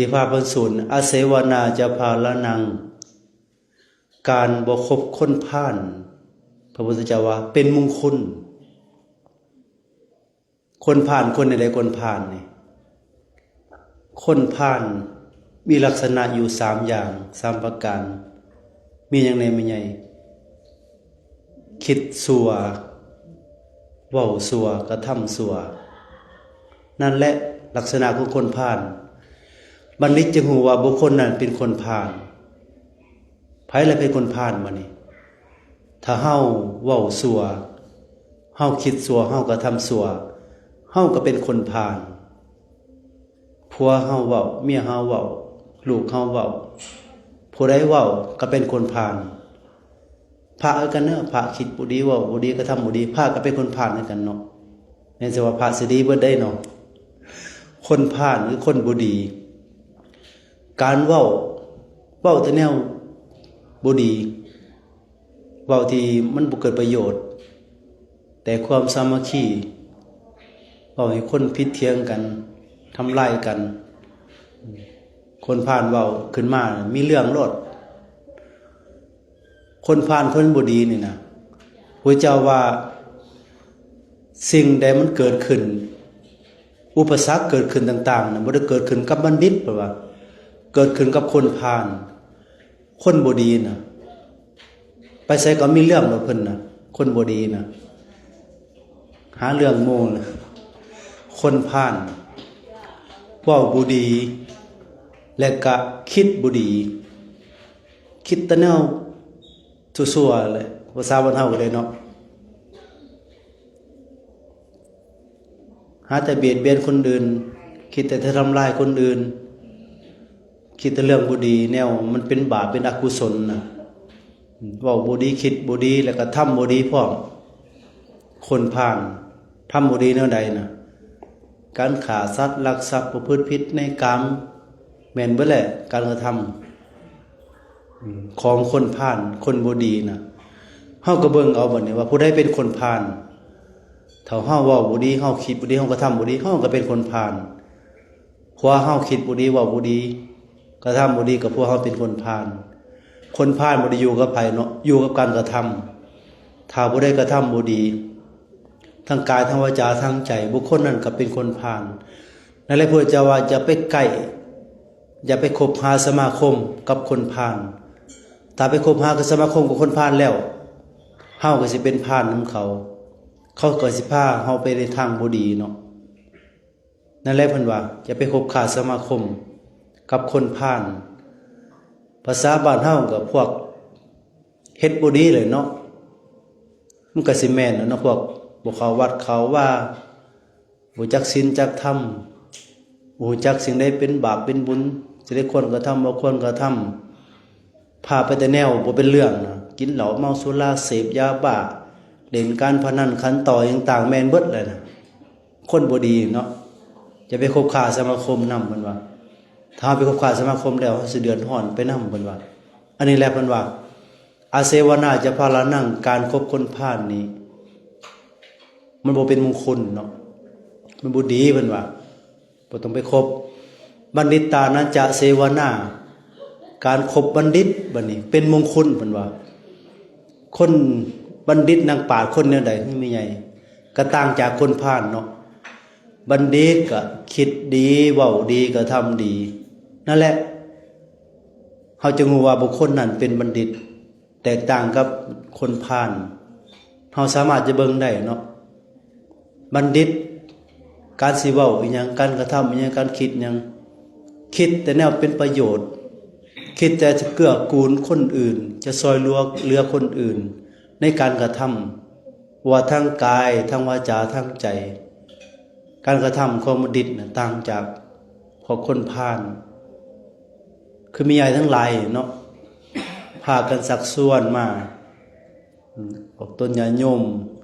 ທີ່ພາເພິ່ນສູນ ອາເສວະນາຈະພາລະນັງ ການບໍ່ຄົບຄົນພານ ພະພຸດທະເຈົ້າວ່າເປັນມຸງຄຸນ. ຄົນພານ ຄົນໃດ ຄົນພານນີ້ ຄົນພານມີລັກສະນະຢູ່ສາມຢ່າງ ສາມປະການ. ມີຫຍັງແດ່ແມ່ໃຫຍ່? ຄິດຊົ່ວ ເວົ້າຊົ່ວ ກະທຳຊົ່ວ. ນັ້ນແຫຼະລັກສະນະຂອງຄົນພານ. ບັນດິດຈຶ່ງຮູ້ວ່າບຸກຄົນນັ້ນເປັນຄົນພານ. ໃຜລະເປັນຄົນພານບາດນີ້? ຖ້າເຮົາເວົ້າຊົ່ວ ເຮົາຄິດຊົ່ວ ເຮົາກະທຳຊົ່ວ ເຮົາກະເປັນຄົນພານ. ຜົວເຮົາເວົ້າ ເມຍເຮົາເວົ້າ ລູກເຮົາເວົ້າ ຜູ້ໃດເວົ້າກະເປັນຄົນພານ. ພະຄືກັນເນາະ ພະຄິດບໍ່ດີ ເວົ້າບໍ່ດີ ກະທຳບໍ່ດີ ພະກະເປັນຄົນພານຄືກັນເນາະ. ແມ່ນຊິວ່າພະຊິດີເບິດໄດ໋ເນາະ. ຄົນພານຄືຄົນບໍ່ດີ. ການເວົ້າ ເວົ້າແຕ່ແນວບໍ່ດີ ເວົ້າທີ່ມັນບໍ່ເກີດປະໂຫຍດ ແຕ່ຄວາມສາມັກຄີ ເວົ້າໃຫ້ຄົນຜິດຖຽງກັນ ທຳລາຍກັນ. ຄົນພານເວົ້າຂຶ້ນມາມີເລື່ອງໂລດ. ຄົນພານຄົນບໍ່ດີນີ້ນະ ພະເຈົ້າວ່າ ສິ່ງໃດມັນເກີດຂຶ້ນ ອຸປະສັກເກີດຂຶ້ນຕ່າງໆນະ ບໍ່ໄດ້ເກີດຂຶ້ນກັບບັນດິດ ເພິ່ນວ່າ ເກີດຂຶ້ນກັບຄົນພານ ຄົນບໍ່ດີນະ. ໄປໃສກະມີເລື່ອງໂລດເພິ່ນນະ ຄົນບໍ່ດີນະ ຫາເລື່ອງໝູ່ນະ. ຄົນພານເວົ້າບໍ່ດີ ແລະກະຄິດບໍ່ດີ ຄິດແຕ່ແນວຊົ່ວໆແຫຼະ ພາສາບ້ານເຮົາກະໄດ້ເນາະ. ຫາແຕ່ບຽດບຽນຄົນອື່ນ ຄິດແຕ່ຈະທຳລາຍຄົນອື່ນ ຄິດແຕ່ເລື່ອງບໍ່ດີ ແນວມັນເປັນບາບເປັນອະກຸສົນນະ. ເວົ້າບໍ່ດີ ຄິດບໍ່ດີ ແລະກະທຳບໍ່ດີພ້ອມ. ຄົນພານທຳບໍ່ດີແນວໃດນະ? ການຂ້າສັດ ລັກຊັບ ປະພຶດຜິດໃນກາມ ແມ່ນເບິດແຫຼະການກະທຳ ຂອງຄົນພານ ຄົນບໍ່ດີນະ. ເຮົາກະເບິ່ງເອົາບາດນີ້ວ່າຜູ້ໃດເປັນຄົນພານ. ຖ້າເຮົາເວົ້າບໍ່ດີ ເຮົາຄິດບໍ່ດີ ເຮົາກະທຳບໍ່ດີ ເຮົາກະເປັນຄົນພານ. ເພາະວ່າເຮົາຄິດບໍ່ດີ ເວົ້າບໍ່ດີ ກະທຳບໍ່ດີ ກະພວກເຮົາເປັນຄົນພານ. ຄົນພານບໍ່ໄດ້ຢູ່ກັບໃຜເນາະ ຢູ່ກັບການກະທຳ. ຖ້າຜູ້ໃດກະທຳບໍ່ດີ ທັງກາຍ ທັງວາຈາ ທັງໃຈ ບຸກຄົນນັ້ນກະເປັນຄົນພານ. ນັ້ນແຫຼະ ພະເຈົ້າວ່າ ຢ່າໄປໃກ້ ຢ່າໄປຄົບຫາສະມາຄົມກັບຄົນພານ. ຖ້າໄປຄົບຫາສະມາຄົມກັບຄົນພານແລ້ວ ເຮົາກະຊິເປັນພານນຳເຂົາ ເຂົາກະຊິພາເຮົາໄປໃນທາງບໍ່ດີເນາະ. ນັ້ນແຫຼະເພິ່ນວ່າ ຢ່າໄປຄົບຄ້າສະມາຄົມກັບຄົນພານ. ພາສາບ້ານເຮົາກະພວກເຮັດບໍ່ດີແຫຼະເນາະ ມັນກະຊິແມ່ນແຫຼະເນາະ ພວກບໍ່ເຂົ້າວັດເຂົ້າວາ ບໍ່ຮູ້ຈັກສິນຈັກທຳ ບໍ່ຮູ້ຈັກສິ່ງໃດເປັນບາບເປັນບຸນ ສິ່ງໃດຄວນກະທຳ ບໍ່ຄວນກະທຳ. ພາໄປແຕ່ແນວບໍ່ເປັນເລື່ອງນະ ກິນເຫຼົ້າເມົາສຸລາ ເສບຢາບ້າ ຫຼິ້ນການພະນັນ ຂັນຕໍ່ຫຍັງຕ່າງ ແມ່ນເບິດແຫຼະນະ. ຄົນບໍ່ດີເນາະ ຢ່າໄປຄົບຄ້າສະມາຄົມນຳ ເພິ່ນວ່າ. ຖ້າເຮົາໄປຄົບຄ້າສະມາຄົມແລ້ວ ເຮົາຊິເດືອດຮ້ອນໄປນຳ ເພິ່ນວ່າ. ອັນນີ້ແຫຼະເພິ່ນວ່າ ອາເສວະນາຈະພາລະນັງ ການຄົບຄົນພານນີ້ ມັນບໍ່ເປັນມຸງຄຸນເນາະ ມັນບໍ່ດີ ເພິ່ນວ່າ. ບໍ່ຕ້ອງໄປຄົບ. ບັນດິດຕານະຈະເສວະນາ ການຄົບບັນດິດບາດນີ້ເປັນມຸງຄຸນ ເພິ່ນວ່າ. ຄົນບັນດິດນັກປາດຄົນແນວໃດ ແມ່ໃຫຍ່? ກະຕ່າງຈາກຄົນພານເນາະ. ບັນດິດກະຄິດດີ ເວົ້າດີ ກະທຳດີ. ນັ້ນແຫຼະ ເຮົາຈຶ່ງຮູ້ວ່າບຸກຄົນນັ້ນເປັນບັນດິດ ແຕກຕ່າງກັບຄົນພານ. ເຮົາສາມາດຈະເບິ່ງໄດ້ເນາະ ບັນດິດ ການຊິເວົ້າອີ່ຫຍັງ ການກະທຳອີ່ຫຍັງ ການຄິດຫຍັງ ຄິດແຕ່ແນວເປັນປະໂຫຍດ ຄິດແຕ່ຈະເກື້ອກູນຄົນອື່ນ ຈະຊ່ອຍເຫຼືອ ເຫຼືອຄົນອື່ນໃນການກະທຳ ວ່າທາງກາຍ ທາງວາຈາ ທາງໃຈ. ການກະທຳຂອງບັນດິດນະ ຕ່າງຈາກພວກຄົນພານ. ຄືແມ່ໃຫຍ່ທັງຫຼາຍເນາະ ພາກັນຊັກຊວນມາ ອອກຕົນຍາດໂຍມ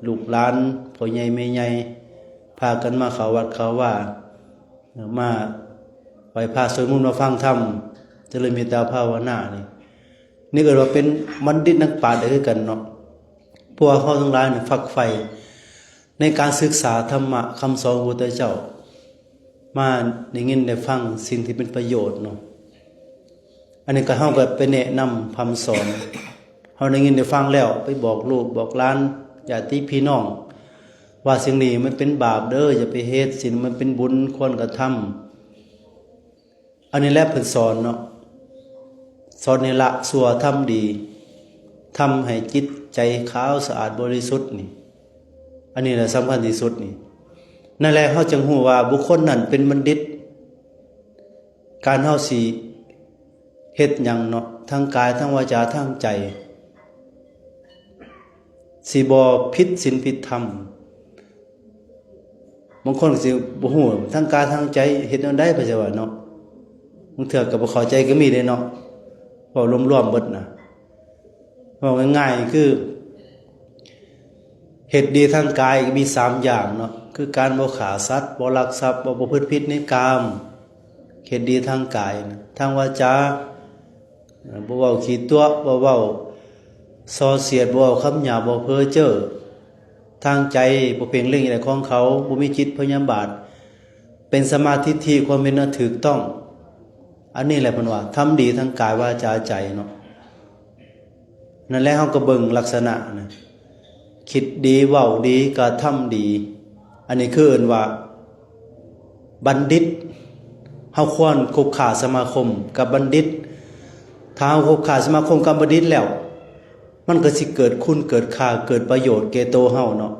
ລູກຫຼານ ພໍ່ໃຫຍ່ແມ່ໃຫຍ່ ພາກັນມາເຂົ້າວັດເຂົ້າວາ ມາໄຫວ້ພະ ສວດມົນ ມາຟັງທຳ ຈະເລີນເມດຕາພາວະນານີ້ ນີ້ເອີ້ນວ່າເປັນບັນດິດນັກປາດໄດ້ຄືກັນເນາະ. ພວກເຮົາທັງຫຼາຍນີ້ຝັກໃຝ່ໃນການສຶກສາທຳມະຄຳສອນຂອງພະພຸດທະເຈົ້າ ມາໄດ້ຍິນໄດ້ຟັງສິ່ງທີ່ເປັນປະໂຫຍດເນາະ. ອັນນີ້ກໍເຮົາກໍໄປແນະນຳພຳສອນ ເຮົາໄດ້ຍິນໄດ້ຟັງແລ້ວ ໄປບອກລູກບອກຫຼານ ຍາດຕິພີ່ນ້ອງ ວ່າສິ່ງນີ້ມັນເປັນບາບເດີ ຢ່າໄປເຮັດ, ສິ່ງນີ້ມັນເປັນບຸນ ຄວນກະທຳ. ອັນນີ້ແຫຼະເພິ່ນສອນເນາະ ສອນໃຫ້ລະຊົ່ວທຳດີ ທຳໃຫ້ຈິດໃຈຂາວສະອາດບໍລິສຸດນີ້ ອັນນີ້ແຫຼະສຳຄັນທີ່ສຸດນີ້. ນັ້ນແຫຼະເຮົາຈຶ່ງຮູ້ວ່າບຸກຄົນນັ້ນເປັນບັນດິດ. ການເຮົາຊິເຮັດຫຍັງເນາະ ທາງກາຍ ທາງວາຈາ ທາງໃຈ ຊິບໍ່ຜິດສິນຜິດທຳ. ບາງຄົນກໍຊິບໍ່ຮູ້ ທາງກາຍທາງໃຈເຮັດແນວໃດ ເພິ່ນຊິວ່າເນາະ. ບາງເທື່ອກໍບໍ່ເຂົ້າໃຈກໍມີເດ້ເນາະ ເວົ້າລວມໆເບິດນະ. ເວົ້າງ່າຍໆຄື ເຮັດດີທາງກາຍມີສາມຢ່າງເນາະ ຄືການບໍ່ຂ້າສັດ ບໍ່ລັກຊັບ ບໍ່ປະພຶດຜິດໃນກາມ ເຮັດດີທາງກາຍນະ. ທາງວາຈາ ບໍ່ເວົ້າຂີ້ຕົວະ ບໍ່ເວົ້າສໍ້ສຽດ ບໍ່ເວົ້າຄຳຫຍາບ ບໍ່ເພີ້ເຈີ້. ທາງໃຈບໍ່ເພງເລັງໃດຂອງເຂົາ ບໍ່ມີຈິດພະຍາບາດ ເປັນສຳມາທິດຖິ ຄວາມເຫັນອັນຖືກຕ້ອງ. ອັນນີ້ແຫຼະເພິ່ນວ່າທຳດີທັງກາຍ ວາຈາ ໃຈເນາະ. ນັ້ນແຫຼະເຮົາກໍເບິ່ງລັກສະນະນະ ຄິດດີເວົ້າດີກະທຳດີ. ອັນນີ້ຄືເອີ້ນວ່າບັນດິດ. ເຮົາຄວນຄົບຄ້າສະມາຄົມກັບບັນດິດ. ຖ້າເຮົາຄົບຄ້າສະມາຄົມກັບບັນດິດແລ້ວ ມັນກໍຊິເກີດຄຸນເກີດຄ່າ ເກີດປະໂຫຍດແກ່ໂຕເຮົາເນາະ.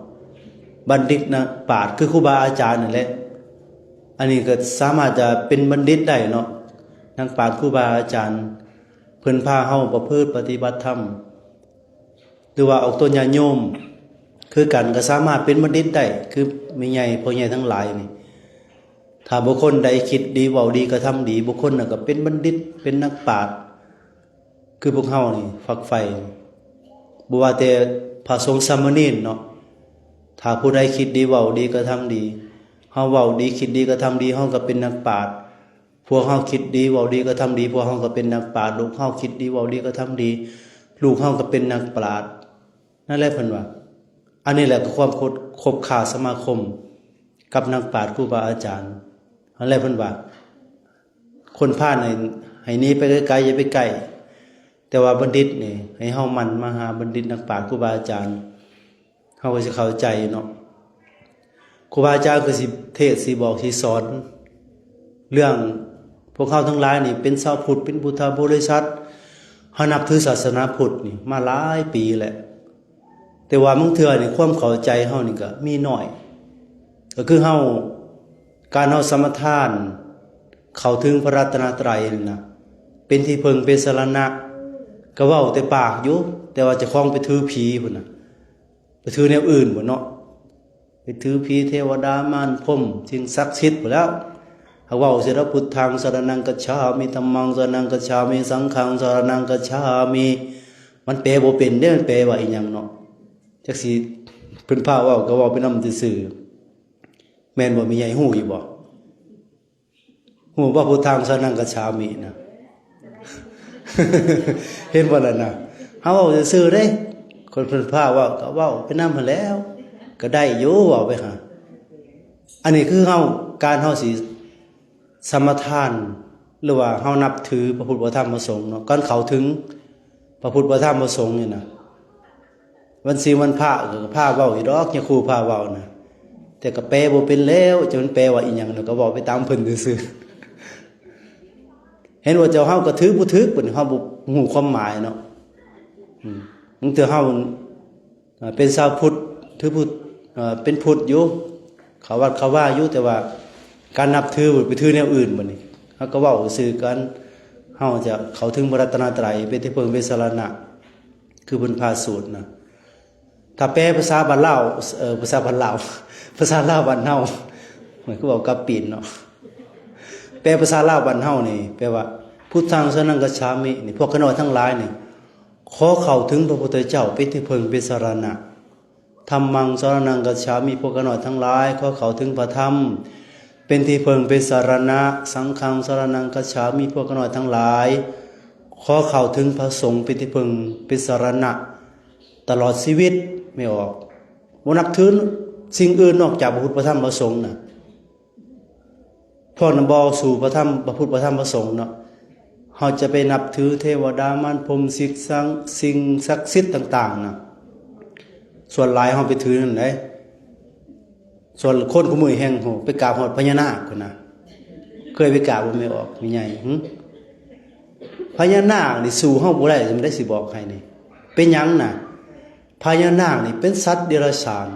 ບັນດິດນັກປາດຄືຄູບາອາຈານນັ້ນແຫຼະ. ອັນນີ້ກໍສາມາດຈະເປັນບັນດິດໄດ້ເນາະ ນັກປາດຄູບາອາຈານ ເພິ່ນພາເຮົາປະພຶດປະຕິບັດທຳ ຫຼືວ່າອອກຕົນຍາດໂຍມຄືກັນ ກໍສາມາດເປັນບັນດິດໄດ້ ຄືແມ່ໃຫຍ່ພໍ່ໃຫຍ່ທັງຫຼາຍນີ້. ຖ້າບຸກຄົນໃດຄິດດີເວົ້າດີກະທຳດີ ບຸກຄົນນັ້ນກໍເປັນບັນດິດ ເປັນນັກປາດ ຄືພວກເຮົານີ້ຝັກໃຝ່. ບໍ່ວ່າແຕ່ພະສົງສາມະເນນເນາະ ຖ້າຜູ້ໃດຄິດດີເວົ້າດີກະທຳດີ ເຮົາເວົ້າດີຄິດດີກະທຳດີ ເຮົາກໍເປັນນັກປາດ. ພວກເຮົາຄິດດີເວົ້າດີກະທຳດີ ພວກເຮົາກໍເປັນນັກປາດ. ລູກເຮົາຄິດດີເວົ້າດີກະທຳດີ ລູກເຮົາກໍເປັນນັກປາດ. ນັ້ນແຫຼະເພິ່ນວ່າ ອັນນີ້ແຫຼະຄືຄວາມຄົບ ຄົບຄ້າສະມາຄົມກັບນັກປາດຄູບາອາຈານ. ນັ້ນແຫຼະເພິ່ນວ່າ ຄົນພານໃຫ້ ໃຫ້ໜີໄປໄກໆ ຢ່າໄປໃກ້ ແຕ່ວ່າບັນດິດນີ້ ໃຫ້ເຮົາໝັ່ນມາຫາບັນດິດນັກປາດຄູບາອາຈານ ເຮົາກໍຊິເຂົ້າໃຈເນາະ. ຄູບາອາຈານກໍຊິເທດ ຊິບອກ ຊິສອນເລື່ອງ ພວກເຮົາທັງຫຼາຍນີ້ເປັນຊາວພຸດ ເປັນພຸດທະບໍລິສັດ ເຮົານັບຖືສາສະໜາພຸດນີ້ມາຫຼາຍປີແລ້ວ ແຕ່ວ່າບາງເທື່ອນີ້ຄວາມເຂົ້າໃຈເຮົານີ້ກໍມີໜ້ອຍ. ກໍຄືເຮົາ ການເຮົາສະມາທານເຂົ້າເຖິງພະລັດຕະນະໄຕນີ້ນະ ເປັນທີ່ເພິ່ງເປັນສະລະນະ ກໍເວົ້າແຕ່ປາກຢູ່ ແຕ່ວ່າເຈົ້າຂອງໄປຖືຜີພຸ້ນນະ ໄປຖືແນວອື່ນພຸ້ນເນາະ ໄປຖືຜີເທວະດາມານພົມ ສິ່ງສັກສິດພຸ້ນແລ້ວ. ຫາກເວົ້າຊິດອກ ພຸດທັງສະລະນັງກັດສາມິ ທຳມັງສະລະນັງກັດສາມິ ສັງຄັງສະລະນັງກັດສາມິ ມັນແປບໍ່ເປັນເດ້ ມັນແປວ່າອີ່ຫຍັງເນາະ. ຈັກຊິເພິ່ນພາເວົ້າກໍເວົ້າໄປນຳຊື່ໆ ແມ່ນບໍ່ແມ່ໃຫຍ່ ຮູ້ຢູ່ບໍ່? ຮູ້ບໍ່ ພຸດທັງສະລະນັງກັດສາມິນະ ເຫັນບໍ່ລະນະ? ເຮົາເວົ້າຊື່ໆເດ້ ຄົນເພິ່ນພາເວົ້າກໍເວົ້າໄປນຳຫັ້ນແຫຼ້ວ ກໍໄດ້ຢູ່ ເວົ້າໄປຫາ. ອັນນີ້ຄືເຮົາ ການເຮົາຊິ ສະມາທານ ຫຼືວ່າເຮົານັບຖືພະພຸດພະທຳພະສົງເນາະ ການເຂົ້າເຖິງພະພຸດພະທຳພະສົງນີ້ນະ ວັນສິນວັນພະກໍພາເວົ້າຢູ່ດອກ ຍາຄູພາເວົ້ານະ ແຕ່ກໍແປບໍ່ເປັນແລ້ວ ຈະມັນແປວ່າອີ່ຫຍັງນະ ກໍເວົ້າໄປຕາມເພິ່ນຊື່ໆ. ເຫັນວ່າເຈົ້າເຮົາກໍຖືບໍ່ຖືກ ບັດນີ້ເຮົາບໍ່ຮູ້ຄວາມໝາຍເນາະ. ອືມ ບາງເທື່ອເຮົາ ເປັນຊາວພຸດ ຖືພຸດ ເປັນພຸດຢູ່ ເຂົ້າວັດເຂົ້າວາຢູ່ ແຕ່ວ່າການນັບຖືໄປຖືແນວອື່ນ ບັດນີ້ເຮົາກໍເວົ້າຊື່ກັນ ເຮົາຈະເຂົ້າເຖິງພະລັດຕະນະໄຕ ເປັນທີ່ເພິ່ງເປັນສະລະນະ ຄືເພິ່ນພາສູດນະ. ຖ້າແປພາສາບ້ານລາວ ເອີ ພາສາບ້ານລາວ ພາສາລາວບ້ານເຮົາ ມັນຄືເວົ້າກັບປີນເນາະ ແປພາສາລາວບ້ານເຮົານີ້ ແປວ່າ ພຸດທັງສະລະນັງກັດສາມິ ນີ້ ພວກຂ້ານ້ອຍທັງຫຼາຍນີ້ ຂໍເຂົ້າເຖິງພະພຸດທະເຈົ້າເປັນທີ່ເພິ່ງເປັນສະລະນະ, ທຳມັງສະລະນັງກັດສາມິ ພວກຂ້ານ້ອຍທັງຫຼາຍ ຂໍເຂົ້າເຖິງພະທຳເປັນທີ່ເພິ່ງເປັນສະລະນະ, ສັງຄັງສະລະນັງກັດສາມິ ພວກຂ້ານ້ອຍທັງຫຼາຍ ຂໍເຂົ້າເຖິງພະສົງເປັນທີ່ເພິ່ງເປັນສະລະນະ ຕະຫຼອດຊີວິດ ແມ່ນບໍ່? ບໍ່ນັບຖືສິ່ງອື່ນນອກຈາກພະພຸດ ພະທຳ ພະສົງນະ. ພວກນັ້ນບໍ່ເອົາສູ່ພະທຳ ພະພຸດ ພະທຳ ພະສົງເນາະ. ເຮົາຈະໄປນັບຖືເທວະດາ ມານພົມ ສິ່ງສັກ ສິ່ງສັກສິດຕ່າງໆນະ ສ່ວນຫຼາຍເຮົາໄປຖືນັ້ນເດ້. ສ່ວນຄົນຄູ່ມື້ແຮ່ງ ໂຫ ໄປກາບຮອດພະຍານາກພຸ້ນນະ. ເຄີຍໄປກາບບໍ່ແມ່ອອກ ແມ່ໃຫຍ່? ຫຶ? ພະຍານາກນີ້ສູ້ເຮົາບໍ່ໄດ້ ມັນໄດ້ຊິບອກໃຫ້ນີ້. ເປັນຫຍັງນະ? ພະຍານາກນີ້ເປັນສັດເດຍລະສານ.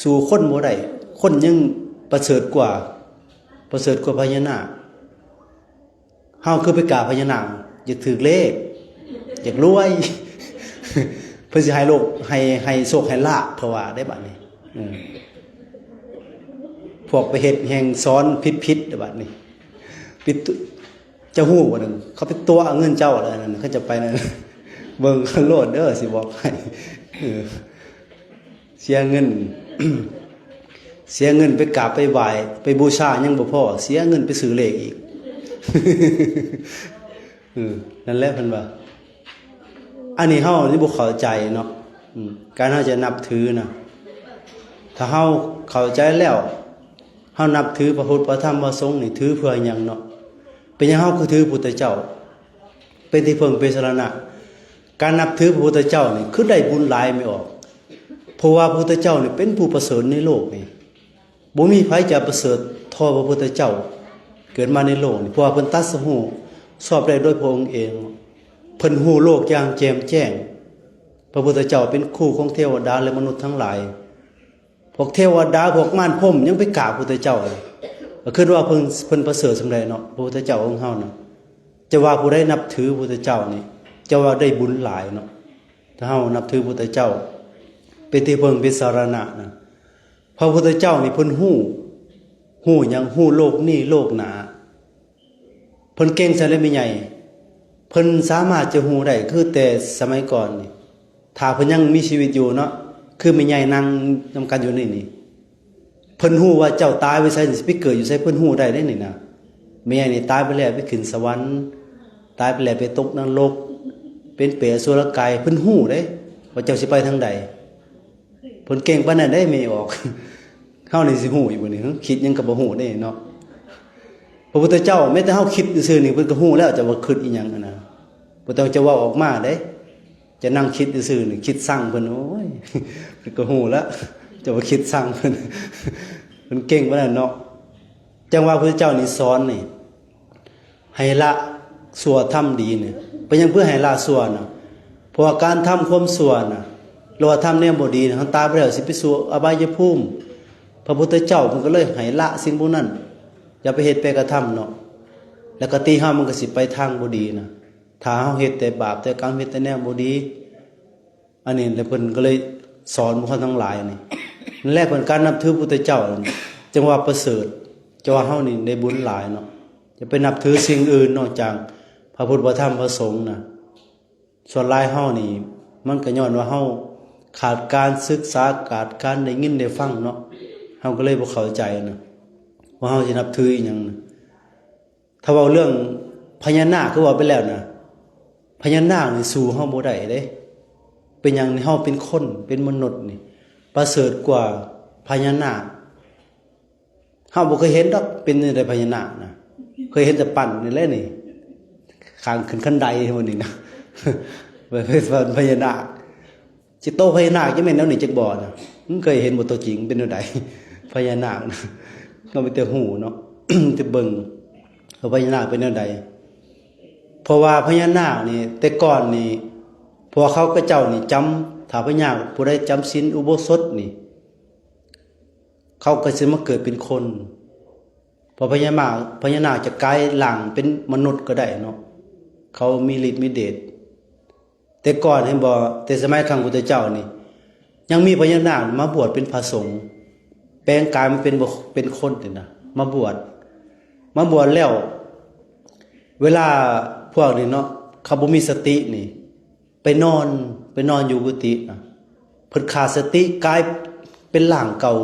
ສູ້ຄົນບໍ່ໄດ້ ຄົນຍັງປະເສີດກວ່າ ປະເສີດກວ່າພະຍານາກ. ເຮົາຄືໄປກາບພະຍານາກ ຢາກຖືກເລກ ຢາກລວຍ ເພິ່ນຊິໃຫ້ໂລກ ໃຫ້ ໃຫ້ໂຊກໃຫ້ລາບ ເຂົາວ່າໄດ້ບັດນີ້. ເອີ ພວກໄປເຮັດແຮ່ງສອນຜິດໆ ເດ້ບັດນີ້ ປິດ ເຈົ້າຮູ້ບໍ່ນັ້ນ ເຂົາໄປຕົວະເງິນເຈົ້າແລ້ວນັ້ນ ເຂົາຈະໄປນັ້ນ ເບິ່ງໂລດເດີ ຊິບອກໃຫ້. ເອີ ເສຍເງິນ ເສຍເງິນໄປກາບໄປໄຫວ້ ໄປບູຊາຍັງບໍ່ພໍ ເສຍເງິນໄປຊື້ເລກອີກ. ເອີ ນັ້ນແຫຼະເພິ່ນວ່າ ອັນນີ້ເຮົານີ້ບໍ່ເຂົ້າໃຈເນາະ. ອືມ ການເຮົາຈະນັບຖືນະ ຖ້າເຮົາເຂົ້າໃຈແລ້ວ ເຮົານັບຖືພະພຸດ ພະທຳ ພະສົງນີ້ ຖືເພື່ອຫຍັງເນາະ? ເປັນຫຍັງເຮົາຄືຖືພຸດທະເຈົ້າ ເປັນທີ່ເພິ່ງເປັນສະລະນະ? ການນັບຖືພະພຸດທະເຈົ້ານີ້ ຄືໄດ້ບຸນຫຼາຍແມ່ອອກ ເພາະວ່າພະພຸດທະເຈົ້ານີ້ເປັນຜູ້ປະເສີດໃນໂລກນີ້. ບໍ່ມີໃຜຈະປະເສີດເທົ່າພະພຸດທະເຈົ້າເກີດມາໃນໂລກນີ້ ເພາະວ່າເພິ່ນຕັດສະຮູ້ຊອບໄດ້ໂດຍພະອົງເອງ. ເພິ່ນຮູ້ໂລກຢ່າງແຈ່ມແຈ້ງ. ພະພຸດທະເຈົ້າເປັນຄູຂອງເທວະດາ ແລະ ມະນຸດທັງຫຼາຍ. ພວກເທວະດາ ພວກມານພົມຍັງໄປກາບພະພຸດທະເຈົ້າເລີຍ ກໍຄິດວ່າເພິ່ນ ເພິ່ນປະເສີດສ່ຳໃດເນາະ ພະພຸດທະເຈົ້າຂອງເຮົານະ. ຈະວ່າຜູ້ໃດນັບຖືພະພຸດທະເຈົ້ານີ້ ຈະວ່າໄດ້ບຸນຫຼາຍເນາະ. ຖ້າເຮົານັບຖືພະພຸດທະເຈົ້າເປັນທີ່ເພິ່ງເປັນສະລະນະນະ ພະພຸດທະເຈົ້ານີ້ເພິ່ນຮູ້ ຮູ້ຫຍັງ? ຮູ້ໂລກນີ້ໂລກໜ້າ. ເພິ່ນເກັ່ງຊັ້ນເດ້ແມ່ໃຫຍ່ ເພິ່ນສາມາດຈະຮູ້ໄດ້ຄືແຕ່ສະໄໝກ່ອນນີ້. ຖ້າເພິ່ນຍັງມີຊີວິດຢູ່ເນາະ ຄືແມ່ໃຫຍ່ນັ່ງນຳກັນຢູ່ນີ້ນີ້ ເພິ່ນຮູ້ວ່າເຈົ້າຕາຍໄປໃສ ຊິໄປເກີດຢູ່ໃສ ເພິ່ນຮູ້ໄດ້ເດ້ນີ້ນະ. ແມ່ໃຫຍ່ນີ້ຕາຍໄປແລ້ວໄປຂຶ້ນສະຫວັນ ຕາຍໄປແລ້ວໄປຕົກນະລົກ ເປັນເປດອະສຸລະກາຍ ເພິ່ນຮູ້ເດ້ວ່າເຈົ້າຊິໄປທາງໃດ. ເພິ່ນເກັ່ງປານນັ້ນເດ້ແມ່ອອກ. ເຮົານີ້ຊິຮູ້ຢູ່ບໍ່ນີ້? ຄິດຫຍັງກໍບໍ່ຮູ້ເດ້ເນາະ. ພະພຸດທະເຈົ້າ ແມ້ແຕ່ເຮົາຄິດຊື່ໆນີ້ ເພິ່ນກໍຮູ້ແລ້ວ ເຈົ້າວ່າຄິດອີ່ຫຍັງຫັ້ນນະ. ບໍ່ຕ້ອງຈະເວົ້າອອກມາເດ້ ຈະນັ່ງຄິດຊື່ໆນີ້ ຄິດຊັງເພິ່ນ ໂອ້ຍ ເພິ່ນກໍຮູ້ແລ້ວ ເຈົ້າວ່າຄິດຊັງເພິ່ນ. ເພິ່ນເກັ່ງປານນັ້ນເນາະ. ຈັ່ງວ່າພະພຸດທະເຈົ້ານີ້ສອນນີ້ ໃຫ້ລະຊົ່ວທຳດີນີ້. ເປັນຫຍັງເພື່ອໃຫ້ລະຊົ່ວນະ? ເພາະວ່າການທຳຄວາມຊົ່ວນະ ຫຼືວ່າທຳແນວບໍ່ດີນະ ຄັນຕາຍໄປແລ້ວຊິໄປສູ່ອະບາຍຍະພູມ. ພະພຸດທະເຈົ້າເພິ່ນກໍເລີຍໃຫ້ລະສິ່ງພວກນັ້ນ ຢ່າໄປເຮັດໄປກະທຳເນາະ. ແລ້ວກະຕິເຮົາມັນກໍຊິໄປທາງບໍ່ດີນະ ຖ້າເຮົາເຮັດແຕ່ບາບແຕ່ກຳ ເຮັດແຕ່ແນວບໍ່ດີ. ອັນນີ້ແຫຼະເພິ່ນກໍເລີຍສອນພວກເຮົາທັງຫຼາຍນີ້. ນັ້ນແຫຼະເພິ່ນ ການນັບຖືພະພຸດທະເຈົ້າ ຈັ່ງວ່າປະເສີດ ຈັ່ງວ່າເຮົານີ້ໄດ້ບຸນຫຼາຍເນາະ. ຢ່າໄປນັບຖືສິ່ງອື່ນນອກຈາກພະພຸດ ພະທຳ ພະສົງນະ. ສ່ວນຫຼາຍເຮົານີ້ ມັນກໍຍ້ອນວ່າເຮົາຂາດການສຶກສາ ຂາດການໄດ້ຍິນໄດ້ຟັງເນາະ. ເຮົາກໍເລີຍບໍ່ເຂົ້າໃຈນະ ວ່າເຮົາຊິນັບຖືອີ່ຫຍັງນະ. ຖ້າເວົ້າເລື່ອງພະຍານາກ ຄືເວົ້າໄປແລ້ວນະ ພະຍານາກນີ້ສູ້ເຮົາບໍ່ໄດ້ເດ້. ເປັນຫຍັງ? ເຮົາເປັນຄົນ ເປັນມະນຸດນີ້ປະເສີດກວ່າພະຍານາກ. ເຮົາບໍ່ເຄີຍເຫັນດອກ ເປັນຈັ່ງໃດພະຍານາກນະ ເຄີຍເຫັນແຕ່ປັ້ນນີ້ແຫຼະນີ້ ຂ້າງຂຶ້ນຄັນໄດພຸ້ນນີ້ນະ ໄປເປັນພະຍານາກ. ຊິໂຕພະຍານາກຈະແມ່ນແນວນີ້ຈັກບໍ່ນະ? ມຶງເຄີຍເຫັນບໍ່ຕົວຈິງເປັນແນວໃດ ພະຍານາກນະ? ເຮົາມີແຕ່ຮູ້ເນາະ ແຕ່ເບິ່ງວ່າພະຍານາກເປັນແນວໃດ. ເພາະວ່າພະຍານາກນີ້ ແຕ່ກ່ອນນີ້ ພວກເຂົາເຈົ້ານີ້ຈຳ ຖ້າພະຍານາກຜູ້ໃດຈຳສິນອຸໂບສົດນີ້ ເຂົາກໍຊິມາເກີດເປັນຄົນ. ເພາະພະຍານາກ ພະຍານາກຈະກາຍຮ່າງເປັນມະນຸດກໍໄດ້ເນາະ ເຂົາມີລິດມີເດດ. ແຕ່ກ່ອນເຫັນບໍ່ ແຕ່ສະໄໝຄັ້ງພຸດທະເຈົ້ານີ້ ຍັງມີພະຍານາກມາບວດເປັນພະສົງ ແປງກາຍມາເປັນ ເປັນຄົນນີ້ນະ ມາບວດ ມາບວດແລ້ວ ເວລາພວກນີ້ເນາະ ເຂົາບໍ່ມີສະຕິນີ້ ໄປນອນ ໄປນອນຢູ່ກຸຕິນະ ເພິ່ນຂາດສະຕິ ກາຍເປັນຮ່າງເກົ່າ.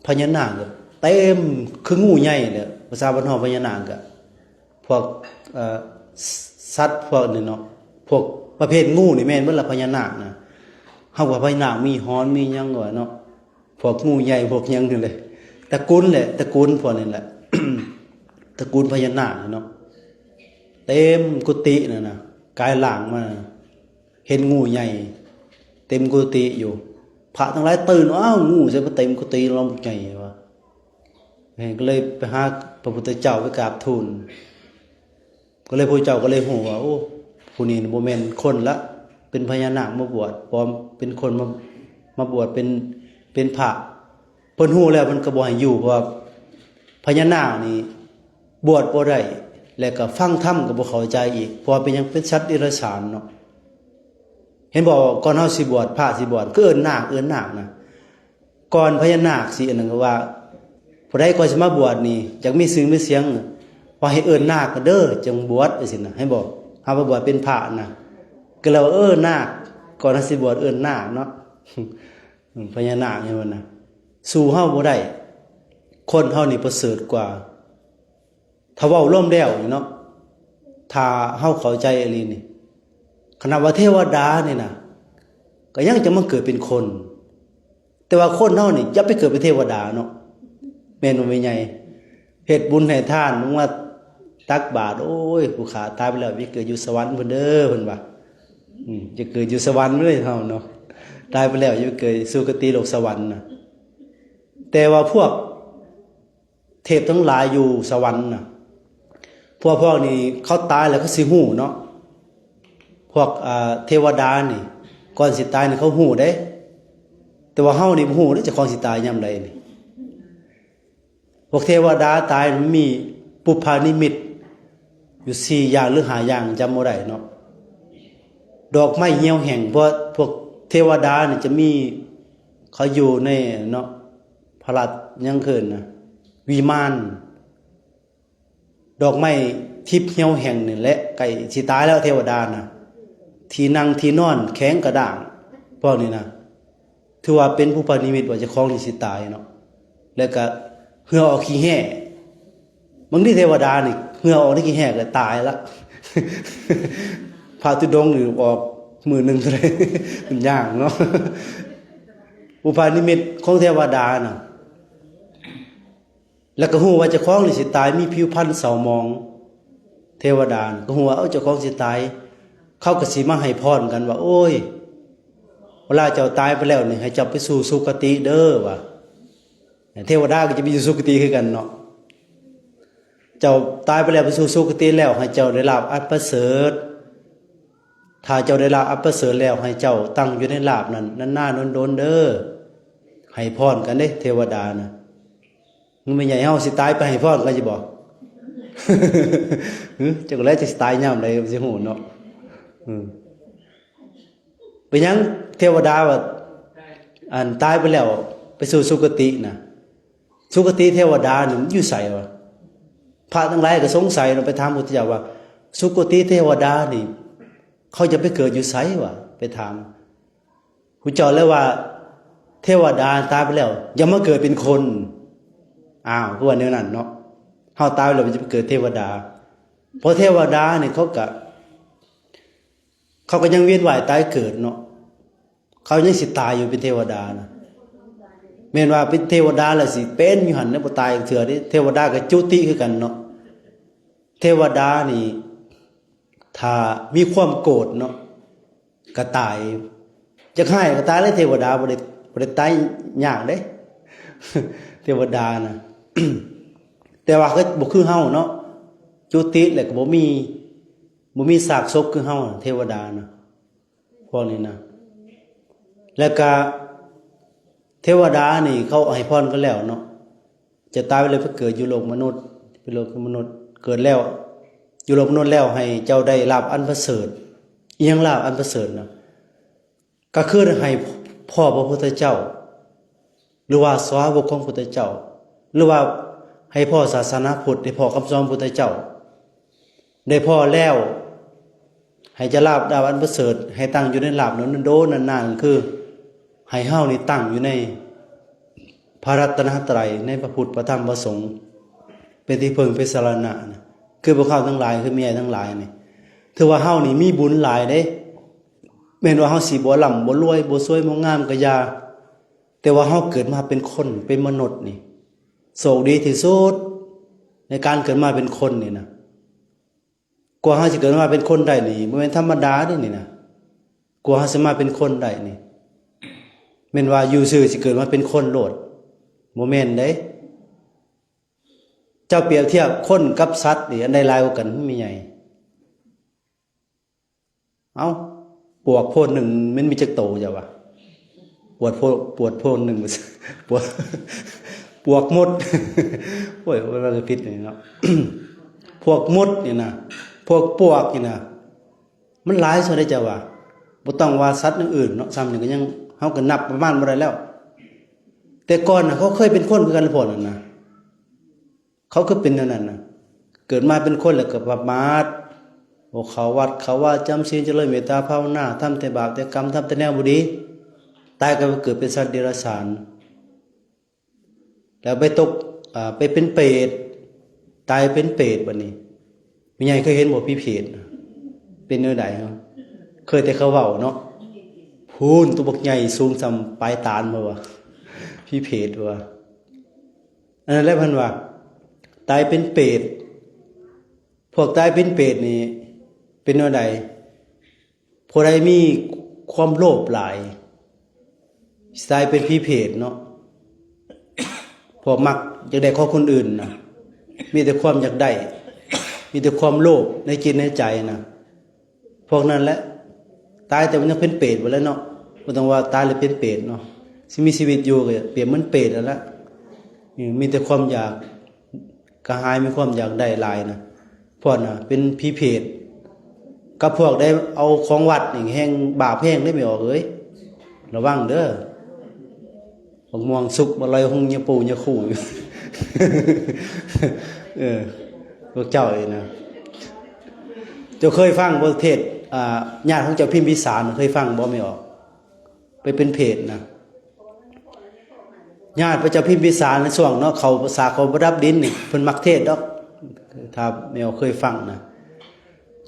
ພະຍານາກກໍເຕັມ ຄືງູໃຫຍ່ແຫຼະ ພາສາບ້ານເຮົາພະຍານາກກໍ ພວກ ເອີ ສັດພວກນີ້ເນາະ ພວກປະເພດງູນີ້ແມ່ນເບິດລະ ພະຍານາກນະ. ເຮົາວ່າພະຍານາກມີຫອນມີຫຍັງວ່າເນາະ ພວກງູໃຫຍ່ພວກຫຍັງນີ້ແຫຼະ ຕະກຸນແຫຼະ ຕະກຸນພວກນີ້ແຫຼະ ຕະກຸນພະຍານາກເນາະ ເຕັມກຸຕິນັ້ນນະ ກາຍຮ່າງມາ ເຫັນງູໃຫຍ່ ເຕັມກຸຕິຢູ່ ພະທັງຫຼາຍຕື່ນ ອ້າວ ງູໃສມາເຕັມກຸຕິ ລອງໃຫຍ່ວ່າ ເຫັນ ກໍເລີຍໄປຫາພະພຸດທະເຈົ້າ ໄປກາບທູນ ກໍເລີຍ ພະພຸດທະເຈົ້າກໍເລີຍຮູ້ວ່າ ໂອ້ ຜູ້ນີ້ບໍ່ແມ່ນຄົນລະ ເປັນພະຍານາກມາບວດ ປອມເປັນຄົນມາ ມາບວດເປັນ ເປັນພະ ເພິ່ນຮູ້ແລ້ວເພິ່ນກໍບໍ່ໃຫ້ຢູ່ ເພາະວ່າພະຍານາກນີ້ບວດບໍ່ໄດ້ ແລະກໍຟັງທຳກໍບໍ່ເຂົ້າໃຈອີກ ເພາະວ່າເປັນຫຍັງ ເປັນສັດເດຍລະສານເນາະ ເຫັນບໍ່ ກ່ອນເຮົາຊິບວດ ພະຊິບວດ ກໍເອີ້ນນາກ ເອີ້ນນາກນະ ກ່ອນພະຍານາກຊິອັນນັ້ນ ກໍວ່າ ຜູ້ໃດກ່ອນຊິມາບວດນີ້ ຢາກມີຊື່ມີສຽງ ວ່າໃຫ້ເອີ້ນນາກເດີ ຈັ່ງບວດ ຈັ່ງຊີ້ນະ ເຫັນບໍ່ ເຮົາມາບວດເປັນພະນະ ກໍເລີຍວ່າ ເອີ ນາກ ກ່ອນເຮົາຊິບວດເອີ້ນນາກເນາະ ພະຍານາກ ເຫັນບໍ່ນະ ສູ້ເຮົາບໍ່ໄດ້ ຄົນເຮົານີ້ປະເສີດກວ່າ ຖ້າເວົ້າລວມແລ້ວນີ້ເນາະ ຖ້າເຮົາເຂົ້າໃຈອີ່ຫຼີນີ້ ຂະໜາດວ່າເທວະດານີ້ນະ ກໍຍັງຈະມາເກີດເປັນຄົນ ແຕ່ວ່າຄົນເຮົານີ້ຢ່າໄປເກີດເປັນເທວະດາເນາະ ແມ່ນບໍ່ແມ່ໃຫຍ່? ເຮັດບຸນໃຫ້ທານ ລົງມາຕັກບາດ ໂອ້ຍ ຜູ້ຂ້າຕາຍໄປແລ້ວ ໄປເກີດຢູ່ສະຫວັນພຸ້ນເດີ ເພິ່ນວ່າ ອືມ ຈະເກີດຢູ່ສະຫວັນເລີຍເຮົາເນາະ ຕາຍໄປແລ້ວ ຢູ່ເກີດສຸຄະຕິໂລກສະຫວັນນະ ແຕ່ວ່າພວກ ເທບທັງຫຼາຍຢູ່ສະຫວັນນະ ພວກ ພວກນີ້ເຂົາຕາຍແລ້ວເຂົາຊິຮູ້ເນາະ ພວກ ອ່າ ເທວະດານີ້ ກ່ອນຊິຕາຍນີ້ເຂົາຮູ້ເດ້ ແຕ່ວ່າເຮົານີ້ບໍ່ຮູ້ເດ້ ເຈົ້າຂອງຊິຕາຍຍາມໃດນີ້ ພວກເທວະດາຕາຍມັນມີປຸບພານິມິດຢູ່ສີ່ຢ່າງ ຫຼື ຫ້າຢ່າງ ຈຳບໍ່ໄດ້ເນາະ ດອກໄມ້ຫ່ຽວແຫ້ງ ເພາະພວກເທວະດານີ້ຈະມີ ເຂົາຢູ່ໃນເນາະ ພະລາດ ຫຍັງເອີ້ນນະ ວິມານ ດອກໄມ້ທິບຫ່ຽວແຫ້ງນີ້ແຫຼະ ໃກ້ຊິຕາຍແລ້ວເທວະດານະ ທີ່ນັ່ງທີ່ນອນແຂງກະດ້າງ ພວກນີ້ນະ ຖືວ່າເປັນປຸບພານິມິດວ່າເຈົ້າຂອງນີ້ຊິຕາຍເນາະ ແລ້ວກະເຫື່ອອອກຂີ້ແຮ້ ບາງທີເທວະດານີ້ເຫື່ອອອກໃນຂີ້ແຮ້ກໍຕາຍລະ ພະທຸດົງນີ້ອອກມື້ໜຶ່ງເທົ່າໃດ ມັນຍາກເນາະ ປຸບພານິມິດຂອງເທວະດານະ ແລ້ວກໍຮູ້ວ່າເຈົ້າຂອງນີ້ຊິຕາຍ ມີຜິວພັນເສົ້າໝອງ ເທວະດານະ ກໍຮູ້ວ່າ ເອີ ເຈົ້າຂອງຊິຕາຍ ເຂົາກໍຊິມາໃຫ້ພອນກັນວ່າ ໂອ້ຍ ເວລາເຈົ້າຕາຍໄປແລ້ວນີ້ ໃຫ້ເຈົ້າໄປສູ່ສຸຄະຕິເດີ ວ່າ ເທວະດາກໍຈະໄປຢູ່ສຸຄະຕິຄືກັນເນາະ ເຈົ້າຕາຍໄປແລ້ວໄປສູ່ສຸຄະຕິແລ້ວ ໃຫ້ເຈົ້າໄດ້ລາບອັນປະເສີດ ຖ້າເຈົ້າໄດ້ລາບອັນປະເສີດແລ້ວ ໃຫ້ເຈົ້າຕັ້ງຢູ່ໃນລາບນັ້ນນານໆດົນໆເດີ ໃຫ້ພອນກັນເດ້ ເທວະດານະ ແມ່ນໃຫຍ່ເຮົາຊິຕາຍໄປໃຫ້ພອນກັນຢູ່ບໍ່? ຫື ຈັກແລ້ວຈະຊິຕາຍຍາມໃດ ຊິຮູ້ເນາະ ອືມ ເປັນຫຍັງເທວະດາວ່າ ອັນຕາຍໄປແລ້ວໄປສູ່ສຸຄະຕິນະ ສຸຄະຕິເທວະດານີ້ມັນຢູ່ໃສວະ? ພະທັງຫຼາຍກໍສົງໄສເນາະ ໄປຖາມພຸດທະເຈົ້າວ່າ ສຸຄະຕິເທວະດານີ້ ເຂົາຈະໄປເກີດຢູ່ໃສວະ? ໄປຖາມ ພຸດທະເຈົ້າເລີຍວ່າ ເທວະດາຕາຍໄປແລ້ວ ຢ່າມາເກີດເປັນຄົນ. ອ້າວ ຄືວ່າແນວນັ້ນເນາະ ເຮົາຕາຍໄປແລ້ວມັນຈະໄປເກີດເທວະດາ ເພາະເທວະດານີ້ເຂົາກະ ເຂົາກໍຍັງວຽນວ່າຍຕາຍເກີດເນາະ ເຂົາຍັງຊິຕາຍຢູ່ເປັນເທວະດານະ ແມ່ນວ່າເປັນເທວະດາແລ້ວຊິເປັນຢູ່ຫັ້ນນະ ບໍ່ຕາຍຈັກເທື່ອເດ້ ເທວະດາກໍຈຸຕິຄືກັນເນາະ ເທວະດານີ້ ຖ້າມີຄວາມໂກດເນາະ ກໍຕາຍ ຢາກຮ້າຍກໍຕາຍເລີຍ ເທວະດາບໍ່ໄດ້ ບໍ່ໄດ້ຕາຍຍາກເດ້ ເທວະດານະ ແຕ່ວ່າກໍບໍ່ຄືເຮົາເນາະ ຈຸຕິແລ້ວກໍບໍ່ມີ ບໍ່ມີຊາກສົບຄືເຮົາ ເທວະດານະ ພວກນີ້ນະ ແລ້ວກະເທວະດານີ້ເຂົາໃຫ້ພອນກັນແລ້ວເນາະ ຈະຕາຍໄປແລ້ວໄປເກີດຢູ່ໂລກມະນຸດ ເປັນໂລກມະນຸດ ເກີດແລ້ວ ຢູ່ໂລກມະນຸດແລ້ວໃຫ້ເຈົ້າໄດ້ລາບອັນປະເສີດ. ອີຫຍັງລາບອັນປະເສີດນະ? ກໍຄືໃຫ້ພໍ້ພະພຸດທະເຈົ້າ ຫຼືວ່າສາວົກຂອງພຸດທະເຈົ້າ ຫຼືວ່າໃຫ້ພໍ້ສາສະໜາພຸດ ໄດ້ພໍ້ຄຳສອນພຸດທະເຈົ້າ ໄດ້ພໍ້ແລ້ວ ໃຫ້ຈະລາບ ລາບອັນປະເສີດ ໃຫ້ຕັ້ງຢູ່ໃນລາບນັ້ນໂດນນານໆ ຄືໃຫ້ເຮົານີ້ຕັ້ງຢູ່ໃນພະລັດຕະນະໄຕ ໃນພະພຸດ ພະທຳ ພະສົງ ເປັນທີ່ເພິ່ງເປັນສະລະນະນະ ຄືພວກເຮົາທັງຫຼາຍ ຄືແມ່ໃຫຍ່ທັງຫຼາຍນີ້ ຖືວ່າເຮົານີ້ມີບຸນຫຼາຍເດ້ ແມ່ນວ່າເຮົາຊິບໍ່ລ່ຳບໍ່ລວຍ ບໍ່ສວຍບໍ່ງາມກໍຢ່າ ແຕ່ວ່າເຮົາເກີດມາເປັນຄົນ ເປັນມະນຸດນີ້ ໂຊກດີທີ່ສຸດໃນການເກີດມາເປັນຄົນນີ້ນະ. ກວ່າເຮົາຊິເກີດມາເປັນຄົນໄດ້ນີ້ ບໍ່ແມ່ນທຳມະດາເດ້ນີ້ນະ. ກວ່າເຮົາຊິມາເປັນຄົນໄດ້ນີ້ ແມ່ນວ່າຢູ່ຊື່ຊິເກີດມາເປັນຄົນໂລດ? ບໍ່ແມ່ນເດ້. ເຈົ້າປຽບທຽບຄົນກັບສັດນີ້ ອັນໃດຫຼາຍກວ່າກັນ ແມ່ໃຫຍ່? ເອົ້າ ປວກໂພນໜຶ່ງມັນມີຈັກໂຕເຈົ້າວ່າ? ປວກໂພ ປວກໂພນໜຶ່ງ ປວກ ປວກມົດ ໂອ້ຍ ມັນຈະຜິດນີ້ເນາະ. ພວກມົດນີ້ນະ ພວກປວກນີ້ນະ ມັນຫຼາຍສ່ຳໃດເຈົ້າວ່າ? ບໍ່ຕ້ອງວ່າສັດຢ່າງອື່ນເນາະ ສ່ຳນີ້ກໍຍັງ ເຮົາກໍນັບປະມານບໍ່ໄດ້ແລ້ວ. ແຕ່ກ່ອນນະ ເຂົາເຄີຍເປັນຄົນຄືກັນພວກນັ້ນນະ. ເຂົາຄືເປັນແນວນັ້ນນະ ເກີດມາເປັນຄົນແລ້ວກໍປະໝາດ ບໍ່ເຂົ້າວັດເຂົ້າວາ ຈຳສິນ ຈະເລີນເມດຕາພາວະນາ ທຳແຕ່ບາບແຕ່ກຳ ທຳແຕ່ແນວບໍ່ດີ ຕາຍກໍໄປເກີດເປັນສັດເດຍລະສານ ແລ້ວໄປຕົກ ເອີ ໄປເປັນເປດ ຕາຍເປັນເປດ. ບັດນີ້ແມ່ໃຫຍ່ເຄີຍເຫັນບໍ່ ຜີເປດນະ ເປັນແນວໃດເນາະ? ເຄີຍແຕ່ເຂົາເວົ້າເນາະ ພູ້ນ ຕົວບັກໃຫຍ່ສູງສ່ຳປາຍຕານ ວ່າຜີເປດວ່າ. ອັນນັ້ນແຫຼະເພິ່ນວ່າຕາຍເປັນເປດ. ພວກຕາຍເປັນເປດນີ້ເປັນແນວໃດ? ຜູ້ໃດມີຄວາມໂລບຫຼາຍ ຊິຕາຍເປັນຜີເປດເນາະ. ພວກມັກຢາກໄດ້ຂອງຄົນອື່ນນະ ມີແຕ່ຄວາມຢາກໄດ້ ມີແຕ່ຄວາມໂລບໃນຈິດໃນໃຈນະ. ພວກນັ້ນແຫຼະ ຕາຍແຕ່ມັນຍັງເປັນເປດໄປແລ້ວເນາະ ບໍ່ຕ້ອງວ່າຕາຍແລ້ວເປັນເປດເນາະ ຊິມີຊີວິດຢູ່ກໍປຽບເໝືອນເປດນັ້ນແຫຼະ. ເອີ ມີແຕ່ຄວາມຢາກກະຫາຍ ມີຄວາມຢາກໄດ້ຫຼາຍນະ ພວກນະເປັນຜີເປດ. ກັບພວກໄດ້ເອົາຂອງວັດນີ້ແຮ່ງບາບແຮງເດ້ ແມ່ອອກເອີຍ ລະວັງເດີ. ບັກມ່ວງສຸກບໍ່ລອຍຫົງຍາປູຍາຄູ່ຢູ່ ເອີ ພວກເຈົ້ານີ້ນະ ເຈົ້າເຄີຍຟັງບໍ່ເທດ ອ່າ ຍາດຂອງເຈົ້າພິມພິສານ ເຄີຍຟັງບໍ່ແມ່ອອກ? ໄປເປັນເປດນະ ຍາດພະເຈົ້າພິມພິສານໃນຊ່ວງເນາະ ເຂົາສາກເຂົາປະດັບດິນນີ້ ເພິ່ນມັກເທດດອກ ຖ້າແມ່ອອກເຄີຍຟັງນະ.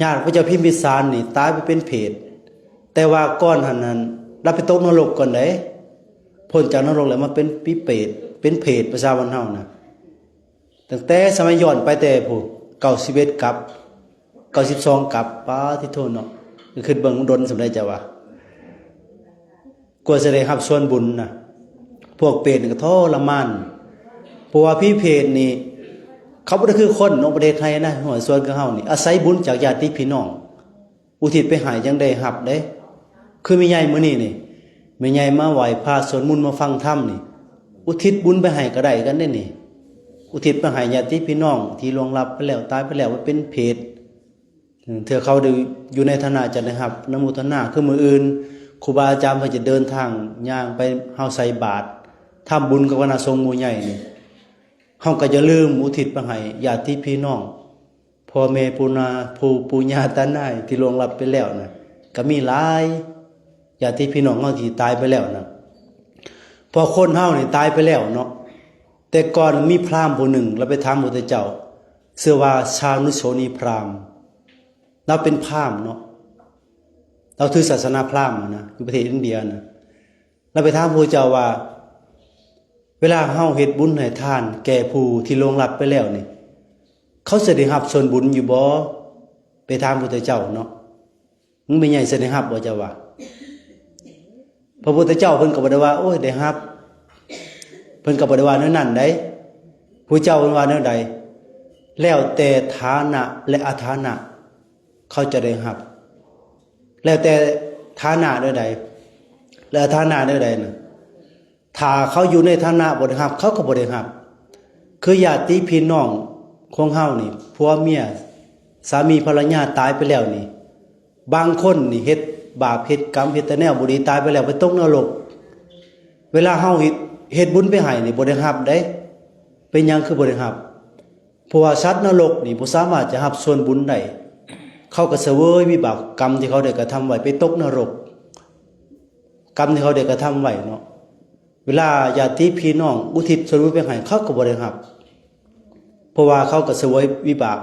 ຍາດພະເຈົ້າພິມພິສານນີ້ຕາຍໄປເປັນເປດ ແຕ່ວ່າກ່ອນຫັ້ນນັ້ນລາວໄປຕົກນະລົກກ່ອນເດ້ ພົ້ນຈາກນະລົກແລ້ວມາເປັນຜີເປດ ເປັນເປດ ພາສາບ້ານເຮົານະ. ຕັ້ງແຕ່ສະໄໝຍ້ອນໄປແຕ່ພຸ້ນ ເກົ້າສິບເອັດກັບ ເກົ້າສິບສອງກັບ ປາທິໂທເນາະ ຄຶດເບິ່ງມັນດົນສ່ຳໃດເຈົ້າວ່າ ກວ່າຈະໄດ້ຮັບສ່ວນບຸນນະ. ພວກເປດນີ້ກໍທໍລະມານ ເພາະວ່າຜີເປດນີ້ ເຂົາບໍ່ໄດ້ຄືຄົນເນາະ ບໍ່ໄດ້ເຮັດໄຮ່ນາຫົວສວນຄືເຮົານີ້ ອາໄສບຸນຈາກຍາດຕິພີ່ນ້ອງ ອຸທິດໄປໃຫ້ຈັ່ງໄດ້ຮັບເດ້. ຄືແມ່ໃຫຍ່ມື້ນີ້ນີ້ ແມ່ໃຫຍ່ມາໄຫວ້ພະສວດມົນມາຟັງທຳນີ້ ອຸທິດບຸນໄປໃຫ້ກໍໄດ້ຄືກັນເດ້ນີ້ ອຸທິດໄປໃຫ້ຍາດຕິພີ່ນ້ອງທີ່ລ່ວງລັບໄປແລ້ວ ຕາຍໄປແລ້ວ ໄປເປັນເປດ. ເທື່ອເຂົາໄດ້ຢູ່ໃນຖານະຈະໄດ້ຮັບອະນຸໂມທະນາ ຄືມື້ອື່ນຄູບາອາຈານເພິ່ນຈະເດີນທາງຍ່າງໄປ ເຮົາໃສ່ບາດ ທຳບຸນກັບຄະນະສົງໝູ່ໃຫຍ່ນີ້ ເຮົາກໍຢ່າລືມອຸທິດໄປໃຫ້ຍາດຕິພີ່ນ້ອງ ພໍ່ແມ່ປູ່ນາ ປູ່ ປູ່ຍ່າຕານາຍທີ່ລ່ວງລັບໄປແລ້ວນະ ກໍມີຫຼາຍ ຍາດຕິພີ່ນ້ອງເຮົາທີ່ຕາຍໄປແລ້ວນະ. ເພາະຄົນເຮົານີ້ຕາຍໄປແລ້ວເນາະ ແຕ່ກ່ອນມີພຣາມຜູ້ໜຶ່ງ ລາວໄປຖາມພະພຸດທະເຈົ້າ ຊື່ວ່າຊານຸໂສນີພຣາມ ລາວເປັນພຣາມເນາະ ລາວຖືສາສະໜາພຣາມນະ ຢູ່ປະເທດອິນເດຍນະ. ລາວໄປຖາມພະພຸດທະເຈົ້າວ່າ ເວລາເຮົາເຮັດບຸນໃຫ້ທານແກ່ຜູ້ທີ່ລ່ວງລັບໄປແລ້ວນີ້ ເຂົາຈະໄດ້ຮັບສ່ວນບຸນຢູ່ບໍ່? ໄປຖາມພະພຸດທະເຈົ້າເນາະ ແມ່ໃຫຍ່ຈະໄດ້ຮັບບໍ່ເຈົ້າວ່າ? ພະພຸດທະເຈົ້າເພິ່ນກໍບໍ່ໄດ້ວ່າ ໂອ້ຍ ໄດ້ຮັບ ເພິ່ນກໍບໍ່ໄດ້ວ່າແນວນັ້ນໃດ. ພະເຈົ້າເພິ່ນວ່າແນວໃດ? ແລ້ວແຕ່ຖານະ ແລະ ອະຖານະ ເຂົາຈະໄດ້ຮັບ. ແລ້ວແຕ່ຖານະແນວໃດ? ແລ້ວຖານະແນວໃດນະ? ຖ້າເຂົາຢູ່ໃນຖານະບໍ່ໄດ້ຮັບ ເຂົາກໍບໍ່ໄດ້ຮັບ. ຄືຍາດຕິພີ່ນ້ອງຂອງເຮົານີ້ ຜົວເມຍ ສາມີພັນລະຍາຕາຍໄປແລ້ວນີ້ ບາງຄົນນີ້ເຮັດບາບເຮັດກຳ ເຮັດແຕ່ແນວບໍ່ດີ ຕາຍໄປແລ້ວໄປຕົກນະລົກ. ເວລາເຮົາເຮັດ ເຮັດບຸນໄປໃຫ້ນີ້ບໍ່ໄດ້ຮັບເດ້. ເປັນຫຍັງຄືບໍ່ໄດ້ຮັບ? ເພາະວ່າສັດນະລົກນີ້ບໍ່ສາມາດຈະຮັບສ່ວນບຸນໄດ້. ເຂົາກໍສະເຫວີຍວິບາກກຳທີ່ເຂົາໄດ້ກະທຳໄວ້ ໄປຕົກນະລົກ. ກຳທີ່ເຂົາໄດ້ກະທຳໄວ້ເນາະ ເວລາຍາດຕິພີ່ນ້ອງອຸທິດສ່ວນບຸນໄປໃຫ້ ເຂົາກໍບໍ່ໄດ້ຮັບ ເພາະວ່າເຂົາກໍສະເຫວີຍວິບາກ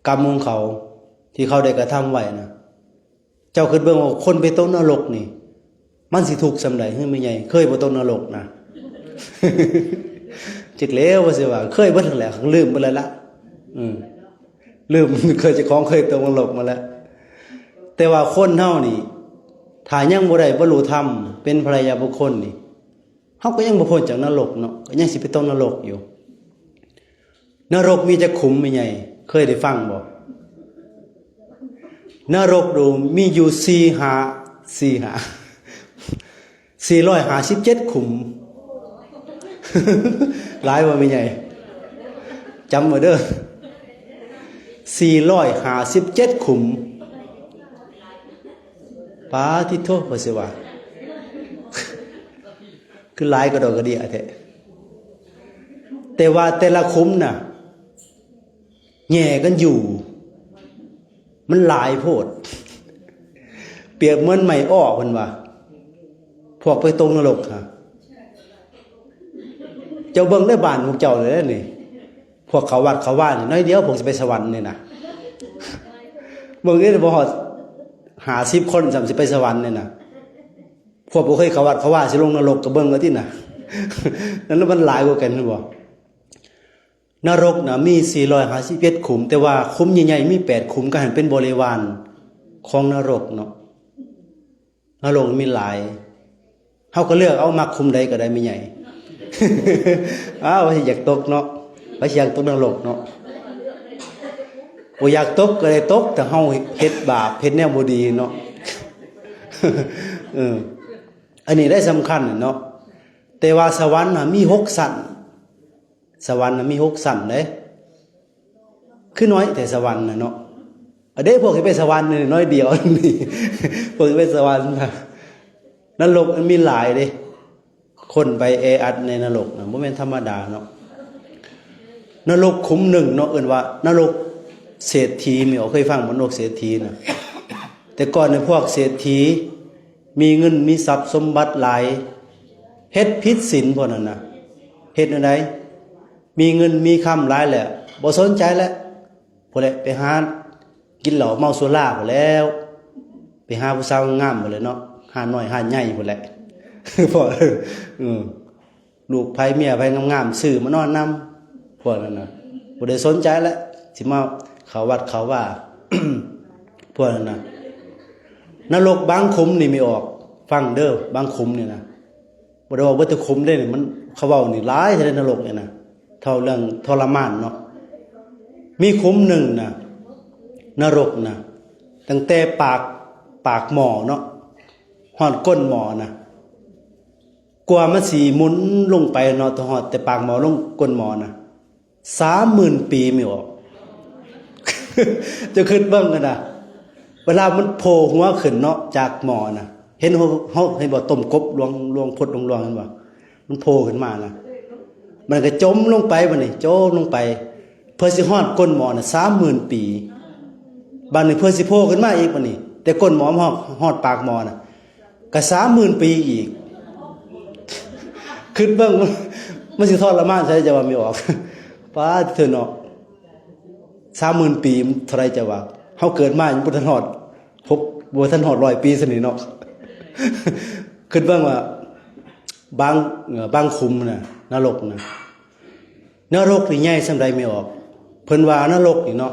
ກຳຂອງເຂົາທີ່ເຂົາໄດ້ກະທຳໄວ້ນະ. ເຈົ້າຄິດເບິ່ງວ່າຄົນໄປຕົກນະລົກນີ້ ມັນຊິທຸກສ່ຳໃດ? ເຮີ ແມ່ໃຫຍ່ເຄີຍບໍ່ຕົກນະລົກນະ? ຈັກແລ້ວວ່າຊິວ່າ ເຄີຍເບິດຫັ້ນແຫຼະ ລືມເບິດແລ້ວລະ ອືມ ລືມ ເຄີຍ ເຈົ້າຂອງເຄີຍຕົກນະລົກມາແລ້ວ. ແຕ່ວ່າຄົນເຮົານີ້ ຖ້າຍັງບໍ່ໄດ້ບັນລຸທຳ ເປັນພະອະລິຍະບຸກຄົນນີ້ ເຮົາກໍຍັງບໍ່ພົ້ນຈາກນະລົກເນາະ ກໍຍັງຊິໄປຕົກນະລົກຢູ່. ນະລົກມີຈັກຂຸມ ແມ່ໃຫຍ່ ເຄີຍໄດ້ຟັງບໍ່? ນະລົກໂດມີຢູ່ສີ່ຫ້າ ສີ່ຫ້າ ສີ່ຮ້ອຍຫ້າສິບເຈັດຂຸມ. ຫຼາຍບໍ່ແມ່ໃຫຍ່? ຈຳໄວ້ເດີ້ ສີ່ຮ້ອຍຫ້າສິບເຈັດຂຸມ. ປາຕິໂທ ວ່າຊິວ່າ ຄືຫຼາຍກະດອກກະເດຍແທ້. ແຕ່ວ່າແຕ່ລະຂຸມນະ ແຫຍ່ກັນຢູ່ ມັນຫຼາຍໂພດ ປຽບເໝືອນໄມ້ອໍ ເພິ່ນວ່າ ພວກໄປຕົກນະລົກຫາ ເຈົ້າເບິ່ງໃນບ້ານພວກເຈົ້າເລີຍນີ້ ພວກເຂົ້າວັດເຂົ້າວານີ້ ໜ້ອຍດຽວພວກຊິໄປສະຫວັນນີ້ນະ ເບິ່ງເດ້ ບໍ່ຮອດຫ້າສິບຄົນຊ້ຳ ຊິໄປສະຫວັນນີ້ນະ. ພວກບໍ່ເຄີຍເຂົ້າວັດເຂົ້າວາ ຊິລົງນະລົກກໍເບິ່ງເອົາຕິນະ ນັ້ນມັນຫຼາຍກວ່າກັນ ເຫັນບໍ່? ນະລົກນະມີສີ່ຮ້ອຍຫ້າສິບເຈັດຂຸມ ແຕ່ວ່າຂຸມໃຫຍ່ໆ ມີແປດຂຸມ ກໍໃຫ້ເປັນບໍລິວານຂອງນະລົກເນາະ. ນະລົກມີຫຼາຍ ເຮົາກໍເລືອກເອົາ ມັກຂຸມໃດກໍໄດ້ ແມ່ໃຫຍ່. ອ້າວ ໃຜຢາກຕົກເນາະ ໃຜຢາກຕົກນະລົກເນາະ ບໍ່ຢາກຕົກກໍໄດ້ຕົກ ແຕ່ເຮົາເຮັດບາບ ເຮັດແນວບໍ່ດີເນາະ. ເອີ ອັນນີ້ໄດ້ສຳຄັນເນາະ. ແຕ່ວ່າສະຫວັນນະມີຫົກຊັ້ນ ສະຫວັນນະມີຫົກຊັ້ນເດ້. ຄືນ້ອຍແຕ່ສະຫວັນນະເນາະ. ອາເດ້ ພວກທີ່ໄປສະຫວັນນີ້ນ້ອຍດຽວນີ້ ພວກທີ່ໄປສະຫວັນນະ. ນະລົກມັນມີຫຼາຍເດ້. ຄົນໄປແອອັດໃນນະລົກນະ ບໍ່ແມ່ນທຳມະດາເນາະ. ນະລົກຂຸມໜຶ່ງເນາະ ເອີ້ນວ່ານະລົກເສດຖີ. ແມ່ນບໍ່ ເຄີຍຟັງບໍ່ ນະລົກເສດຖີນະ? ແຕ່ກ່ອນນີ້ພວກເສດຖີ ມີເງິນມີຊັບສົມບັດຫຼາຍ ເຮັດຜິດສິນພວກນັ້ນນະ. ເຮັດແນວໃດ? ມີເງິນມີຄຳຫຼາຍແລ້ວ ບໍ່ສົນໃຈແລ້ວ ພຸ້ນແຫຼະ ໄປຫາກິນເຫຼົ້າເມົາສຸລາພຸ້ນແລ້ວ ໄປຫາຜູ້ສາວງາມພຸ້ນແຫຼະເນາະ ຮ້ານນ້ອຍຮ້ານໃຫຍ່ພຸ້ນແຫຼະ. ເພາະ ເອີ ລູກໃຜເມຍໃຜງາມໆ ຊື້ມານອນນຳ ພວກນັ້ນນະ ບໍ່ໄດ້ສົນໃຈແລ້ວ ຊິມາເຂົ້າວັດເຂົ້າວາ ພວກນັ້ນນະ. ນະລົກບາງຂຸມນີ້ ແມ່ອອກ ຟັງເດີ້ ບາງຂຸມນີ້ນະ ບໍ່ໄດ້ເວົ້າເບິດທຸກຂຸມເດ້ ມັນ ເຂົາເວົ້ານີ້ຫຼາຍແທ້ໃນນະລົກນີ້ນະ ເທົ່າເລື່ອງທໍລະມານເນາະ. ມີຂຸມໜຶ່ງນະ ນະລົກນະ ຕັ້ງແຕ່ປາກ ປາກໝໍ້ເນາະ ຮອດກົ້ນໝໍ້ນະ ກວ່າມັນຊິໝຸນລົງໄປເນາະ ຮອດແຕ່ປາກໝໍ້ລົງກົ້ນໝໍ້ນະ ສາມໝື່ນປີ ແມ່ອອກ. ເຈົ້າຄິດເບິ່ງຫັ້ນນະ ເວລາມັນໂຜ່ຫົວຂຶ້ນເນາະ ຈາກໝໍ້ນະ ເຫັນເຮົາ ເຮົາເຫັນບໍ່ ຕົ້ມກົບລວງ ລວງ ພົດລວງໆ ເຫັນບໍ່? ມັນໂຜ່ຂຶ້ນມານະ ມັນກໍຈົມລົງໄປ ບາດນີ້ ຈົມລົງໄປ ເພື່ອຊິຮອດກົ້ນໝໍ້ນະ ສາມໝື່ນປີ. ບາດນີ້ເພື່ອຊິໂຜ່ຂຶ້ນມາອີກ ບາດນີ້ ແຕ່ກົ້ນໝໍ້ມາຮອດ ຮອດປາກໝໍ້ນະ ກໍສາມໝື່ນປີອີກ. ຄິດເບິ່ງ ມັນຊິທໍລະມານສ່ຳໃດ ເຈົ້າວ່າ ແມ່ອອກ? ປາດເທີເນາະ ສາມໝື່ນປີ ມັນເທົ່າໃດ ເຈົ້າວ່າ? ເຮົາເກີດມາຍັງບໍ່ທັນຮອດ ຫົກ ບໍ່ທັນຮອດຮ້ອຍປີຊ້ຳນີ້ເນາະ. ຄິດເບິ່ງວ່າ ບາງ ເອີ ບາງຂຸມນະ ນະລົກນະ ນະລົກນີ້ໃຫຍ່ສ່ຳໃດ ແມ່ອອກ? ເພິ່ນວ່ານະລົກນີ້ເນາະ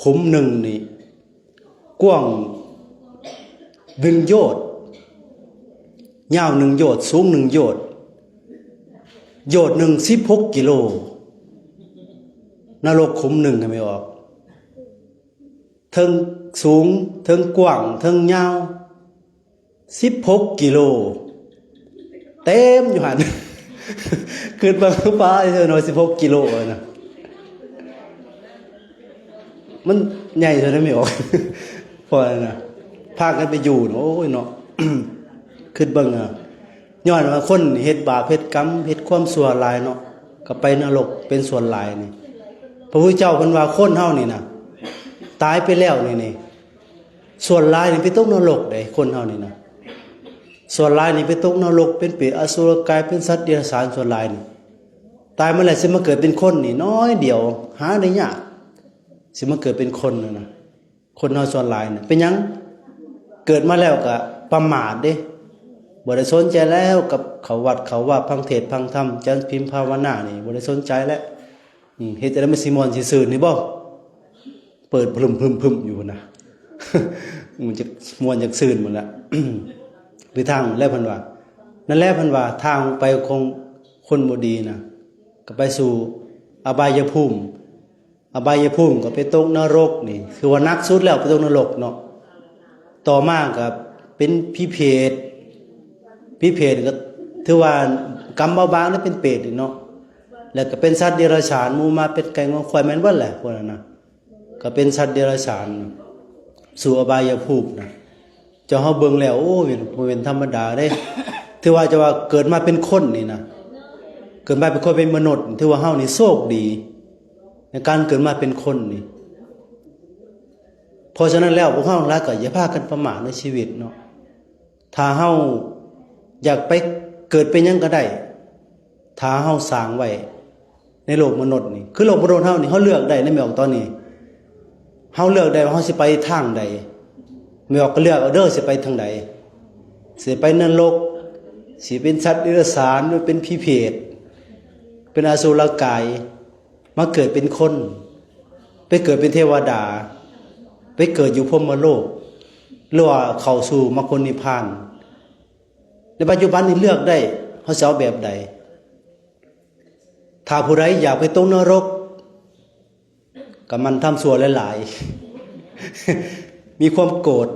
ຂຸມໜຶ່ງນີ້ ກວ້າງໜຶ່ງໂຍດ ຍາວໜຶ່ງໂຍດ ສູງໜຶ່ງໂຍດ ໂຍດໜຶ່ງສິບຫົກກິໂລ. ນະລົກຂຸມໜຶ່ງຫັ້ນ ແມ່ອອກ ເທິງສູງ ເທິງກວ້າງ ເທິງຍາວ ສິບຫົກກິໂລ ເຕັມຢູ່ຫັ້ນ. ຄິດວ່າ ປາດເນາະ ສິບຫົກກິໂລນະ ມັນໃຫຍ່ເທົ່າໃດ ແມ່ອອກ? ພໍນັ້ນນະ ພາກັນໄປຢູ່ ໂອ້ຍເນາະ ຄິດເບິ່ງ ຍ້ອນວ່າຄົນເຮັດບາບເຮັດກຳ ເຮັດຄວາມຊົ່ວຫຼາຍເນາະ ກໍໄປນະລົກເປັນສ່ວນຫຼາຍນີ້. ພະພຸດທະເຈົ້າເພິ່ນວ່າ ຄົນເຮົານີ້ນະ ຕາຍໄປແລ້ວນີ້ ນີ້ ສ່ວນຫຼາຍນີ້ໄປຕົກນະລົກເດ້ ຄົນເຮົານີ້ນະ. ສ່ວນຫຼາຍນີ້ໄປຕົກນະລົກ ເປັນເປດອະສຸລະກາຍ ເປັນສັດເດຍລະສານ. ສ່ວນຫຼາຍນີ້ຕາຍມາແລ້ວ ຊິມາເກີດເປັນຄົນນີ້ນ້ອຍດຽວ ຫາໄດ້ຍາກ ຊິມາເກີດເປັນຄົນນະ. ຄົນເຮົາສ່ວນຫຼາຍນະ ເປັນຫຍັງ? ເກີດມາແລ້ວກະປະໝາດເດ້ ບໍ່ໄດ້ສົນໃຈແລ້ວກັບເຂົ້າວັດເຂົ້າວາ ຟັງເທດຟັງທຳ ຈັນພິມພາວະນານີ້ ບໍ່ໄດ້ສົນໃຈແລ້ວ. ອືມ ເຮັດຈັ່ງໃດມັນຊິມ່ວນຊິຊື່ນນີ້ບໍ່? ເປີດພຶມໆໆຢູ່ພຸ້ນນະ ມັນຈັກມ່ວນຈັກຊື່ນພຸ້ນລະ. ຄືທາງແລ້ວເພິ່ນວ່າ ນັ້ນແຫຼະເພິ່ນວ່າ ທາງໄປຂອງຄົນບໍ່ດີນະ ກໍໄປສູ່ອະບາຍະພູມ. ອະບາຍະພູມກໍໄປຕົກນະລົກນີ້ ຄືວ່າໜັກສຸດແລ້ວ ໄປຕົກນະລົກເນາະ. ຕໍ່ມາກໍເປັນຜີເປດ ຜີເປດກໍຖືວ່າກຳເບົາບາງ ຫຼືເປັນເປດນີ້ເນາະ. ແລ້ວກໍເປັນສັດເດຍລະສານ ໝູໝາເປັດໄກ່ງົວຄວາຍ ແມ່ນເບິດແຫຼະພວກນັ້ນນະ. ກໍເປັນສັດເດຍລະສານ ສູ່ອະບາຍະພູມນະ. ເຈົ້າ ເຮົາເບິ່ງແລ້ວ ໂອ້ຍ ບໍ່ແມ່ນທຳມະດາເດ້. ຖືວ່າ ເຈົ້າວ່າເກີດມາເປັນຄົນນີ້ນະ ເກີດມາເປັນຄົນ ເປັນມະນຸດ ຖືວ່າເຮົານີ້ໂຊກດີໃນການເກີດມາເປັນຄົນນີ້. ເພາະສະນັ້ນແລ້ວ ພວກເຮົາທັງຫຼາຍກໍຢ່າພາກັນປະໝາດໃນຊີວິດເນາະ. ຖ້າເຮົາຢາກໄປເກີດເປັນຫຍັງກໍໄດ້ ຖ້າເຮົາສ້າງໄວ້ໃນໂລກມະນຸດນີ້ ຄືໂລກມະນຸດເຮົານີ້ ເຮົາເລືອກໄດ້ນະ ແມ່ອອກ. ຕອນນີ້ເຮົາເລືອກໄດ້ວ່າເຮົາຊິໄປທາງໃດ. ແມ່ອອກກໍເລືອກເອົາເດີ ຊິໄປທາງໃດ ຊິໄປນະລົກ ຊິເປັນສັດເດຍລະສານ ຫຼືເປັນຜີເປດ ເປັນອະສຸລະກາຍ ມາເກີດເປັນຄົນ ໄປເກີດເປັນເທວະດາ ໄປເກີດຢູ່ພົມມະໂລກ ຫຼືວ່າເຂົ້າສູ່ມັກຜົນນິບພານ. ໃນປັດຈຸບັນນີ້ເລືອກໄດ້ ເຮົາຊິເອົາແບບໃດ. ຖ້າຜູ້ໃດຢາກໄປຕົກນະລົກ ກໍໝັ່ນທຳຊົ່ວຫຼາຍໆ ມີຄວາມໂກດ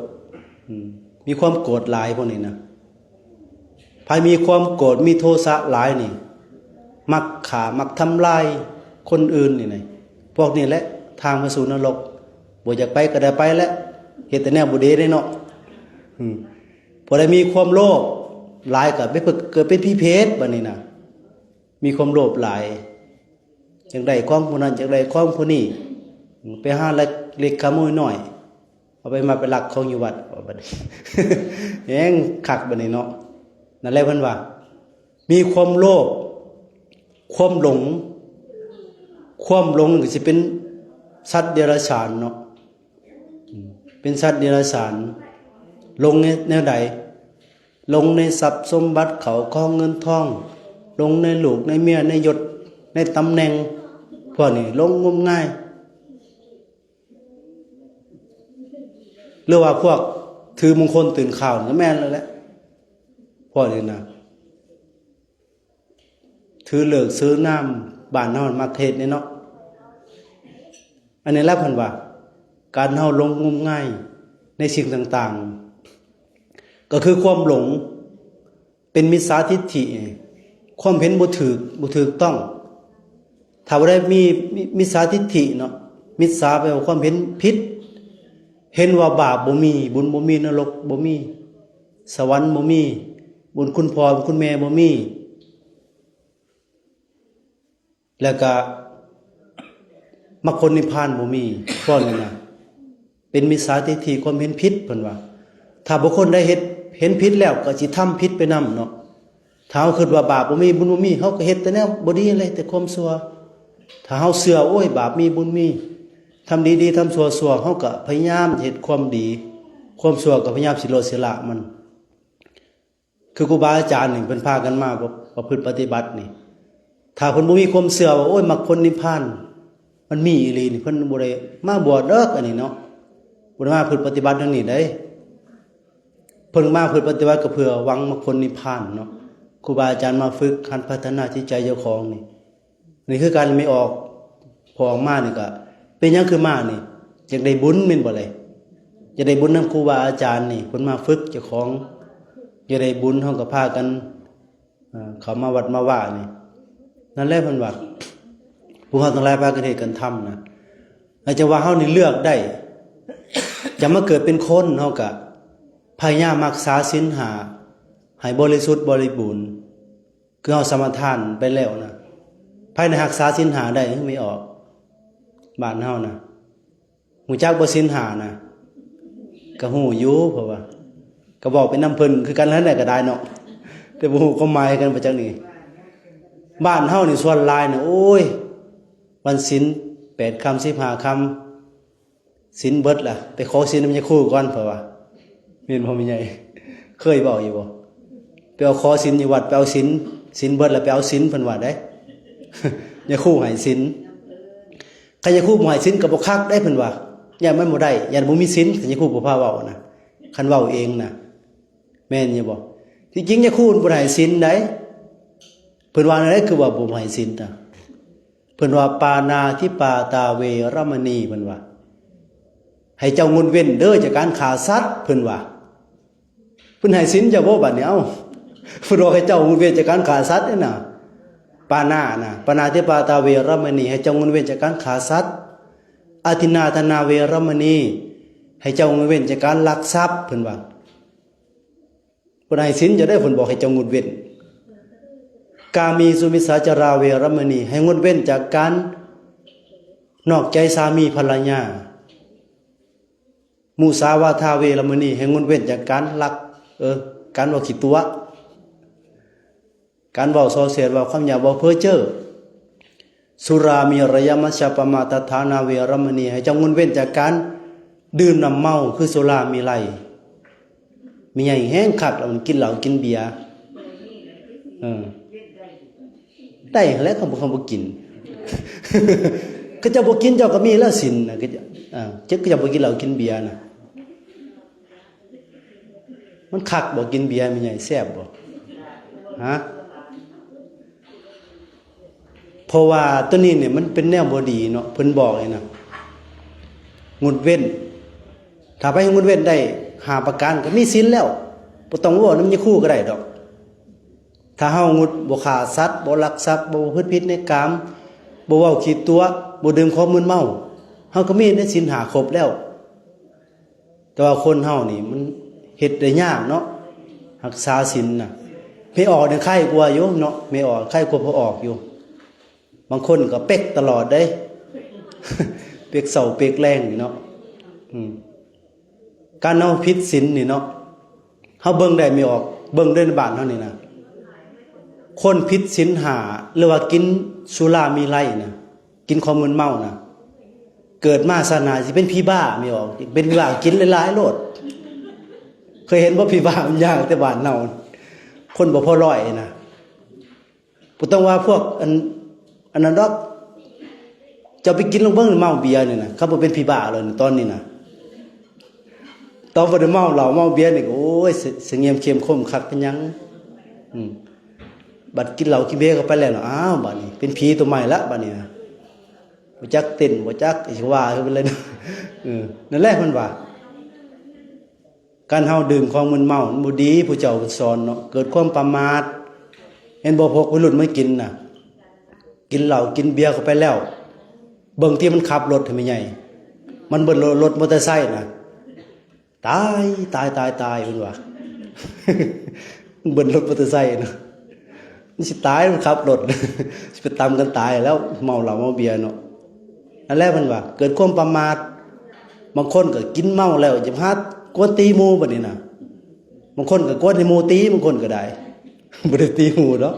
ອືມ ມີຄວາມໂກດຫຼາຍພວກນີ້ນະ. ໃຜມີຄວາມໂກດ ມີໂທສະຫຼາຍນີ້ ມັກຂ້າ ມັກທຳລາຍຄົນອື່ນນີ້ນະ. ພວກນີ້ແຫຼະທາງໄປສູ່ນະລົກ. ບໍ່ຢາກໄປກໍໄດ້ໄປແຫຼະ ເຮັດແຕ່ແນວບໍ່ດີເດ້ເນາະ. ອືມ ຜູ້ໃດມີຄວາມໂລບຫຼາຍກໍໄປເກີດເປັນຜີເປດ ບັດນີ້ນະ. ມີຄວາມໂລບຫຼາຍ ຢາກໄດ້ຂອງຜູ້ນັ້ນ ຢາກໄດ້ຂອງຜູ້ນີ້ ໄປຫາລັກເລັກຂະໂມຍນ້ອຍ ເອົາໄປມາໄປລັກຂອງຢູ່ວັດ ບັດນີ້ ແຮງຄັກບັດນີ້ເນາະ. ນັ້ນແຫຼະເພິ່ນວ່າ ມີຄວາມໂລບ ຄວາມຫຼົງ ຄວາມຫຼົງກໍຊິເປັນສັດເດຍລະສານເນາະ. ອືມ ເປັນສັດເດຍລະສານ. ຫຼົງໃນແນວໃດ? ຫຼົງໃນຊັບສົມບັດ ເຂົ້າຂອງເງິນທອງ ຫຼົງໃນລູກໃນເມຍ ໃນຍົດໃນຕຳແໜ່ງ ພວກນີ້ຫຼົງງົມງາຍ. ຫຼືວ່າພວກຖືມຸງຄົນຕື່ນຂ່າວນີ້ກໍແມ່ນແລ້ວແຫຼະ ພວກນີ້ນະ. ຖືເລີກຖືນາມ ບ້ານເຮົາມັກເຮັດນີ້ເນາະ. ອັນນີ້ແຫຼະເພິ່ນວ່າ ການເຮົາຫຼົງງົມງາຍໃນສິ່ງຕ່າງໆ ກໍຄືຄວາມຫຼົງ ເປັນມິດສາທິດຖິ ຄວາມເຫັນບໍ່ຖືກ ບໍ່ຖືກຕ້ອງ. ຖ້າບໍ່ໄດ້ມີ ມີ ມິດສາທິດຖິເນາະ ມິດສາແປວ່າຄວາມເຫັນຜິດ ເຫັນວ່າບາບບໍ່ມີ ບຸນບໍ່ມີ ນະລົກບໍ່ມີ ສະຫວັນບໍ່ມີ ບຸນຄຸນພໍ່ບຸນຄຸນແມ່ບໍ່ມີ ແລ້ວກະມັກຜົນນິບພານບໍ່ມີ. ພວກນີ້ນະ ເປັນມິດສາທິດຖິ ຄວາມເຫັນຜິດ ເພິ່ນວ່າ. ຖ້າບຸກຄົນໃດເຮັດ ເຫັນຜິດແລ້ວ ກໍຊິທຳຜິດໄປນຳເນາະ. ຖ້າເຮົາຄິດວ່າບາບບໍ່ມີ ບຸນບໍ່ມີ ເຮົາກໍເຮັດແຕ່ແນວບໍ່ດີເລີຍ ແຕ່ຄວາມຊົ່ວ. ຖ້າເຮົາເຊື່ອ ໂອ້ຍ ບາບມີ ບຸນມີ ທຳດີດີ ທຳຊົ່ວຊົ່ວ ເຮົາກໍພະຍາຍາມເຮັດຄວາມດີ ຄວາມຊົ່ວກໍພະຍາຍາມຊິລົດຊິລະມັນ. ຄືຄູບາອາຈານນີ້ ເພິ່ນພາກັນມາປະ ປະພຶດປະຕິບັດນີ້ ຖ້າເພິ່ນບໍ່ມີຄວາມເຊື່ອວ່າ ໂອ້ຍ ມັກຜົນນິບພານມັນມີອີ່ຫຼີນີ້ ເພິ່ນບໍ່ໄດ້ມາບວດດອກ ອັນນີ້ເນາະ. ບໍ່ໄດ້ມາປະພຶດປະຕິບັດແນວນີ້ເດ້. ເພິ່ນມາປະພຶດປະຕິບັດກໍເພື່ອຫວັງມັກຜົນນິບພານເນາະ. ຄູບາອາຈານມາຝຶກຫັດພັດທະນາຈິດໃຈເຈົ້າຂອງນີ້ ນີ້ຄືການແມ່ອອກ ພໍອອກມານີ້ກໍ ເປັນຫຍັງຄືມານີ້? ຢາກໄດ້ບຸນແມ່ນບໍ່ແລະ? ຢາກໄດ້ບຸນນຳຄູບາອາຈານນີ້ ເພິ່ນມາຝຶກເຈົ້າຂອງ ຢາກໄດ້ບຸນ ເຮົາກໍພາກັນ ເອີ ເຂົ້າມາວັດມາວານີ້. ນັ້ນແຫຼະເພິ່ນວ່າ ພວກເຮົາທັງຫຼາຍພາກັນເຮັດກັນທຳນະ ອາດຈະວ່າເຮົານີ້ເລືອກໄດ້ ຈະມາເກີດເປັນຄົນ ເຮົາກະພະຍາຍາມຮັກສາສິນຫ້າໃຫ້ບໍລິສຸດບໍລິບູນ ຄືເຮົາສະມາທານໄປແລ້ວນະ. ໃຜນະຮັກສາສິນຫ້າໄດ້ ແມ່ອອກ ບ້ານເຮົານະ ຮູ້ຈັກບໍ່ສິນຫ້ານະ? ກະຮູ້ຢູ່ ເພາະວ່າກະເວົ້າໄປນຳເພິ່ນຄືກັນຫັ້ນແຫຼະ ກະໄດ້ເນາະ ແຕ່ບໍ່ຮູ້ຄວາມໝາຍຄືກັນ ບໍ່ຈັກນີ້. ບ້ານເຮົານີ້ສ່ວນຫຼາຍນະ ໂອ້ຍ ວັນສິນແປດຄ່ຳ ສິບຫ້າຄ່ຳ ສິນເບິດລະ ໄປຂໍສິນນຳຍາຄູກ່ອນ ເພາະວ່າ ແມ່ນບໍ່ແມ່ໃຫຍ່? ເຄີຍເວົ້າຢູ່ບໍ່? ໄປເອົາ ຂໍສິນຢູ່ວັດ ໄປເອົາສິນ ສິນເບິດແລ້ວໄປເອົາສິນ ເພິ່ນວ່າໄດ໋ ຍາຄູໃຫ້ສິນ. ຄັນຍາຄູບໍ່ໃຫ້ສິນກໍບໍ່ຄັກໄດ໋ ເພິ່ນວ່າ ຢ້ານມັນບໍ່ໄດ້ ຢ້ານບໍ່ມີສິນ ຄັນຍາຄູບໍ່ພາເວົ້ານະ ຄັນເວົ້າເອງນະ ແມ່ນຢູ່ບໍ່? ທີ່ຈິງຍາຄູບໍ່ໄດ້ໃຫ້ສິນໃດ໋ ເພິ່ນວ່າແນວໃດ ຄືວ່າບໍ່ໃຫ້ສິນນະ? ເພິ່ນວ່າ ປານາທິປາຕາເວລະມະນີ ເພິ່ນວ່າ ໃຫ້ເຈົ້າງົດເວັ້ນເດີຈາກການຂ້າສັດ ເພິ່ນວ່າ. ເພິ່ນໃຫ້ສິນເຈົ້າບໍ່ບາດນີ້? ເອົ້າ ເພິ່ນບອກໃຫ້ເຈົ້າງົດເວັ້ນຈາກການຂ້າສັດນີ້ນະ ປານານະ ປານາທິປາຕາເວລະມະນີ ໃຫ້ເຈົ້າງົດເວັ້ນຈາກການຂ້າສັດ. ອະທິນນາທານາເວລະມະນີ ໃຫ້ເຈົ້າງົດເວັ້ນຈາກການລັກຊັບ ເພິ່ນວ່າ. ເພິ່ນໃຫ້ສິນເຈົ້າເດີ ເພິ່ນບອກໃຫ້ເຈົ້າງົດເວັ້ນ. ກາເມສຸມິດສາຈາລາເວລະມະນີ ໃຫ້ງົດເວັ້ນຈາກການນອກໃຈສາມີພັນລະຍາ. ມຸສາວາທາເວລະມະນີ ໃຫ້ງົດເວັ້ນຈາກການລັກ ເອີ ການເວົ້າຂີ້ຕົວະ ການເວົ້າສ່ອແສດ ເວົ້າຄຳຫຍາບ ເວົ້າເພີ້ເຈີ້. ສຸລາເມລະຍະມັດຈະປະມາທັດຖານາເວລະມະນີ ໃຫ້ເຈົ້າງົດເວັ້ນຈາກການດື່ມນ້ຳເມົາ ຄືສຸລາເມໄລ. ແມ່ໃຫຍ່ແຮງຄັກລະ ມັນກິນເຫຼົ້າກິນເບຍ ເອີ ໄດ້ຫັ້ນແຫຼະ ຄັນບໍ່ ຄັນບໍ່ກິນ ເຂົາເຈົ້າບໍ່ກິນເຈົ້າກໍມີແລ້ວສິນນະ ເຂົາເຈົ້າ ເອີ ເຈົ້າ ເຂົາເຈົ້າບໍ່ກິນເຫຼົ້າກິນເບຍນະ. ມັນຄັກບໍ່ ກິນເບຍແມ່ໃຫຍ່ ແຊບບໍ່ ຮະ? ເພາະວ່າໂຕນີ້ນີ້ມັນເປັນແນວບໍ່ດີເນາະ ເພິ່ນບອກນີ້ນະ ງົດເວັ້ນ. ຖ້າໃຜງົດເວັ້ນໄດ້ຫ້າປະການກໍມີສິນແລ້ວ ບໍ່ຕ້ອງເວົ້ານຳຍາຄູກໍໄດ້ດອກ. ຖ້າເຮົາງົດ ບໍ່ຂ້າສັດ ບໍ່ລັກຊັບ ບໍ່ປະພຶດຜິດໃນກາມ ບໍ່ເວົ້າຂີ້ຕົວະ ບໍ່ດື່ມຂອງມຶນເມົາ ເຮົາກໍມີໃນສິນຫ້າຄົບແລ້ວ. ແຕ່ວ່າຄົນເຮົານີ້ມັນເຮັດໄດ້ຍາກເນາະ ຮັກສາສິນນະ. ແມ່ອອກນີ້ໄຄກວ່າຢູ່ເນາະ ແມ່ອອກໄຄກວ່າພໍ່ອອກຢູ່. ບາງຄົນກໍເປັກຕະຫຼອດເດ້ ເປັກເຊົ້າເປັກແລງນີ້ເນາະ. ອືມ ການເຮົາຜິດສິນນີ້ເນາະ ເຮົາເບິ່ງໄດ້ແມ່ອອກ ເບິ່ງເດີໃນບ້ານເຮົານີ້ນະ ຄົນຜິດສິນຫ້າ ຫຼືວ່າກິນສຸລາເມໄລນະ ກິນຂອງມຶນເມົານະ ເກີດມາຊາດໜ້າຊິເປັນຜີບ້າແມ່ອອກ ເປັນຜີບ້າກິນຫຼາຍໆໂລດ. ເຄີຍເຫັນບໍ່ຜີບ້າມັນຍ່າງແຕ່ບ້ານເຮົາ ຄົນບໍ່ພໍຮ້ອຍນະ. ບໍ່ຕ້ອງວ່າພວກອັນ ອັນນັ້ນດອກ ເຈົ້າໄປກິນລອງເບິ່ງເມົາເບຍນີ້ນະ ຄັນບໍ່ເປັນຜີບ້າແລ້ວນີ້ ຕອນນີ້ນະ. ຕອນບໍ່ໄດ້ເມົາເຫຼົ້າເມົາເບຍນີ້ ໂອ້ຍ ສະ ສະຫງຽມເຂັ້ມຂົມຄັກເປັນຫຍັງ. ອືມ ບັດກິນເຫຼົ້າກິນເບຍເຂົ້າໄປແລ້ວນະ ອ້າວ ບາດນີ້ເປັນຜີຕົວໃໝ່ລະ ບາດນີ້ນະ ບໍ່ຈັກເຕັ້ນ ບໍ່ຈັກຊິວ່າຄືເພິ່ນເລີຍນະ. ເອີ ນັ້ນແຫຼະເພິ່ນວ່າ ການເຮົາດື່ມຂອງມຶນເມົາມັນບໍ່ດີ ຜູ້ເຈົ້າເພິ່ນສອນເນາະ ເກີດຄວາມປະໝາດ. ເຫັນບໍ່ ພວກໄວລຸ້ນມາກິນນະ ກິນເຫຼົ້າກິນເບຍເຂົ້າໄປແລ້ວ ເບິ່ງທີ່ມັນຂັບລົດໃຫ້ແມ່ໃຫຍ່ ມັນເບິ່ງລົດ ລົດມໍເຕີໄຊນະ ຕາຍ ຕາຍ ຕາຍ ຕາຍ ເພິ່ນວ່າ ມັນເບິ່ງລົດມໍເຕີໄຊນະ ມັນຊິຕາຍ ມັນຂັບລົດ ຊິໄປຕຳກັນຕາຍແລ້ວ ເມົາເຫຼົ້າເມົາເບຍເນາະ. ນັ້ນແຫຼະເພິ່ນວ່າເກີດຄວາມປະໝາດ ບາງຄົນກໍກິນເມົາແລ້ວຈະມາຫາກວນຕີໝູ່ບັດນີ້ນະ ບາງຄົນກໍກວນໃຫ້ໝູ່ຕີ ບາງຄົນກໍໄດ້ ບໍ່ໄດ້ຕີໝູ່ດອກ.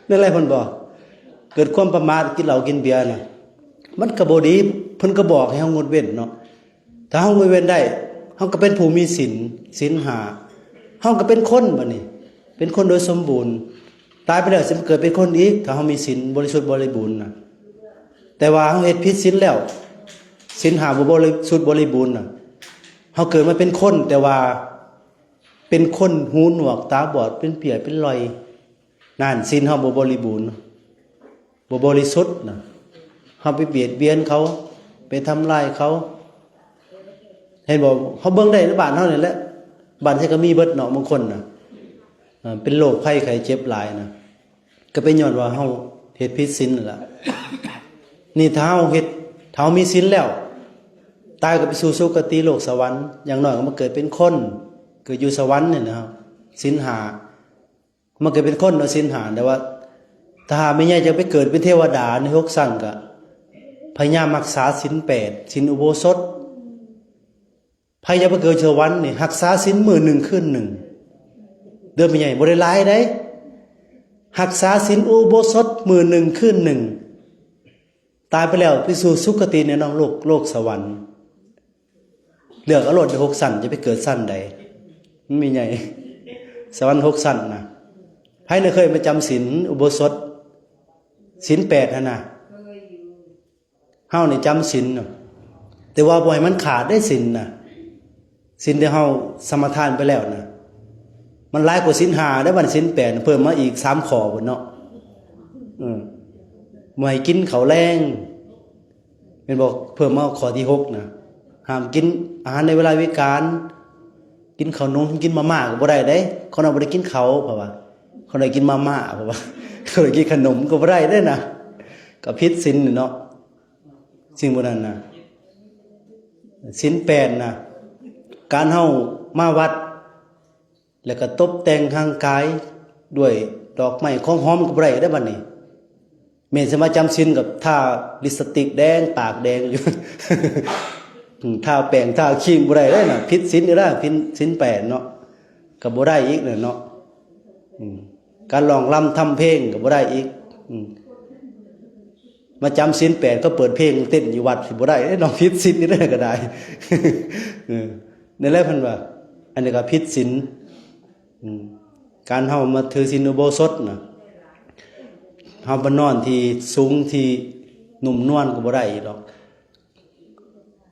ນັ້ນແຫຼະເພິ່ນບອກ ເກີດຄວາມປະໝາດ ກິນເຫຼົ້າກິນເບຍນະ ມັນກໍບໍ່ດີ ເພິ່ນກໍບອກໃຫ້ເຮົາງົດເວັ້ນເນາະ. ຖ້າເຮົາງົດເວັ້ນໄດ້ ເຮົາກໍເປັນຜູ້ມີສິນ ສິນຫ້າ ເຮົາກໍເປັນຄົນບັດນີ້ ເປັນຄົນໂດຍສົມບູນ. ຕາຍໄປແລ້ວຊິມາເກີດເປັນຄົນອີກ ຖ້າເຮົາມີສິນບໍລິສຸດບໍລິບູນນະ. ແຕ່ວ່າເຮົາເຮັດຜິດສິນແລ້ວ ສິນຫ້າບໍ່ບໍລິສຸດບໍລິບູນນະ ເຮົາເກີດມາເປັນຄົນ ແຕ່ວ່າເປັນຄົນຫູໜວກຕາບອດ ເປັນເປ້ຍເປັນຫຼ້ອຍ ນັ້ນສິນເຮົາບໍ່ບໍລິບູນ ບໍ່ບໍລິສຸດນະ. ເຮົາໄປບຽດບຽນເຂົາ ໄປທຳລາຍເຂົາ ເຫັນບໍ່? ເຮົາເບິ່ງໄດ້ໃນບ້ານເຮົານີ້ແຫຼະ ບ້ານໃດກໍມີເບິດເນາະ ບາງຄົນນະ ເປັນໂລກໄພໄຂ້ເຈັບຫຼາຍນະ ກໍເປັນຍ້ອນວ່າເຮົາເຮັດຜິດສິນນັ້ນລະ. ນີ້ຖ້າເຮົາເຮັດ ຖ້າເຮົາມີສິນແລ້ວ ຕາຍກໍໄປສູ່ສຸຄະຕິໂລກສະຫວັນ ຢ່າງໜ້ອຍກໍມາເກີດເປັນຄົນ ເກີດຢູ່ສະຫວັນນີ້ນະ ສິນຫ້າ ມັນກໍເປັນຄົນເນາະ ສິນຫ້າ ແຕ່ວ່າຖ້າແມ່ໃຫຍ່ຈະໄປເກີດເປັນເທວະດາໃນຫົກຊັ້ນ ກໍພະຍາຍາມຮັກສາສິນແປດ ສິນອຸໂບສົດ. ໃຜຢາກໄປເກີດສະຫວັນນີ້ ຮັກສາສິນມື້ໜຶ່ງຄືນໜຶ່ງເດີແມ່ໃຫຍ່ ບໍ່ໄດ້ຫຼາຍໃດ໋ ຮັກສາສິນອຸໂບສົດມື້ໜຶ່ງຄືນໜຶ່ງ. ຕາຍໄປແລ້ວໄປສູ່ສຸຄະຕິໃນນອກໂລກ ໂລກສະຫວັນ. ເລືອກເອົາໂລດ ຫົກຊັ້ນ ຈະໄປເກີດຊັ້ນໃດ ມັນມີໃຫຍ່ ສະຫວັນຫົກຊັ້ນນະ. ໃຜນະເຄີຍມາຈຳສິນອຸໂບສົດ ສິນແປດຫັ້ນນະ? ເຮົານີ້ຈຳສິນນະ ແຕ່ວ່າບໍ່ໃຫ້ມັນຂາດເດ້ສິນນະ ສິນທີ່ເຮົາສະມາທານໄປແລ້ວນະ ມັນຫຼາຍກວ່າສິນຫ້າເດ້ ບັດສິນແປດເພີ່ມມາອີກສາມຂໍ້ພຸ້ນເນາະ. ເອີ ບໍ່ໃຫ້ກິນເຂົ້າແລງ ແມ່ນບໍ່? ເພີ່ມມາຂໍ້ທີຫົກນະ ຫ້າມກິນອາຫານໃນເວລາວິການ ກິນເຂົ້າໜົມ ກິນມາມ່າກໍບໍ່ໄດ້ເດ້. ຄົນເຮົາບໍ່ໄດ້ກິນເຂົ້າ ເພາະວ່າຄົນໃດກິນມາມ່າ ເພາະວ່າຄົນໃດກິນຂະໜົມກໍບໍ່ໄດ້ເດ້ນະ ກໍຜິດສິນເນາະ. ສິ່ງພວກນັ້ນນະ ສິນແປດນະ ການເຮົາມາວັດ ແລ້ວກໍຕົບແຕ່ງຮ່າງກາຍດ້ວຍດອກໄມ້ຂອງຫອມກໍບໍ່ໄດ້ເດ້ບັດນີ້. ແມ່ນຊິມາຈຳສິນກໍທາລິບສະຕິກແດງ ປາກແດງຢູ່ ອືມ ທາແປ້ງທາຄຣີມບໍ່ໄດ້ເດ້ນະ ຜິດສິນອີກແລ້ວ ຜິດສິນແປດເນາະ ກໍບໍ່ໄດ້ອີກແຫຼະເນາະ. ອືມ ການຮ້ອງລຳທຳເພງກໍບໍ່ໄດ້ອີກ. ອືມ ມາຈຳສິນແປດ ເຂົາເປີດເພງເຕັ້ນຢູ່ວັດ ຊິບໍ່ໄດ້ເດ້ເນາະ ຜິດສິນນີ້ເດ້ກໍໄດ້. ເອີ ນັ້ນແຫຼະເພິ່ນວ່າ ອັນນີ້ກໍຜິດສິນ. ອືມ ການເຮົາມາຖືສິນອຸໂບສົດນະ ເຮົາມານອນທີ່ສູງທີ່ນຸ້ມນວນກໍບໍ່ໄດ້ດອກ.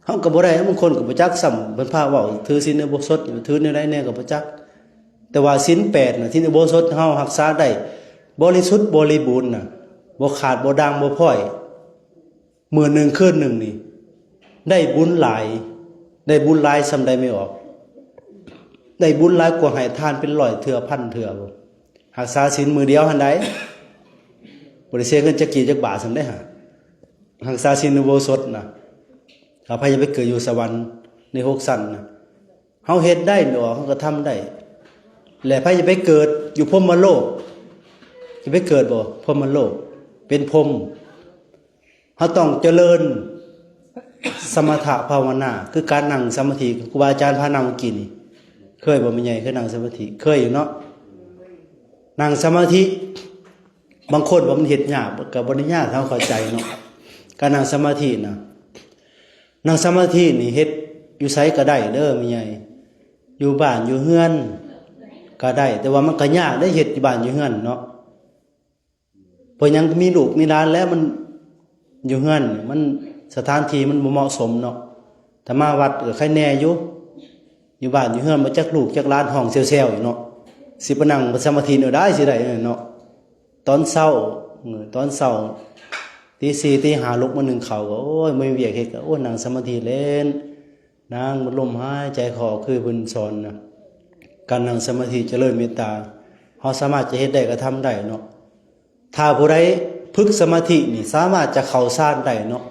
ເຮົາກໍບໍ່ໄດ້ ບາງຄົນກໍບໍ່ຈັກຊ້ຳ ເພິ່ນພາເວົ້າຖືສິນອຸໂບສົດ ຖືແນວໃດແດ່ກໍບໍ່ຈັກ. ແຕ່ວ່າສິນແປດນະ ສິນອຸໂບສົດເຮົາຮັກສາໄດ້ບໍລິສຸດບໍລິບູນນະ ບໍ່ຂາດບໍ່ດ່າງບໍ່ພ້ອຍ ມື້ໜຶ່ງຄືນໜຶ່ງນີ້ ໄດ້ບຸນຫຼາຍ ໄດ້ບຸນຫຼາຍສ່ຳໃດແມ່ອອກ ໄດ້ບຸນຫຼາຍກວ່າໃຫ້ທານເປັນຮ້ອຍເທື່ອ ພັນເທື່ອ. ຮັກສາສິນມື້ດຽວຫັ້ນໃດ ບໍ່ໄດ້ເສຍເງິນຈັກກີບຈັກບາດສ່ຳໃດຫາ ຮັກສາສິນອຸໂບສົດນະ. ຖ້າໃຜຈະໄປເກີດຢູ່ສະຫວັນໃນຫົກຊັ້ນນະ ເຮົາເຮັດໄດ້ບໍ່? ເຮົາກໍທຳໄດ້. ແລະ ໃຜຈະໄປເກີດຢູ່ພົມມະໂລກ? ຈະໄປເກີດບໍ່? ພົມມະໂລກ ເປັນພົມ ເຮົາຕ້ອງຈະເລີນສະມະຖະພາວະນາ ຄືການນັ່ງສະມາທິ ຄູບາອາຈານພານັ່ງເມື່ອກີ້ນີ້ ເຄີຍບໍ່ແມ່ໃຫຍ່? ເຄີຍນັ່ງສະມາທິ ເຄີຍຢູ່ເນາະ ນັ່ງສະມາທິ. ບາງຄົນວ່າມັນເຮັດຍາກ ກໍບໍ່ໄດ້ຍາກ ເຮົາເຂົ້າໃຈເນາະ ການນັ່ງສະມາທິນະ. ນັ່ງສະມາທິນີ້ເຮັດຢູ່ໃສກໍໄດ້ເດີແມ່ໃຫຍ່ ຢູ່ບ້ານຢູ່ເຮືອນກໍໄດ້ ແຕ່ວ່າມັນກໍຍາກເດ້ ເຮັດຢູ່ບ້ານຢູ່ເຮືອນເນາະ. ເພາະຫຍັງ? ມີລູກມີຫຼານແລ້ວ ມັນຢູ່ເຮືອນ ມັນ ສະຖານທີ່ມັນບໍ່ເໝາະສົມເນາະ. ຖ້າມາວັດກໍໃຄແນ່ຢູ່ ຢູ່ບ້ານຢູ່ເຮືອນບໍ່ຈັກລູກຈັກຫຼານຮ້ອງແຊວໆຢູ່ເນາະ ຊິໄປນັ່ງສະມາທິແນວໃດຊິໄດ້ເນາະ. ຕອນເຊົ້າ ເອີ ຕອນເຊົ້າຕີສີ່ຕີຫ້າລຸກມາໜຶ້ງເຂົ້າ ກໍ ໂອ້ຍ ບໍ່ມີວຽກເຮັດ ກໍ ໂອ້ຍ ນັ່ງສະມາທິເຫຼັ້ນ ນັ່ງ ລົມຫາຍໃຈເຂົ້າອອກ ຄືເພິ່ນສອນນະ. ການນັ່ງສະມາທິຈະເລີນເມດຕາ ເຮົາສາມາດຈະເຮັດໄດ້ ກະທຳໄດ້ເນາະ. ຖ້າຜູ້ໃດຝຶກສະມາທິນີ້ ສາມາດຈະເຂົ້າຊານໄດ້ເນາະ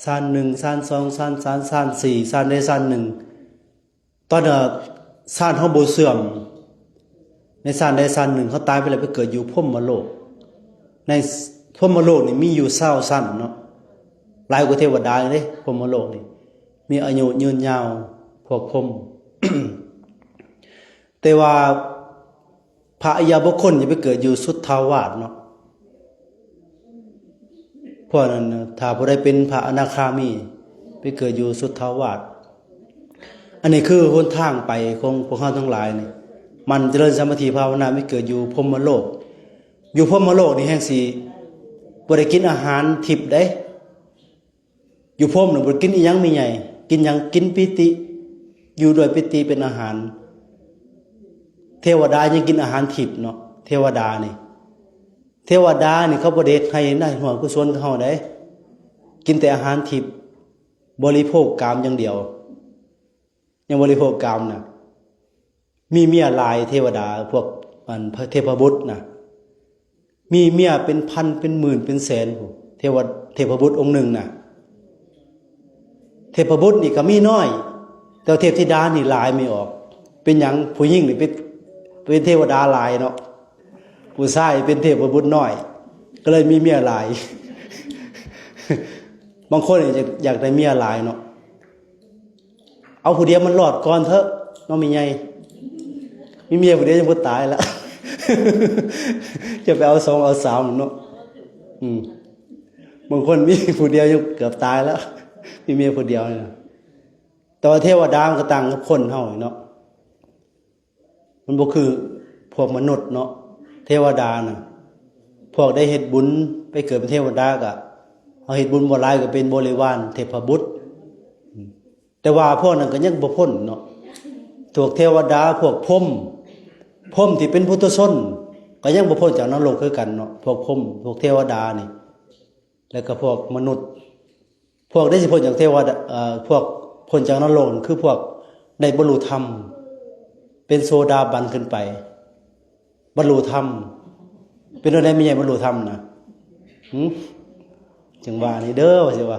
ຊານໜຶ່ງ ຊານສອງ ຊານສາມ ຊານສີ່ ຊານໃດຊານໜຶ່ງ. ຕອນ ເອີ ຊານເຮົາບໍ່ເສື່ອມ ໃນຊານໃດຊານໜຶ່ງ ເຮົາຕາຍໄປແລ້ວໄປເກີດຢູ່ພົມມະໂລກ. ໃນພົມມະໂລກນີ້ມີຢູ່ຊາວຊັ້ນເນາະ ຫຼາຍກວ່າເທວະດາເດ້. ພົມມະໂລກນີ້ມີອາຍຸຍືນຍາວກວ່າພົມ. ແຕ່ວ່າພະອະລິຍະບຸກຄົນຈະໄປເກີດຢູ່ສຸດທາວາດເນາະ. ພວກນັ້ນນະ ຖ້າຜູ້ໃດເປັນພະອະນາຄາມີ ໄປເກີດຢູ່ສຸດທາວາດ. ອັນນີ້ຄືຫົນທາງໄປຂອງພວກເຮົາທັງຫຼາຍນີ້ ໝັ່ນຈະເລີນສະມາທິພາວະນາ ໄປເກີດຢູ່ພົມມະໂລກ. ຢູ່ພົມມະໂລກນີ້ແຮ່ງຊິບໍ່ໄດ້ກິນອາຫານທິບເດ້. ຢູ່ພົມນະບໍ່ໄດ້ກິນອີ່ຫຍັງແມ່ໃຫຍ່ ກິນຫຍັງ? ກິນປີຕິ ຢູ່ດ້ວຍປີຕິເປັນອາຫານ. ເທວະດາຍັງກິນອາຫານທິບເນາະ ເທວະດານີ້. ເທວະດານີ້ເຂົາບໍ່ໄດ້ເຮັດໄຮ່ນາຫົວກຸສົນຄືເຮົາໃດ ກິນແຕ່ອາຫານທິບ ບໍລິໂພກກາມຢ່າງດຽວ. ຍັງບໍລິໂພກກາມນະ ມີເມຍຫຼາຍເທວະດາ ພວກ ອັນ ເທບພະບຸດນະ ມີເມຍເປັນພັນເປັນໝື່ນເປັນແສນພຸ້ນ ເທວະ ເທບພະບຸດອົງໜຶ່ງນະ. ເທບພະບຸດນີ້ກໍມີນ້ອຍ ແຕ່ວ່າເທບທິດານີ້ຫຼາຍ ມີອອກ. ເປັນຫຍັງ? ຜູ້ຍິງນີ້ເປັນ ເປັນເທວະດາຫຼາຍເນາະ ຜູ້ຊາຍເປັນເທບພະບຸດນ້ອຍ ກໍເລີຍມີເມຍຫຼາຍ. ບາງຄົນນີ້ຢາກ ຢາກໄດ້ເມຍຫຼາຍເນາະ. ເອົາຜູ້ດຽວມັນລອດກ່ອນເຖາະເນາະແມ່ໃຫຍ່ ມີເມຍຜູ້ດຽວຍັງບໍ່ຕາຍລະ ຈະໄປເອົາສອງເອົາສາມເນາະ. ອືມ ບາງຄົນມີຜູ້ດຽວຍັງເກືອບຕາຍລະ ມີເມຍຜູ້ດຽວນີ້ນະ. ແຕ່ວ່າເທວະດາມັນກໍຕ່າງກັບຄົນເຮົາເນາະ ມັນບໍ່ຄືພວກມະນຸດເນາະ. ເທວະດານະ ພວກໄດ້ເຮັດບຸນໄປເກີດເປັນເທວະດາ ກະເຮົາເຮັດບຸນບໍ່ຫຼາຍ ກະເປັນບໍລິວານເທບພະບຸດ. ແຕ່ວ່າພວກນັ້ນກະຍັງບໍ່ພົ້ນເນາະ ພວກເທວະດາ ພວກພົມ ພົມທີ່ເປັນປຸຖຸຊົນ ກະຍັງບໍ່ພົ້ນຈາກນະລົກຄືກັນເນາະ ພວກພົມ ພວກເທວະດານີ້ ແລ້ວກະພວກມະນຸດ. ພວກໃດຊິພົ້ນຈາກເທວະດາ ເອີ ພວກພົ້ນຈາກນະລົກ ຄືພວກໄດ້ບັນລຸທຳ ເປັນໂສດາບັນຂຶ້ນໄປ ບັນລຸທຳ. ເປັນແນວໃດແມ່ໃຫຍ່ບັນລຸທຳນະ? ຫຶ? ຈັ່ງວ່ານີ້ເດີ ວ່າຊິວ່າ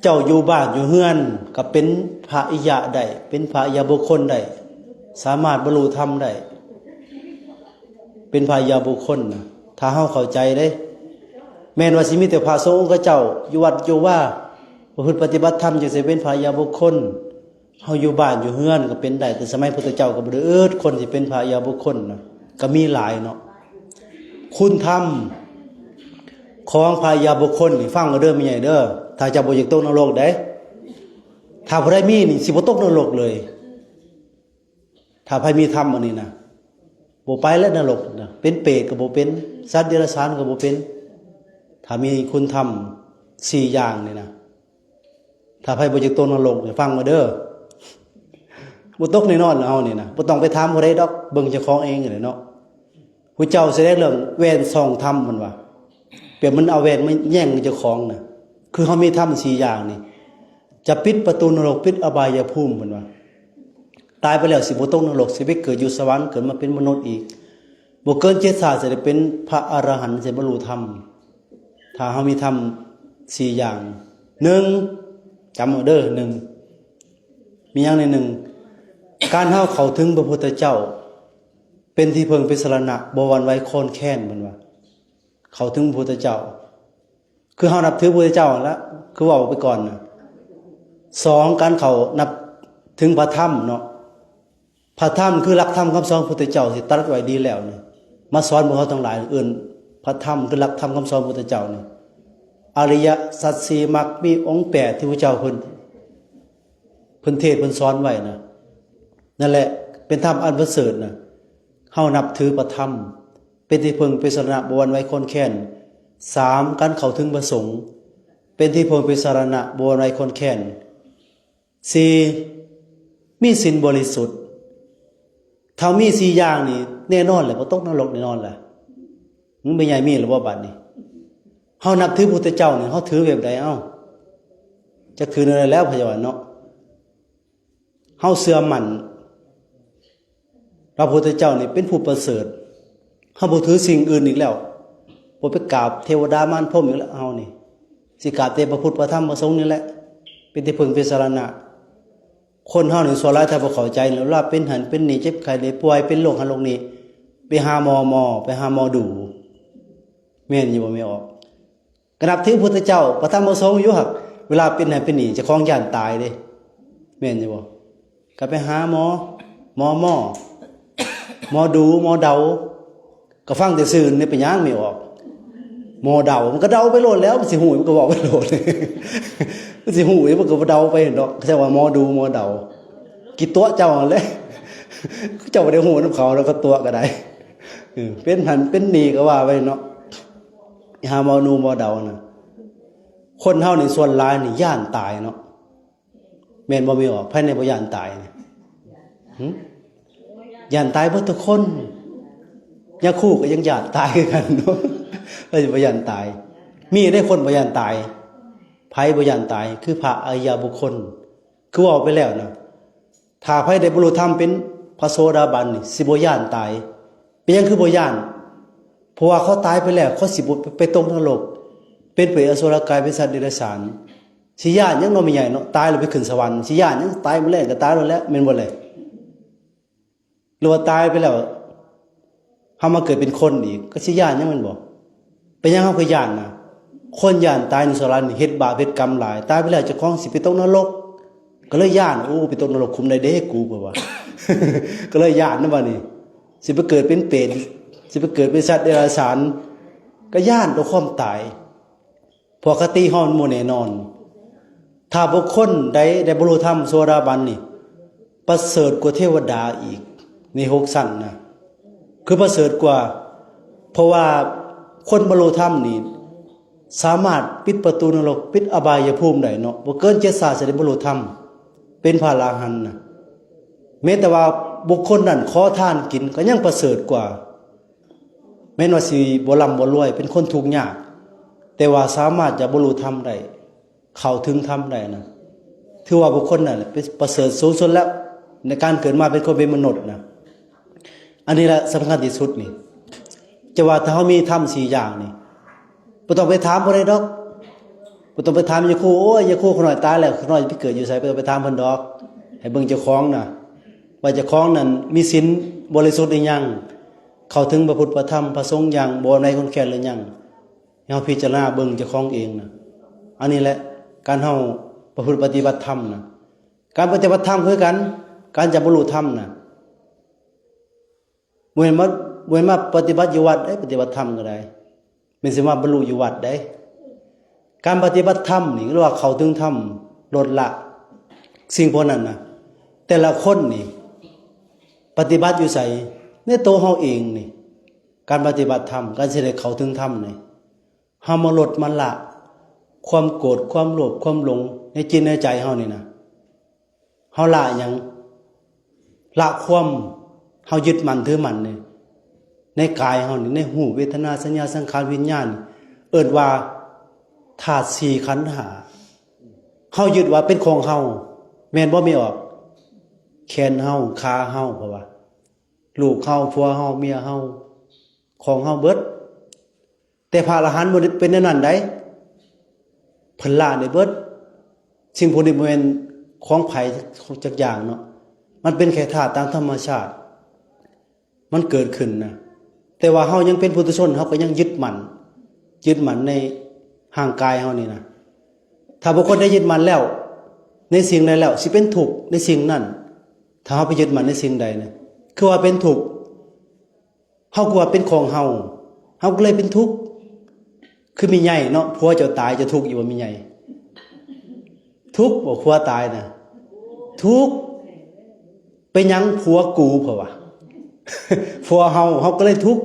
ເຈົ້າຢູ່ບ້ານຢູ່ເຮືອນກະເປັນພະລິຍະໄດ້ ເປັນພະລິຍະບຸກຄົນໄດ້ ສາມາດບັນລຸທຳໄດ້ ເປັນພະລິຍະບຸກຄົນນະ ຖ້າເຮົາເຂົ້າໃຈເດ້. ແມ່ນວ່າຊິມີແຕ່ພະສົງອົງຄະເຈົ້າຢູ່ວັດຢູ່ວາ ປະພຶດປະຕິບັດທຳ ຈຶ່ງຊິເປັນພະລິຍະບຸກຄົນ. ເຮົາຢູ່ບ້ານຢູ່ເຮືອນກະເປັນໄດ້ ແຕ່ສະໄໝພຸດທະເຈົ້າກະບໍ່ໄດ້ອຶດຄົນຊິເປັນພະລິຍະບຸກຄົນນະ ກະມີຫຼາຍເນາະ. ຄຸນທຳຂອງພະລິຍະບຸກຄົນນີ້ ຟັງເອົາເດີແມ່ໃຫຍ່ເດີ ຖ້າເຈົ້າບໍ່ຢາກຕົກນະລົກເດ້. ຖ້າຜູ້ໃດມີນີ້ ຊິບໍ່ຕົກນະລົກເລີຍ. ຖ້າໃຜມີທຳອັນນີ້ນະ ບໍ່ໄປແລ້ວນະລົກນະ ເປັນເປດກະບໍ່ເປັນ ສັດເດຍລະສານກະບໍ່ເປັນ ຖ້າມີຄຸນທຳສີ່ຢ່າງນີ້ນະ. ຖ້າໃຜບໍ່ຢາກຕົກນະລົກນີ້ ຟັງເອົາເດີ ບໍ່ຕົກແນ່ນອນເຮົານີ້ນະ ບໍ່ຕ້ອງໄປຖາມຜູ້ໃດດອກ ເບິ່ງເຈົ້າຂອງເອງຫັ້ນແຫຼະເນາະ. ຜູ້ເຈົ້າສະແດງເລື່ອງແຫວນສອງທຳ ເພິ່ນວ່າ ແບບມັນເອົາແຫວນມາແຍ່ງເຈົ້າຂອງນະ ຄືເຮົາມີທຳສີ່ຢ່າງນີ້ ຈະປິດປະຕູນະລົກ ປິດອະບາຍຍະພູມ ເພິ່ນວ່າ ຕາຍໄປແລ້ວຊິບໍ່ຕົກນະລົກ ຊິໄປເກີດຢູ່ສະຫວັນ ເກີດມາເປັນມະນຸດອີກ ບໍ່ເກີນເຈັດຊາດ ຊິໄດ້ເປັນພະອະລະຫັນ ຊິບັນລຸທຳ. ຖ້າເຮົາມີທຳສີ່ຢ່າງ ໜຶ່ງ ຈຳເອົາເດີ ໜຶ່ງ ມີຫຍັງແດ່? ໜຶ່ງ ການເຮົາເຂົ້າເຖິງພະພຸດທະເຈົ້າ ເປັນທີ່ເພິ່ງເປັນສະລະນະ ບໍ່ຫວັ່ນໄຫວຄອນແຄນ ເພິ່ນວ່າ ເຂົ້າເຖິງພະພຸດທະເຈົ້າ ຄືເຮົານັບຖືພະພຸດທະເຈົ້າຫັ້ນລະ ຄືເວົ້າໄປກ່ອນນະ. ສອງ ການເຂົ້ານັບເຖິງພະທຳເນາະ ພະທຳຄືຫຼັກທຳຄຳສອນພະພຸດທະເຈົ້າທີ່ຕັດໄວ້ດີແລ້ວນີ້ ມາສອນພວກເຮົາທັງຫຼາຍ ເອີ້ນພະທຳຄືຫຼັກທຳຄຳສອນພະພຸດທະເຈົ້ານີ້ ອະລິຍະສັດສີ່ມັກ ມີອົງແປດທີ່ພະເຈົ້າເພິ່ນ ເພິ່ນເທດເພິ່ນສອນໄວ້ນະ ນັ້ນແຫຼະເປັນທຳອັນປະເສີດນະ. ເຮົານັບຖືພະທຳ ເປັນທີ່ເພິ່ງເປັນສະລະນະ ບໍ່ຫວັ່ນໄຫວຄອນແຄນ. ສາມ ການເຂົ້າເຖິງພະສົງ ເປັນທີ່ເພິ່ງເປັນສະລະນະ ບໍ່ຫວັ່ນໄຫວຄອນແຄນ. ສີ່ ມີສິນບໍລິສຸດ. ຖ້າມີສີ່ຢ່າງນີ້ ແນ່ນອນແຫຼະ ບໍ່ຕົກນະລົກແນ່ນອນແຫຼະ. ແມ່ໃຫຍ່ມີແລ້ວບໍ່ບາດນີ້? ເຮົານັບຖືພຸດທະເຈົ້ານີ້ ເຮົາຖືແບບໃດ? ເອົ້າ ຈັກຖືແນວໃດແລ້ວ ພະຍາບານເນາະ. ເຮົາເຊື່ອໝັ້ນວ່າພະພຸດທະເຈົ້ານີ້ເປັນຜູ້ປະເສີດ. ເຮົາບໍ່ຖືສິ່ງອື່ນອີກແລ້ວ. ບໍ່ໄປກາບເທວະດາມານພົມອີກແລ້ວ. ເຮົານີ້ຊິກາບແຕ່ພະພຸດ ພະທຳ ພະສົງນີ້ແຫຼະ ເປັນທີ່ເພິ່ງເປັນສະລະນະ. ຄົນເຮົານີ້ສ່ວນຫຼາຍຖ້າບໍ່ເຂົ້າໃຈ ເວລາເປັນຫັ້ນເປັນນີ້ ເຈັບໄຂ້ໄດ້ປ່ວຍ ເປັນໂລກຫັ້ນໂລກນີ້ ໄປຫາໝໍໝໍ ໄປຫາໝໍດູ ແມ່ນຢູ່ບໍ່ແມ່ອອກ? ກະນັບຖືພຸດທະເຈົ້າ ພະທຳ ພະສົງຢູ່ ຫາກເວລາເປັນຫັ້ນເປັນນີ້ ເຈົ້າຂອງຢ້ານຕາຍເດ້ ແມ່ນຢູ່ບໍ່? ກະໄປຫາໝໍ ໝໍໝໍ ໝໍດູ ໝໍເດົາ ກະຟັງແຕ່ຊື່ນີ້ ເປັນຫຍັງແມ່ອອກ? ໝໍເດົາ ມັນກະເດົາໄປໂລດແລ້ວ ມັນຊິຮູ້ ມັນກະເວົ້າໄປໂລດ ມັນຊິຮູ້ ມັນກະເດົາໄປເນາະ. ເຂົາເຈົ້າວ່າໝໍດູ ໝໍເດົາ ກິຕົວະເຈົ້າຫັ້ນແຫຼະ ເຈົ້າບໍ່ໄດ້ຮູ້ນຳເຂົາດອກ ກະຕົວະກະໄດ້. ເອີ ເປັນຫັ້ນເປັນນີ້ກະວ່າໄປເນາະ ຫາໝໍດູ ໝໍເດົານະ. ຄົນເຮົານີ້ສ່ວນຫຼາຍນີ້ຢ້ານຕາຍເນາະ ແມ່ນບໍ່ແມ່ອອກ? ໃຜແດ່ບໍ່ຢ້ານຕາຍນີ້? ຫຶ? ຢ້ານຕາຍເບິດທຸກຄົນ. ຍາຄູກະຍັງຢ້ານຕາຍຄືກັນເນາະ ໃຜຊິບໍ່ຢ້ານຕາຍ? ມີເດ້ຄົນບໍ່ຢ້ານຕາຍ. ໃຜບໍ່ຢ້ານຕາຍ? ຄືພະອະລິຍະບຸກຄົນ. ຄືເວົ້າໄປແລ້ວນະ ຖ້າໃຜໄດ້ບັນລຸທຳເປັນພະໂສດາບັນນີ້ ຊິບໍ່ຢ້ານຕາຍ. ເປັນຫຍັງຄືບໍ່ຢ້ານ? ເພາະວ່າເຂົາຕາຍໄປແລ້ວ ເຂົາຊິບໍ່ໄປຕົກນະລົກ ເປັນເປດອະສຸລະກາຍ ເປັນສັດເດຍລະສານ. ຊິຢ້ານຫຍັງເນາະແມ່ໃຫຍ່ເນາະ? ຕາຍແລ້ວໄປຂຶ້ນສະຫວັນ ຊິຢ້ານຫຍັງ? ຕາຍມາແລ້ວກະຕາຍໂລດແຫຼະ ແມ່ນບໍ່ແຫຼະ? ຫຼືວ່າຕາຍໄປແລ້ວ ເຮົາມາເກີດເປັນຄົນອີກ ກະຊິຢ້ານຫຍັງແມ່ນບໍ່? ເປັນຫຍັງເຮົາຄືຢ້ານນະ? ຄົນຢ້ານຕາຍໃນສ່ວນຫຼາຍນີ້ເຮັດບາບເຮັດກຳຫຼາຍ ຕາຍໄປແລ້ວເຈົ້າຂອງຊິໄປຕົກນະລົກ ກະເລີຍຢ້ານ ໂອ້ ໄປຕົກນະລົກຂຸມໃດເດ້ກູ ເພິ່ນວ່າ ກະເລີຍຢ້ານນະບາດນີ້ ຊິໄປເກີດເປັນເປດ ຊິໄປເກີດເປັນສັດເດຍລະສານ ກະຢ້ານຕໍ່ຄວາມຕາຍ. ເພາະຄະຕິເຮົາມັນບໍ່ແນ່ນອນ. ຖ້າບຸກຄົນໃດໄດ້ບັນລຸທຳໂສດາບັນນີ້ ປະເສີດກວ່າເທວະດາອີກໃນຫົກຊັ້ນນະ. ຄືປະເສີດກວ່າ ເພາະວ່າຄົນບັນລຸທຳນີ້ ສາມາດປິດປະຕູນະລົກ ປິດອະບາຍຍະພູມໄດ້ເນາະ ບໍ່ເກີນເຈັດຊາດ ຊິໄດ້ບັນລຸທຳ ເປັນພະອະລະຫັນນະ. ແມ້ແຕ່ວ່າບຸກຄົນນັ້ນຂໍທານກິນ ກໍຍັງປະເສີດກວ່າ. ແມ່ນວ່າຊິບໍ່ລ່ຳບໍ່ລວຍ ເປັນຄົນທຸກຍາກ ແຕ່ວ່າສາມາດຈະບັນລຸທຳໄດ້ ເຂົ້າເຖິງທຳໄດ້ນະ ຖືວ່າບຸກຄົນນັ້ນແຫຼະ ເປັນປະເສີດສູງສຸດແລ້ວ ໃນການເກີດມາເປັນຄົນເປັນມະນຸດນະ. ອັນນີ້ແຫຼະສຳຄັນທີ່ສຸດນີ້ ຈະວ່າຖ້າເຮົາມີທຳສີ່ຢ່າງນີ້ ບໍ່ຕ້ອງໄປຖາມຜູ້ໃດດອກ ບໍ່ຕ້ອງໄປຖາມຍາຄູ ໂອ້ຍ ຍາຄູ ຂ້ານ້ອຍຕາຍແລ້ວ ຂ້ານ້ອຍໄປເກີດຢູ່ໃສ ບໍ່ຕ້ອງໄປຖາມເພິ່ນດອກ. ໃຫ້ເບິ່ງເຈົ້າຂອງນະ ວ່າເຈົ້າຂອງນັ້ນມີສິນບໍລິສຸດຫຼືຍັງ ເຂົ້າເຖິງພະພຸດພະທຳພະສົງຢ່າງບໍ່ໃນຄົນແຄ້ນຫຼືຍັງ. ໃຫ້ເຮົາພິຈາລະນາເບິ່ງເຈົ້າຂອງເອງນະ. ອັນນີ້ແຫຼະ ການເຮົາປະພຶດປະຕິບັດທຳນະ ການປະຕິບັດທຳຄືກັນ ການຈະບັນລຸທຳນະ ບໍ່ແມ່ນມາ ບໍ່ແມ່ນມາປະຕິບັດຢູ່ວັດເດ້ ປະຕິບັດທຳກໍໄດ້ ແມ່ນຊິມາບັນລຸຢູ່ວັດເດ້. ການປະຕິບັດທຳນີ້ ຫຼືວ່າເຂົ້າເຖິງທຳ ລົດລະສິ່ງພວກນັ້ນນະ ແຕ່ລະຄົນນີ້ປະຕິບັດຢູ່ໃສ? ໃນໂຕເຮົາເອງນີ້ ການປະຕິບັດທຳ ການຊິໄດ້ເຂົ້າເຖິງທຳນີ້ ເຮົາມາລົດມາລະຄວາມໂກດ ຄວາມໂລບ ຄວາມຫຼົງ ໃນຈິດໃນໃຈເຮົານີ້ນະ. ເຮົາລະຫຍັງ? ລະຄວາມເຮົາຍຶດໝັ້ນຖືໝັ້ນນີ້ ໃນກາຍເຮົານີ້ ໃນຮູບ ເວທະນາ ສັນຍາ ສັງຂານ ວິນຍານ ເອີ້ນວ່າທາດສີ່ ຂັນຫ້າ ເຮົາຍຶດວ່າເປັນຂອງເຮົາ ແມ່ນບໍ່ ແມ່ອອກ? ແຂນເຮົາ ຂາເຮົາ ເພາະວ່າລູກເຮົາ ຜົວເຮົາ ເມຍເຮົາ ຂອງເຮົາເບິດ. ແຕ່ພະອະລະຫັນບໍ່ໄດ້ເປັນແນວນັ້ນໃດ ເພິ່ນລະໄດ້ເບິດ. ສິ່ງພວກນີ້ບໍ່ແມ່ນຂອງໃຜຈັກຢ່າງເນາະ ມັນເປັນແຄ່ທາດຕາມທຳມະຊາດ ມັນເກີດຂຶ້ນນະ. ແຕ່ວ່າເຮົາຍັງເປັນປຸຖຸຊົນ ເຮົາກໍຍັງຍຶດໝັ້ນ ຍຶດໝັ້ນໃນຮ່າງກາຍເຮົານີ້ນະ. ຖ້າບຸກຄົນໄດ້ຍຶດໝັ້ນແລ້ວ ໃນສິ່ງໃດແລ້ວ ຊິເປັນທຸກໃນສິ່ງນັ້ນ. ຖ້າເຮົາໄປຍຶດໝັ້ນໃນສິ່ງໃດນະ ຄືວ່າເປັນທຸກ ເຮົາກໍວ່າເປັນຂອງເຮົາ ເຮົາກໍເລີຍເປັນທຸກ. ຄືແມ່ໃຫຍ່ເນາະ ຜົວເຈົ້າຕາຍ ເຈົ້າທຸກຢູ່ບໍ່ແມ່ໃຫຍ່? ທຸກບໍ່ ຜົວຕາຍນະ? ທຸກ. ເປັນຫຍັງ? ຜົວກູ ເພາະວ່າ ຜົວເຮົາ ເຮົາກໍເລີຍທຸກ.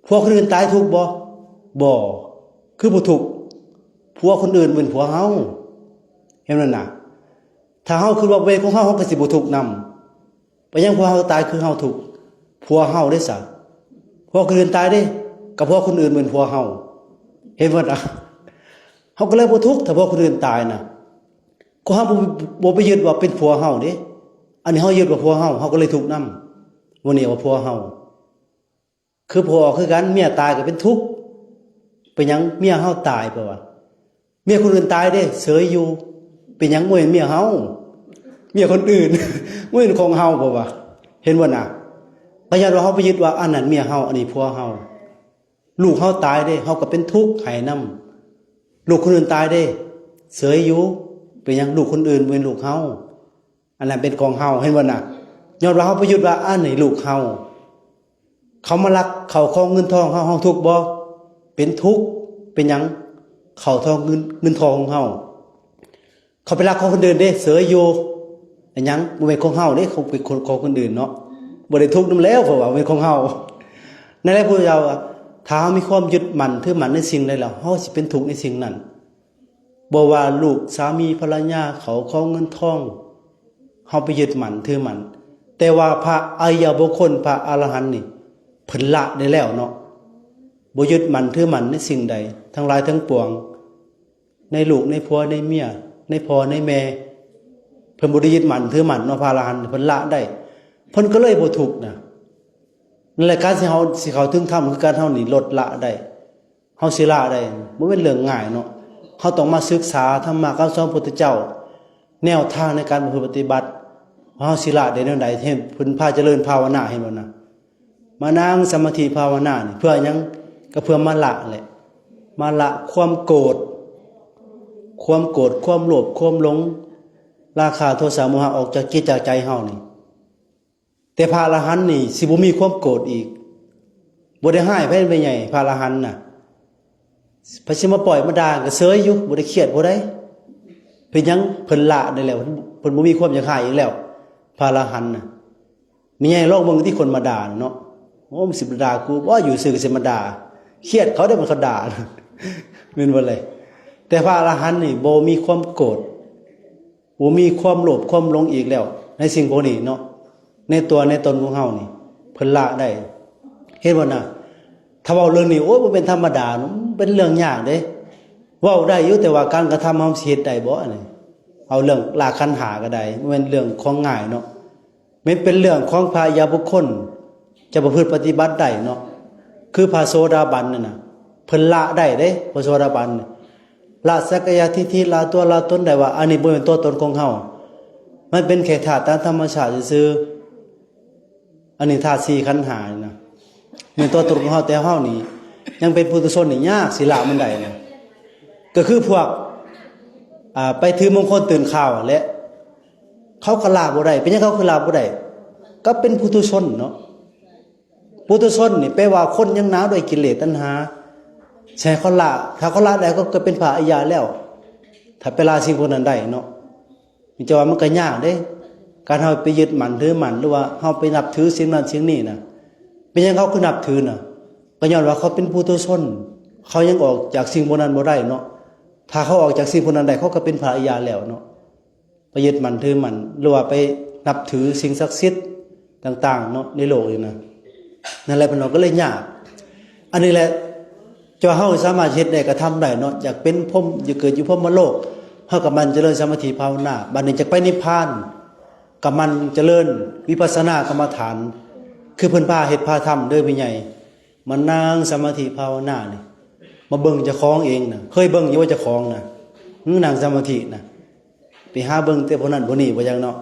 ຜົວຄົນອື່ນຕາຍທຸກບໍ່? ບໍ່. ຄືບໍ່ທຸກ? ຜົວຄົນອື່ນເປັນຜົວເຮົາ ເຫັນບໍ່ນະ? ຖ້າເຮົາຄິດວ່າເປັນຂອງເຮົາ ເຮົາກໍຊິບໍ່ທຸກນຳ. ເປັນຫຍັງຜົວເຮົາຕາຍຄືເຮົາທຸກ? ຜົວເຮົາເດ້ຊະ. ຜົວຄົນອື່ນຕາຍເດ້ ກໍຜົວຄົນອື່ນເປັນຜົວເຮົາ ເຫັນບໍ່ນະ? ເຮົາກໍເລີຍບໍ່ທຸກ ຖ້າຜົວຄົນອື່ນຕາຍນະ ກໍເຮົາບໍ່ ບໍ່ໄປຍຶດວ່າເປັນຜົວເຮົາເດ້. ອັນນີ້ເຮົາຍຶດວ່າຜົວເຮົາ ເຮົາກໍເລີຍທຸກນຳ. ບໍ່ນີ້ວ່າຜົວເຮົາ ຄືຜົວອອກຄືກັນ ເມຍຕາຍກໍເປັນທຸກ. ເປັນຫຍັງ? ເມຍເຮົາຕາຍ ເພາະວ່າ ເມຍຄົນອື່ນຕາຍເດ້ ເສີຍຢູ່. ເປັນຫຍັງ? ບໍ່ແມ່ນເມຍເຮົາ ເມຍຄົນອື່ນ ບໍ່ແມ່ນຂອງເຮົາ ເພາະວ່າ ເຫັນບໍ່ນະ? ກໍຍ້ອນວ່າເຮົາໄປຍຶດວ່າອັນນັ້ນເມຍເຮົາ ອັນນີ້ຜົວເຮົາ. ລູກເຮົາຕາຍເດ້ ເຮົາກໍເປັນທຸກໃຫ້ນຳ. ລູກຄົນອື່ນຕາຍເດ້ ເສີຍຢູ່. ເປັນຫຍັງ? ລູກຄົນອື່ນ ບໍ່ແມ່ນລູກເຮົາ. ອັນນັ້ນເປັນຂອງເຮົາ ເຫັນບໍ່ນະ? ຍ້ອນວ່າເຮົາໄປຍຶດວ່າອັນນີ້ລູກເຮົາ. ເຂົາມາລັກເຂົ້າຂອງເງິນທອງເຮົາ ເຮົາທຸກບໍ່? ເປັນທຸກ. ເປັນຫຍັງ? ເຂົ້າທອງເງິນ ເງິນທອງຂອງເຮົາ. ເຂົາໄປລັກຂອງຄົນອື່ນເດ້ ເສີຍຢູ່. ເປັນຫຍັງ? ບໍ່ແມ່ນຂອງເຮົາເດ້ ເຂົາເປັນຂອງ ຂອງຄົນອື່ນເນາະ. ບໍ່ໄດ້ທຸກນຳແລ້ວ ເພາະວ່າບໍ່ແມ່ນຂອງເຮົາ. ນັ້ນແຫຼະ ພະພຸດທະເຈົ້າວ່າ ຖ້າເຮົາມີຄວາມຍຶດໝັ້ນຖືໝັ້ນໃນສິ່ງໃດແລ້ວ ເຮົາຊິເປັນທຸກໃນສິ່ງນັ້ນ. ບໍ່ວ່າລູກ ສາມີ ພັນລະຍາ ເຂົ້າຂອງເງິນທອງ ເຮົາໄປຍຶດໝັ້ນຖືໝັ້ນ. ແຕ່ວ່າພະອະລິຍະບຸກຄົນ ພະອະລະຫັນນີ້ ເພິ່ນລະໄດ້ແລ້ວເນາະ. ບໍ່ຍຶດໝັ້ນຖືໝັ້ນໃນສິ່ງໃດທັງຫຼາຍທັງປວງ ໃນລູກ ໃນຜົວ ໃນເມຍ ໃນພໍ່ ໃນແມ່. ເພິ່ນບໍ່ໄດ້ຍຶດໝັ້ນຖືໝັ້ນເນາະ ພະອະລະຫັນ ເພິ່ນລະໄດ້ ເພິ່ນກໍເລີຍບໍ່ທຸກນະ. ນັ້ນແຫຼະ ການທີ່ເຮົາຊິເຂົ້າເຖິງທຳ ຄືການເຮົານີ້ລົດລະໄດ້. ເຮົາຊິລະໄດ້ ບໍ່ແມ່ນເລື່ອງງ່າຍເນາະ. ເຮົາຕ້ອງມາສຶກສາທຳມະຄຳສອນຂອງພະພຸດທະເຈົ້າ ແນວທາງໃນການປະພຶດປະຕິບັດ ວ່າເຮົາຊິລະໄດ້ແນວໃດ. ເຫັນເພິ່ນພາຈະເລີນພາວະນາ ເຫັນບໍ່ນະ? ມານັ່ງສະມາທິພາວະນານີ້ເພື່ອຫຍັງ? ກໍເພື່ອມາລະແຫຼະ ມາລະຄວາມໂກດ ຄວາມໂກດ ຄວາມໂລບ ຄວາມຫຼົງ ລາຄາ ໂທສະ ໂມຫະ ອອກຈາກຈິດຈາກໃຈເຮົານີ້. ແຕ່ພະອະລະຫັນນີ້ຊິບໍ່ມີຄວາມໂກດອີກ ບໍ່ໄດ້ຮ້າຍໃຜແມ່ໃຫຍ່ ພະອະລະຫັນນະ. ໃຜຊິມາປ້ອຍມາດ່າກໍເສີຍຢູ່ ບໍ່ໄດ້ຄຽດຜູ້ໃດ. ເປັນຫຍັງ? ເພິ່ນລະໄດ້ແລ້ວ ເພິ່ນບໍ່ມີຄວາມຢາກຮ້າຍອີກແລ້ວ ພະອະລະຫັນນະ. ແມ່ໃຫຍ່ລອງເບິ່ງຕິ ຄົນມາດ່າເນາະ ໂອ້ ມັນຊິມາດ່າກູບໍ່? ຢູ່ຊື່ກໍຊິມາດ່າ. ຄຽດເຂົາເດ້ ມັນເຂົາດ່າ ແມ່ນບໍ່ເລີຍ? ແຕ່ພະອະລະຫັນນີ້ບໍ່ມີຄວາມໂກດ ບໍ່ມີຄວາມໂລບຄວາມຫຼົງອີກແລ້ວ ໃນສິ່ງພວກນີ້ເນາະ ໃນຕົວໃນຕົນຂອງເຮົານີ້ ເພິ່ນລະໄດ້. ເຫັນບໍ່ນະ? ຖ້າເວົ້າເລື່ອງນີ້ ໂອ້ຍ ບໍ່ແມ່ນທຳມະດາເນາະ ມັນເປັນເລື່ອງຍາກເດ້. ເວົ້າໄດ້ຢູ່ ແຕ່ວ່າການກະທຳເຮົາຊິເຮັດໄດ້ບໍ່? ອັນນີ້ ເອົາເລື່ອງລາກຂັນຫ້າກໍໄດ້ ບໍ່ແມ່ນເລື່ອງຂອງງ່າຍເນາະ. ແມ່ນເປັນເລື່ອງຂອງພະອະລິຍະບຸກຄົນ ຈະປະພຶດປະຕິບັດໄດ້ເນາະ. ຄືພະໂສດາບັນນັ້ນນະ ເພິ່ນລະໄດ້ເດ້ ພະໂສດາບັນ ລະສັກກາຍະທິດຖິ ລະຕົວລະຕົນໄດ້ວ່າ ອັນນີ້ບໍ່ແມ່ນຕົວຕົນຂອງເຮົາ ມັນເປັນແຄ່ທາດຕາມທຳມະຊາດຊື່ໆ. ອັນນີ້ທາດສີ່ຂັນຫ້ານີ້ນະ ແມ່ນຕົວຕົນຂອງເຮົາ ແຕ່ເຮົານີ້ຍັງເປັນປຸຖຸຊົນນີ້ ຍາກຊິລະມັນໄດ້ນະ. ກໍຄືພວກ ອ່າ ໄປຖືມງຄົນຕື່ນຂ່າວຫັ້ນແຫຼະ ເຂົາກໍລະບໍ່ໄດ້. ເປັນຫຍັງເຂົາຄືລະບໍ່ໄດ້? ກໍເປັນປຸຖຸຊົນເນາະ. ປຸຖຸຊົນນີ້ແປວ່າຄົນຍັງໜາວດ້ວຍກິເລດຕັນຫາ. ໃຫ້ເຂົາລະ ຖ້າເຂົາລະໄດ້ ເຂົາກໍເປັນພະອະລິຍະແລ້ວ ຖ້າໄປລະສິ່ງພວກນັ້ນໄດ້ເນາະ. ມີແຕ່ວ່າມັນກໍຍາກເດ້ ການເຮົາໄປຍຶດໝັ້ນຖືໝັ້ນ ຫຼືວ່າເຮົາໄປນັບຖືສິ່ງນັ້ນສິ່ງນີ້ນະ. ເປັນຫຍັງເຂົາຄືນັບຖືນະ? ກໍຍ້ອນວ່າເຂົາເປັນປຸຖຸຊົນ ເຂົາຍັງອອກຈາກສິ່ງພວກນັ້ນບໍ່ໄດ້ເນາະ. ຖ້າເຂົາອອກຈາກສິ່ງພວກນັ້ນໄດ້ ເຂົາກໍເປັນພະອະລິຍະແລ້ວເນາະ. ໄປຍຶດໝັ້ນຖືໝັ້ນ ຫຼືວ່າໄປນັບຖືສິ່ງສັກສິດຕ່າງໆເນາະ ໃນໂລກນີ້ນະ. ນັ້ນແຫຼະ ເພິ່ນວ່າກໍເລີຍຍາກ. ອັນນີ້ແຫຼະ ຈະວ່າເຮົາສາມາດເຮັດໄດ້ ກະທຳໄດ້ເນາະ. ຢາກເປັນພົມ ຢາກເກີດຢູ່ພົມມະໂລກ ເຮົາກໍໝັ່ນຈະເລີນສະມາທິພາວະນາ. ບາດນີ້ຈະໄປນິບພານ ກໍໝັ່ນຈະເລີນວິປັດສະນາກຳມະຖານ ຄືເພິ່ນພາເຮັດພາທຳເດີພີ່ໃຫຍ່. ມານັ່ງສະມາທິພາວະນານີ້ ມາເບິ່ງເຈົ້າຂອງເອງນະ. ເຄີຍເບິ່ງຢູ່ວ່າເຈົ້າຂອງນະ ນັ່ງສະມາທິນະ? ໄປຫາເບິ່ງແຕ່ພວກນັ້ນພວກນີ້ບໍ່ຈັກເນາະ.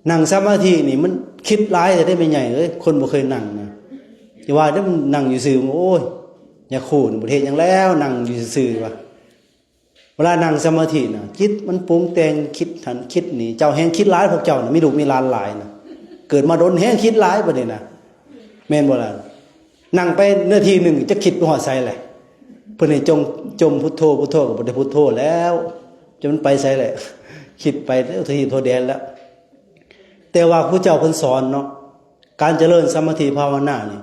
ນັ່ງສະມາທິນີ້ມັນຄິດຫຼາຍແທ້ເດ້ແມ່ໃຫຍ່ເອີຍ ຄົນບໍ່ເຄີຍນັ່ງນະ. ຢ່າວ່າແຕ່ນັ່ງຢູ່ຊື່ ໂອ້ຍ ຍາຄູນບໍ່ເຮັດຫຍັງແລ້ວ ນັ່ງຢູ່ຊື່ວ່າ. ເວລານັ່ງສະມາທິນະ ຈິດມັນປຸງແຕ່ງ ຄິດຫັ້ນຄິດນີ້. ເຈົ້າແຮ່ງຄິດຫຼາຍ ພວກເຈົ້ານະ ມີລູກມີຫຼານຫຼາຍນະ ເກີດມາດົນແຮ່ງຄິດຫຼາຍບັດນີ້ນະ ແມ່ນບໍ່ລະ? ນັ່ງໄປນາທີໜຶ່ງ ຈັກຄິດໄປຮອດໃສແຫຼະ. ເພິ່ນໃຫ້ຈົ່ງ ຈົ່ມພຸດໂທ ພຸດໂທ ກໍບໍ່ໄດ້ພຸດໂທແລ້ວ ຈະມັນໄປໃສແຫຼະ ຄິດໄປທົ່ວທີ່ທົ່ວແດນແລ້ວ. ແຕ່ວ່າຜູ້ເຈົ້າເພິ່ນສອນເນາະ ການຈະເລີນສະມາທິພາວະນານີ້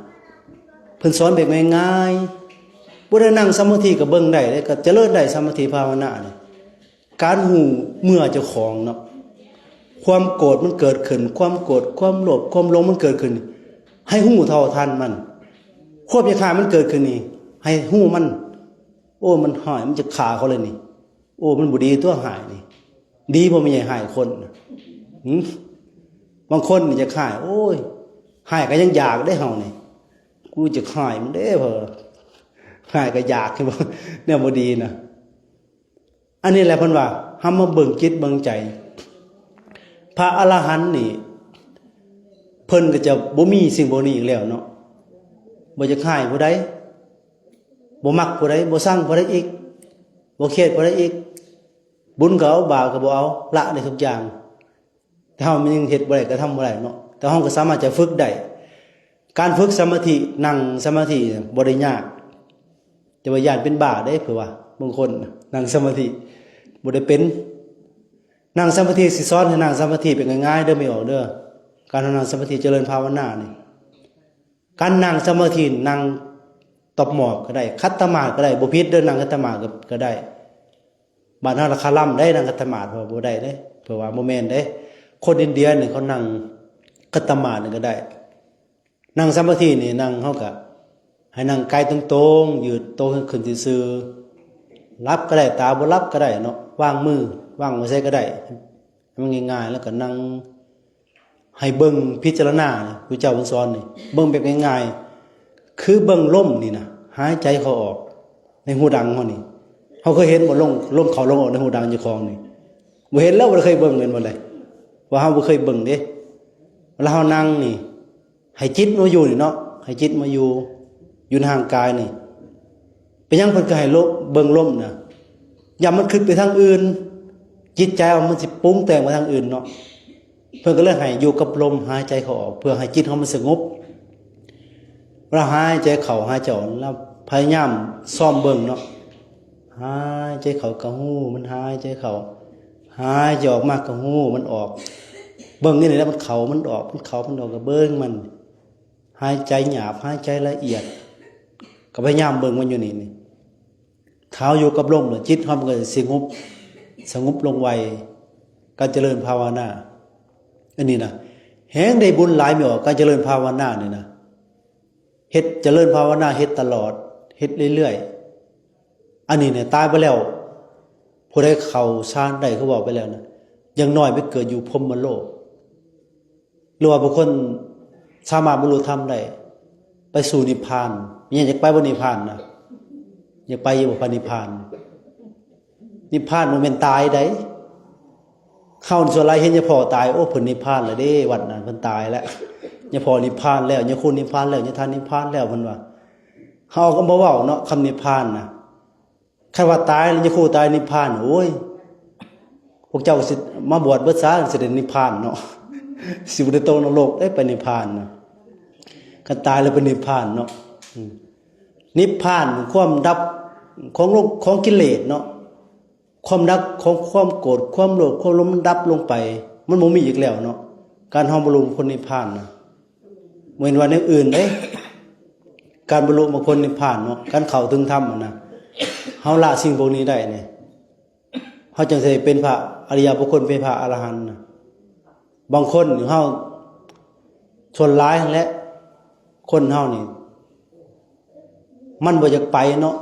ເພິ່ນສອນແບບງ່າຍໆ. ຜູ້ໃດນັ່ງສະມາທິກໍເບິ່ງໄດ້ເດ້ ກໍຈະເລີນໄດ້ສະມາທິພາວະນານີ້. ການຮູ້ເມື່ອເຈົ້າຂອງເນາະ ຄວາມໂກດມັນເກີດຂຶ້ນ ຄວາມໂກດ ຄວາມໂລບ ຄວາມຫຼົງມັນເກີດຂຶ້ນ ໃຫ້ຮູ້ເທົ່າທັນມັນ. ຄວາມຢາກຮ້າຍມັນເກີດຂຶ້ນນີ້ ໃຫ້ຮູ້ມັນ. ໂອ້ ມັນຮ້າຍ ມັນຈະຂ້າເຂົາເລີຍນີ້. ໂອ້ ມັນບໍ່ດີຕົວະ ຮ້າຍນີ້. ດີບໍ່ແມ່ນໃຫຍ່ຮ້າຍຄົນນະ? ຫື? ບາງຄົນນີ້ຢາກຮ້າຍ ໂອ້ຍ ຮ້າຍກໍຍັງຢາກເດ້ເຮົານີ້. ກູຢາກຮ້າຍມັນເດ້ ເພາະຮ້າຍກໍຢາກ ແນວບໍ່ດີນະ. ອັນນີ້ແຫຼະເພິ່ນວ່າ ເຮົາມາເບິ່ງຈິດເບິ່ງໃຈ. ພະອະລະຫັນນີ້ ເພິ່ນກໍຈະບໍ່ມີສິ່ງພວກນີ້ອີກແລ້ວເນາະ. ບໍ່ຢາກຮ້າຍຜູ້ໃດ ບໍ່ມັກຜູ້ໃດ ບໍ່ຊັງຜູ້ໃດອີກ ບໍ່ຄຽດຜູ້ໃດອີກ. ບຸນກໍເອົາ ບາບກໍບໍ່ເອົາ ລະໄດ້ທຸກຢ່າງ. ແຕ່ເຮົາມັນຍັງເຮັດບໍ່ໄດ້ ກະທຳບໍ່ໄດ້ເນາະ ແຕ່ເຮົາກໍສາມາດຈະຝຶກໄດ້. ການຝຶກສະມາທິ ນັ່ງສະມາທິບໍ່ໄດ້ຍາກ ແຕ່ວ່າຢ້ານເປັນບ້າເດ້ ເພາະວ່າບາງຄົນນະ ນັ່ງສະມາທິບໍ່ໄດ້ເປັນ. ນັ່ງສະມາທິຊິສອນໃຫ້ນັ່ງສະມາທິແບບງ່າຍໆເດີ ແມ່ອອກເດີ. ການນັ່ງສະມາທິຈະເລີນພາວະນານີ້ ການນັ່ງສະມາທິ ນັ່ງຕອບໝອບກໍໄດ້ ຂັດຕະໝາດກໍໄດ້ ບໍ່ຜິດເດີ. ນັ່ງຂັດຕະໝາດກໍ ກໍໄດ້. ບ້ານເຮົາລະຄາລຳໄດ້ ນັ່ງຂັດຕະໝາດ ເພາະວ່າບໍ່ໄດ້ເດ້ ເພາະວ່າບໍ່ແມ່ນເດ້. ຄົນອິນເດຍນີ້ເຂົານັ່ງຂັດຕະໝາດນີ້ກໍໄດ້. ນັ່ງສະມາທິນີ້ ນັ່ງ ເຮົາກໍໃຫ້ນັ່ງກາຍຕົງໆ ຢືດໂຕຂຶ້ນຊື່ໆ. ຫຼັບກໍໄດ້ ຕາບໍ່ຫຼັບກໍໄດ້ເນາະ ວາງມື ວາງໄວ້ໃສກໍໄດ້ ໃຫ້ມັນງ່າຍໆ ແລ້ວກໍນັ່ງ ໃຫ້ເບິ່ງພິຈາລະນາ ພະເຈົ້າເພິ່ນສອນນີ້ ເບິ່ງແບບງ່າຍໆ ຄືເບິ່ງລົມນີ້ນະ ຫາຍໃຈເຂົ້າອອກໃນຫູດັງເຮົານີ້. ເຮົາເຄີຍເຫັນບໍ່ ລົມ ລົມເຂົ້າລົມອອກໃນຫູດັງເຈົ້າຂອງນີ້? ບໍ່ເຫັນແລ້ວ ບໍ່ໄດ້ເຄີຍເບິ່ງແມ່ນບໍ່ລະ? ວ່າເຮົາບໍ່ເຄີຍເບິ່ງເດ້. ເວລາເຮົານັ່ງນີ້ ໃຫ້ຈິດມາຢູ່ນີ້ເນາະ ໃຫ້ຈິດມາຢູ່ ຢູ່ໃນຮ່າງກາຍນີ້. ເປັນຫຍັງເພິ່ນຄືໃຫ້ລົມ ເບິ່ງລົມນະ? ຢ້ານມັນຄິດໄປທາງອື່ນ ຈິດໃຈເຮົາມັນຊິປຸງແຕ່ງໄປທາງອື່ນເນາະ. ເພິ່ນກໍເລີຍໃຫ້ຢູ່ກັບລົມຫາຍໃຈເຂົ້າອອກ ເພື່ອໃຫ້ຈິດເຮົາມັນສະຫງົບ. ເວລາຫາຍໃຈເຂົ້າຫາຍໃຈອອກ ລະພະຍາຍາມຊອມເບິ່ງເນາະ ຫາຍໃຈເຂົ້າກໍຮູ້ມັນຫາຍໃຈເຂົ້າ ຫາຍໃຈອອກມາກໍຮູ້ມັນອອກ. ເບິ່ງຢູ່ນີ້ແຫຼະ ມັນເຂົ້າມັນອອກ ມັນເຂົ້າມັນອອກ ກໍເບິ່ງມັນ. ຫາຍໃຈຫຍາບ ຫາຍໃຈລະອຽດ ກໍພະຍາຍາມເບິ່ງມັນຢູ່ນີ້ນີ້. ຖ້າເຮົາຢູ່ກັບລົມແລ້ວ ຈິດເຮົາມັນກໍສະຫງົບ ສະຫງົບລົງໄວ ການຈະເລີນພາວະນາ ອັນນີ້ນະ ແຮງໄດ້ບຸນຫຼາຍແມ່ນບໍ່? ການຈະເລີນພາວະນານີ້ນະ ເຮັດ ຈະເລີນພາວະນາ ເຮັດຕະຫຼອດ ເຮັດເລື້ອຍໆ. ອັນນີ້ນະ ຕາຍໄປແລ້ວ ຜູ້ໃດເຂົ້າຊານໄດ້ ຄືເວົ້າໄປແລ້ວນະ ຢ່າງໜ້ອຍໄປເກີດຢູ່ພົມມະໂລກ ຫຼືວ່າບຸກຄົນສາມາດບັນລຸທຳໄດ້ ໄປສູ່ນິບພານ. ແມ່ນຫຍັງ ຢາກໄປບໍ່ນິບພານນະ? ຢາກໄປຢູ່ບໍ່ ພະນິບພານ? ນິບພານບໍ່ແມ່ນຕາຍໃດ໋. ເຮົາສ່ວນຫຼາຍເຫັນຍາພໍ່ຕາຍ ໂອ້ ເພິ່ນນິບພານແລ້ວເດ້ ວັດນັ້ນເພິ່ນຕາຍແລ້ວ ຍາພໍ່ນິບພານແລ້ວ ຍາຄູນິບພານແລ້ວ ຍາທ່ານນິບພານແລ້ວ ເພິ່ນວ່າ. ເຮົາກໍບໍ່ເວົ້າເນາະ ຄຳນິບພານນະ. ຄັນວ່າຕາຍແລ້ວ ຍາຄູຕາຍນິບພານ ໂອ້ຍ ພວກເຈົ້າກໍຊິມາບວດເບິດຊະ ຊິໄດ້ນິບພານເນາະ ຊິບໍ່ໄດ້ຕົກນະລົກເດ້ ໄປນິບພານນະ. ຄັນຕາຍແລ້ວໄປນິບພານເນາະ ອືມ ນິບພານ ຄວາມດັບຂອງໂລກ ຂອງກິເລດເນາະ ຄວາມດັບຂອງຄວາມໂກດ ຄວາມໂລບ ຄວາມຫຼົງ ມັນດັບລົງໄປ ມັນບໍ່ມີອີກແລ້ວເນາະ. ການເຮົາບັນລຸມາຜົນນິບພານນະ ບໍ່ແມ່ນວ່າແນວອື່ນເດ້ ການບັນລຸມາຜົນນິບພານເນາະ ການເຂົ້າເຖິງທຳຫັ້ນນະ ເຮົາລະສິ່ງພວກນີ້ໄດ້ນີ້ ເຮົາຈຶ່ງຊິເປັນພະອະລິຍະບຸກຄົນ ເປັນພະອະລະຫັນນະ. ບາງຄົນເຮົາ ສ່ວນຫຼາຍຫັ້ນແຫຼະ ຄົນເຮົານີ້ ມັນບໍ່ຢາກໄປເນາະ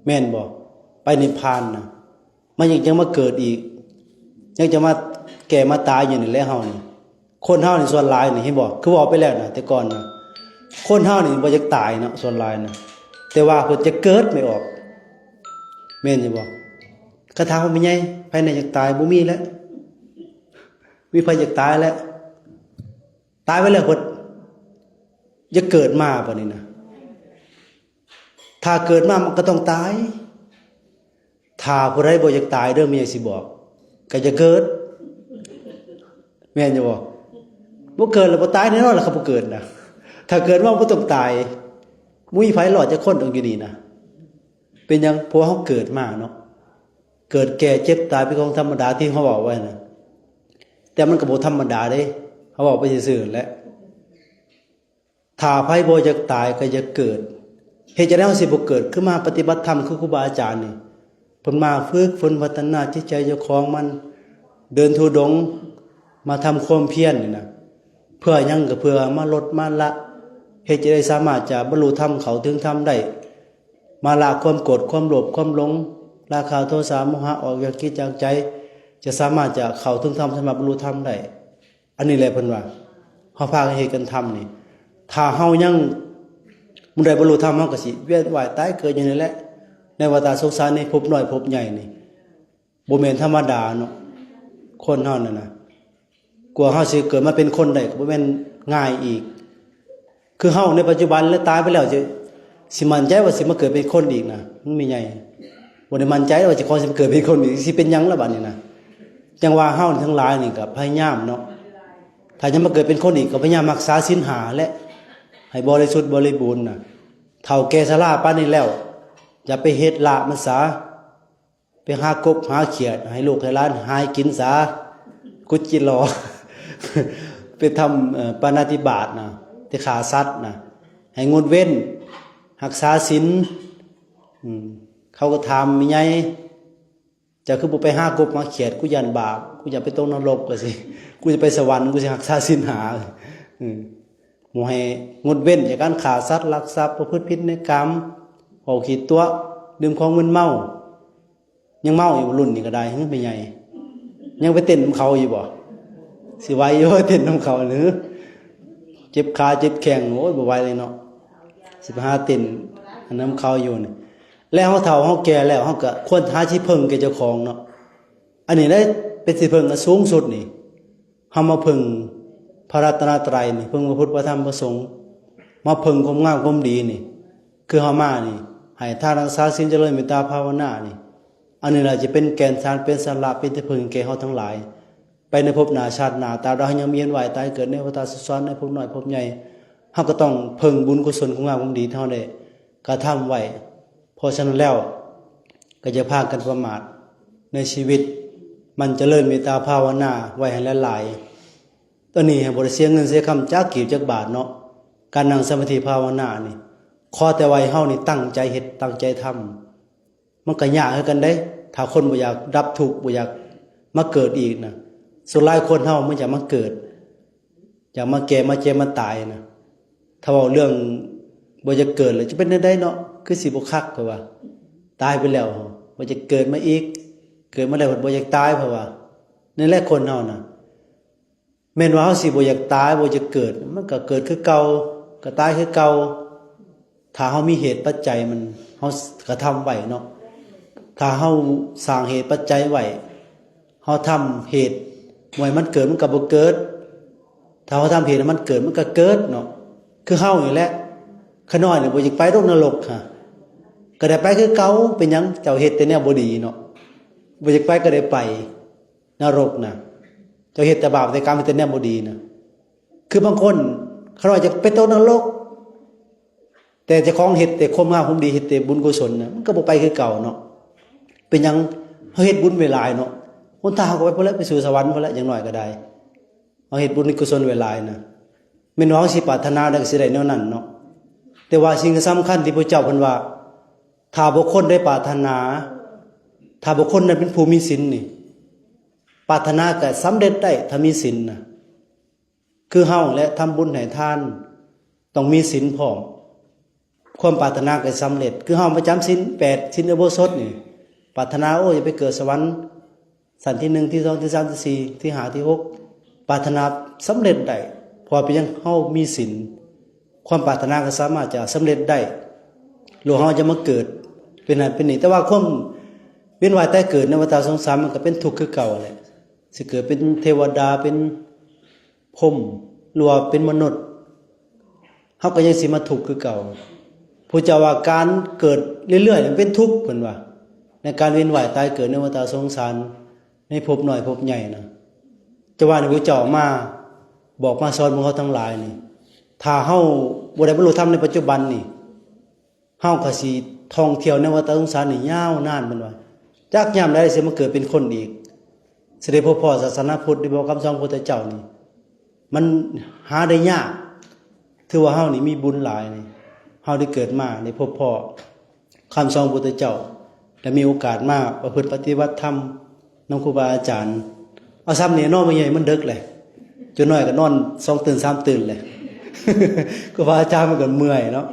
ແມ່ນບໍ່? ໄປນິບພານນະ ມັນຍັງຈະມາເກີດອີກ ຍັງຈະມາແກ່ມາຕາຍຢູ່ນີ້ແຫຼະເຮົານີ້. ຄົນເຮົານີ້ສ່ວນຫຼາຍນີ້ ເຫັນບໍ່ ຄືເວົ້າໄປແລ້ວນະ ແຕ່ກ່ອນນະ ຄົນເຮົານີ້ບໍ່ຢາກຕາຍເນາະ ສ່ວນຫຼາຍນະ ແຕ່ວ່າເພິ່ນຈະເກີດໄມ່ອອກ ແມ່ນຢູ່ບໍ່? ຄັນຖາມວ່າ ແມ່ໃຫຍ່ ໃຜແດ່ຢາກຕາຍ? ບໍ່ມີແຫຼະ ມີໃຜຢາກຕາຍແຫຼະ? ຕາຍໄປແລ້ວເພິ່ນຢາກເກີດມາບາດນີ້ນະ ຖ້າເກີດມາມັນກໍຕ້ອງຕາຍ. ຖ້າຜູ້ໃດບໍ່ຢາກຕາຍເດີ ແມ່ໃຫຍ່ຊິບອກ ກໍຢ່າເກີດ ແມ່ນຢູ່ບໍ່? ບໍ່ເກີດແລ້ວບໍ່ຕາຍແນ່ນອນລະ ຄັນບໍ່ເກີດນະ. ຖ້າເກີດມາບໍ່ຕ້ອງຕາຍ ບໍ່ມີໃຜລອດຈັກຄົນດອກຢູ່ນີ້ນະ. ເປັນຫຍັງ? ເພາະວ່າເຮົາເກີດມາເນາະ ເກີດແກ່ເຈັບຕາຍເປັນຂອງທຳມະດາທີ່ເຮົາເວົ້າໄວ້ນະ ແຕ່ມັນກໍບໍ່ທຳມະດາເດ້ ເຮົາເວົ້າໄປຊື່ໆແຫຼະ. ຖ້າໃຜບໍ່ຢາກຕາຍກໍຢ່າເກີດ. ເຮັດຈັ່ງໃດເຮົາຊິບໍ່ເກີດ? ຄືມາປະຕິບັດທຳ ຄືຄູບາອາຈານນີ້ ເພິ່ນມາຝຶກຝົນພັດທະນາຈິດໃຈເຈົ້າຂອງ ມັນເດີນທຸດົງ ມາທຳຄວາມພຽນນີ້ນະ ເພື່ອຫຍັງ? ກໍເພື່ອມາລົດມາລະ ເຮັດຈັ່ງໃດສາມາດຈະບັນລຸທຳ ເຂົ້າເຖິງທຳໄດ້ ມາລະຄວາມໂກດ ຄວາມໂລບ ຄວາມຫຼົງ ລາຄະ ໂທສະ ໂມຫະ ອອກຈາກຈິດຈາກໃຈ ຈະສາມາດຈະເຂົ້າເຖິງທຳ ສາມາດບັນລຸທຳໄດ້. ອັນນີ້ແຫຼະເພິ່ນວ່າ ເຮົາພາກັນເຮັດກັນທຳນີ້ ຖ້າເຮົາຍັງບໍ່ໄດ້ບັນລຸທຳ ເຮົາກໍຊິວຽນວ່າຍຕາຍເກີດຢູ່ນີ້ແຫຼະ ໃນວັດຕະສົງສານ ໃນພົບນ້ອຍພົບໃຫຍ່ນີ້ ບໍ່ແມ່ນທຳມະດາເນາະ. ຄົນເຮົານັ້ນນະ ກວ່າເຮົາຊິເກີດມາເປັນຄົນໄດ້ ກໍບໍ່ແມ່ນງ່າຍອີກ. ຄືເຮົາໃນປັດຈຸບັນ ແລະ ຕາຍໄປແລ້ວ ຊິ ຊິໝັ້ນໃຈວ່າຊິມາເກີດເປັນຄົນອີກນະ ມັນມີໃຫຍ່ ບໍ່ໄດ້ໝັ້ນໃຈວ່າເຈົ້າຂອງຊິມາເກີດເປັນຄົນອີກ ຊິເປັນຫຍັງລະບາດນີ້ນະ. ຈັ່ງວ່າເຮົາທັງຫຼາຍນີ້ກໍພະຍາຍາມເນາະ ຖ້າຈະມາເກີດເປັນຄົນອີກ ກໍພະຍາຍາມຮັກສາສິນຫ້າແຫຼະ ໃຫ້ບໍລິສຸດບໍລິບູນນະ. ເຖົ້າແກ່ຊະລາປານນີ້ແລ້ວ ຢ່າໄປເຮັດລະມັນສາ ໄປຫາກົບຫາຂຽດໃຫ້ລູກໃຫ້ຫຼານຫາກິນສາ ຂຸດຈີ່ລໍ ໄປທຳ ເອີ ປານາຕິບາດນະ ໄປຂ້າສັດນະ ໃຫ້ງົດເວັ້ນ ຮັກສາສິນ. ອືມ ເຂົາກໍຖາມແມ່ໃຫຍ່ ເຈົ້າຄືບໍ່ໄປຫາກົບຫາຂຽດ? ກູຢ້ານບາບ ກູຢາກໄປຕົກນະລົກວ່າຊີ້ ກູຈະໄປສະຫວັນ ກູຊິຮັກສາສິນຫ້າ. ອືມ ບໍ່ໃຫ້ງົດເວັ້ນຈາກການຂ້າສັດ ລັກຊັບ ປະພຶດຜິດໃນກາມ ເວົ້າຂີ້ຕົວະ ດື່ມຂອງມຶນເມົາ. ຍັງເມົາຢູ່ບໍ່ ລຸ້ນນີ້ກໍໄດ້ ຫື ແມ່ໃຫຍ່ ຍັງໄປເຕັ້ນນຳເຂົາຢູ່ບໍ່? ຊິໄຫວຢູ່ບໍ່ ເຕັ້ນນຳເຂົານີ້ ເຈັບຂາເຈັບແຂ້ງ ໂອ້ຍ ບໍ່ໄຫວເລີຍເນາະ ຊິໄປຫາເຕັ້ນອັນນຳເຂົາຢູ່ນີ້. ແລະ ເຮົາເຖົ້າເຮົາແກ່ແລ້ວ ເຮົາກໍຄວນຫາທີ່ເພິ່ງແກ່ເຈົ້າຂອງເນາະ. ອັນນີ້ແຫຼະເປັນທີ່ເພິ່ງອັນສູງສຸດນີ້ ເຮົາມາເພິ່ງພະລັດຕະນະໄຕນີ້ ເພິ່ງພະພຸດ ພະທຳ ພະສົງ ມາເພິ່ງຄວາມງາມຄວາມດີນີ້ ຄືເຮົາມານີ້ ໃຫ້ທານ ຮັກສາສິນ ຈະເລີນເມດຕາພາວະນານີ້ ອັນນີ້ລະຈະເປັນແກ່ນສານ ເປັນສາລະ ເປັນທີ່ເພິ່ງແກ່ເຮົາທັງຫຼາຍ ໄປໃນພົບໜ້າຊາດໜ້າ. ຕາບໃດເຮົາຍັງວຽນວ່າຍຕາຍເກີດໃນວັດຕະສົງສານ ໃນພົບນ້ອຍພົບໃຫຍ່ ເຮົາກໍຕ້ອງເພິ່ງບຸນກຸສົນ ຄວາມງາມຄວາມດີທີ່ເຮົາໄດ້ກະທຳໄວ້. ເພາະສະນັ້ນແລ້ວ ກໍຢ່າພາກັນປະໝາດໃນຊີວິດ ໝັ່ນຈະເລີນເມດຕາພາວະນາໄວ້ໃຫ້ຫຼາຍໆ. ຕອນນີ້ໃຫ້ບໍ່ໄດ້ເສຍເງິນເສຍຄຳຈັກກີບຈັກບາດເນາະ. ການນັ່ງສະມາທິພາວະນານີ້ ຂໍແຕ່ວ່າໃຫ້ເຮົານີ້ຕັ້ງໃຈເຮັດ ຕັ້ງໃຈທຳ. ມັນກໍຍາກຄືກັນເດ້ ຖ້າຄົນບໍ່ຢາກດັບທຸກ ບໍ່ຢາກມາເກີດອີກນະ. ສ່ວນຫຼາຍຄົນເຮົາມັນຢາກມາເກີດ ຢາກມາແກ່ ມາເຈັບ ມາຕາຍນະ. ຖ້າເວົ້າເລື່ອງບໍ່ຢາກເກີດແລ້ວຈະເປັນແນວໃດເນາະ? ຄືຊິບໍ່ຄັກ ເພາະວ່າຕາຍໄປແລ້ວ ບໍ່ຢາກເກີດມາອີກ, ເກີດມາແລ້ວບໍ່ຢາກຕາຍ ເພາະວ່າ ນັ້ນແຫຼະ ຄົນເຮົານະ ແມ່ນວ່າເຮົາຊິບໍ່ຢາກຕາຍ ບໍ່ຢາກເກີດ ມັນກໍເກີດຄືເກົ່າ ກໍຕາຍຄືເກົ່າ. ຖ້າເຮົາມີເຫດປັດໄຈ ມັນ ເຮົາກະທຳໄວ້ເນາະ. ຖ້າເຮົາສ້າງເຫດປັດໄຈໄວ້ ເຮົາທຳເຫດ ບໍ່ໃຫ້ມັນເກີດ ມັນກໍບໍ່ເກີດ. ຖ້າເຮົາທຳເຫດໃຫ້ມັນເກີດ ມັນກໍເກີດເນາະ. ຄືເຮົານີ້ແຫຼະ ຂະນ້ອຍນີ້ບໍ່ຢາກໄປຕົກນະລົກຫະ ກໍໄດ້ໄປຄືເກົ່າ. ເປັນຫຍັງ? ເຈົ້າເຮັດແຕ່ແນວບໍ່ດີເນາະ. ບໍ່ຢາກໄປກໍໄດ້ໄປ ນະລົກນະ. ເຈົ້າເຮັດແຕ່ບາບແຕ່ກຳ ເຮັດແຕ່ແນວບໍ່ດີນະ. ຄືບາງຄົນ ຂະນ້ອຍຢາກໄປຕົກນະລົກ ແຕ່ເຈົ້າຂອງເຮັດແຕ່ຄວາມງາມຄວາມດີ ເຮັດແຕ່ບຸນກຸສົນນະ ມັນກໍບໍ່ໄປຄືເກົ່າເນາະ. ເປັນຫຍັງ? ເຮົາເຮັດບຸນໄວ້ຫຼາຍເນາະ. ຫົນທາງເຮົາກໍໄປພຸ້ນແຫຼະ ໄປສູ່ສະຫວັນພຸ້ນແຫຼະ ຢ່າງໜ້ອຍກໍໄດ້. ເຮົາເຮັດບຸນກຸສົນໄວ້ຫຼາຍນະ ແມ່ນວ່າເຮົາຊິປາດຖະໜາໄດ້ກໍຊິໄດ້ແນວນັ້ນເນາະ. ແຕ່ວ່າສິ່ງທີ່ສຳຄັນທີ່ພະເຈົ້າເພິ່ນວ່າ ຖ້າບຸກຄົນໄດ້ປາດຖະໜາ ຖ້າບຸກຄົນນັ້ນເປັນຜູ້ມີສິນນີ້ ປາດຖະໜາກໍສຳເລັດໄດ້ ຖ້າມີສິນນະ. ຄືເຮົາແຫຼະ ທຳບຸນໃຫ້ທານ ຕ້ອງມີສິນພ້ອມ ຄວາມປາດຖະໜາກໍສຳເລັດ. ຄືເຮົາມາຈຳສິນແປດ ສິນອຸໂບສົດນີ້ ປາດຖະໜາ ໂອ້ ຢາກໄປເກີດສະຫວັນ ຊັ້ນທີໜຶ່ງ ທີສອງ ທີສາມ ທີສີ່ ທີຫ້າ ທີຫົກ ປາດຖະໜາສຳເລັດໄດ້ ເພາະວ່າເປັນຫຍັງ? ເຮົາມີສິນ ຄວາມປາດຖະໜາກໍສາມາດຈະສຳເລັດໄດ້. ໂລກເຮົາຈະມາເກີດເປັນນັ້ນເປັນນີ້ ແຕ່ວ່າຄວາມວຽນວ່າຍຕາຍເກີດໃນວັດຕະສົງສານ ມັນກໍເປັນທຸກຄືເກົ່າແຫຼະ. ຊິເກີດເປັນເທວະດາ ເປັນ ພົມ ຫຼືວ່າເປັນມະນຸດ ເຮົາກໍຍັງຊິມາທຸກຄືເກົ່າ. ພະເຈົ້າວ່າການເກີດເລື້ອຍໆນັ້ນເປັນທຸກ ເພິ່ນວ່າ ໃນການວຽນວ່າຍຕາຍເກີດໃນວັດຕະສົງສານ ໃນພົບນ້ອຍພົບໃຫຍ່ນະ. ຈະວ່ານີ້ພະເຈົ້າມາບອກມາສອນພວກເຮົາທັງຫຼາຍນີ້ ຖ້າເຮົາບໍ່ໄດ້ບັນລຸທຳໃນປັດຈຸບັນນີ້ ເຮົາກໍຊິທ່ອງທ່ຽວໃນວັດຕະສົງສານນີ້ຍາວນານ ເພິ່ນວ່າ ຈັກຍາມໃດຊິມາເກີດເປັນຄົນອີກ ຊິໄດ້ພົບພໍ້ສາສະໜາພຸດ ຫຼືບໍ່ຄຳສອນຂອງພະພຸດທະເຈົ້ານີ້ ມັນຫາໄດ້ຍາກ. ຖືວ່າເຮົານີ້ມີບຸນຫຼາຍນີ້ ເຮົາໄດ້ເກີດມາໄດ້ພົບພໍ້ຄຳສອນຂອງພະພຸດທະເຈົ້າ ແລະ ມີໂອກາດມາປະພຶດປະຕິບັດທຳ ນຳຄູບາອາຈານ. ເອົາຊ້ຳນີ້ນອນບໍ່ໃຫຍ່ ມັນເດິກແຫຼະ ຈົນໜ້ອຍກໍນອນສອງຕື່ນສາມຕື່ນແຫຼະ ຄູບາອາຈານມັນກໍເມື່ອຍເນາະ.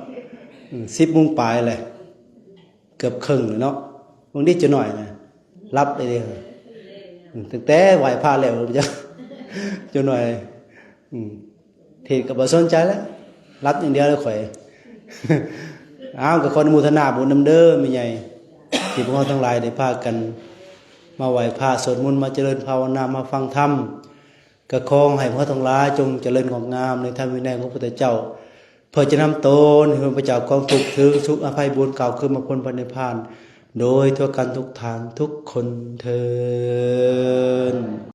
ອືມ ສິບໂມງປາຍແຫຼະ ເກືອບເຄິ່ງແລ້ວເນາະ. ບາງທີຈົນໜ້ອຍນະ ຫຼັບໄດ້ເດ້. ອືມ ຕັ້ງແຕ່ໄຫວ້ພະແລ້ວ ຈົນໜ້ອຍ ອືມ ເທດກໍບໍ່ສົນໃຈແລ້ວ ຫຼັບຢ່າງດຽວແລ້ວຂ້ອຍ. ອ້າວ ກໍຂໍອະນຸໂມທະນາບຸນນຳເດີແມ່ໃຫຍ່ ທີ່ພວກເຮົາທັງຫຼາຍໄດ້ພາກັນມາໄຫວ້ພະ ສວດມົນ ມາຈະເລີນພາວະນາ ມາຟັງທຳ. ກໍຂໍໃຫ້ພວກເຮົາທັງຫຼາຍຈົ່ງຈະເລີນງອກງາມໃນທຳວິໄນຂອງພະພຸດທະເຈົ້າ ເພື່ອຈະນຳຕົນໃຫ້ເພິ່ນໄປຈາກຄວາມທຸກ ເຖິງສຸກອະໄພບຸນ ກ່າວຄືມາພົ້ນພະນິບພານ ໂດຍທົ່ວກັນທຸກທ່ານທຸກຄົນເທີ້ນ.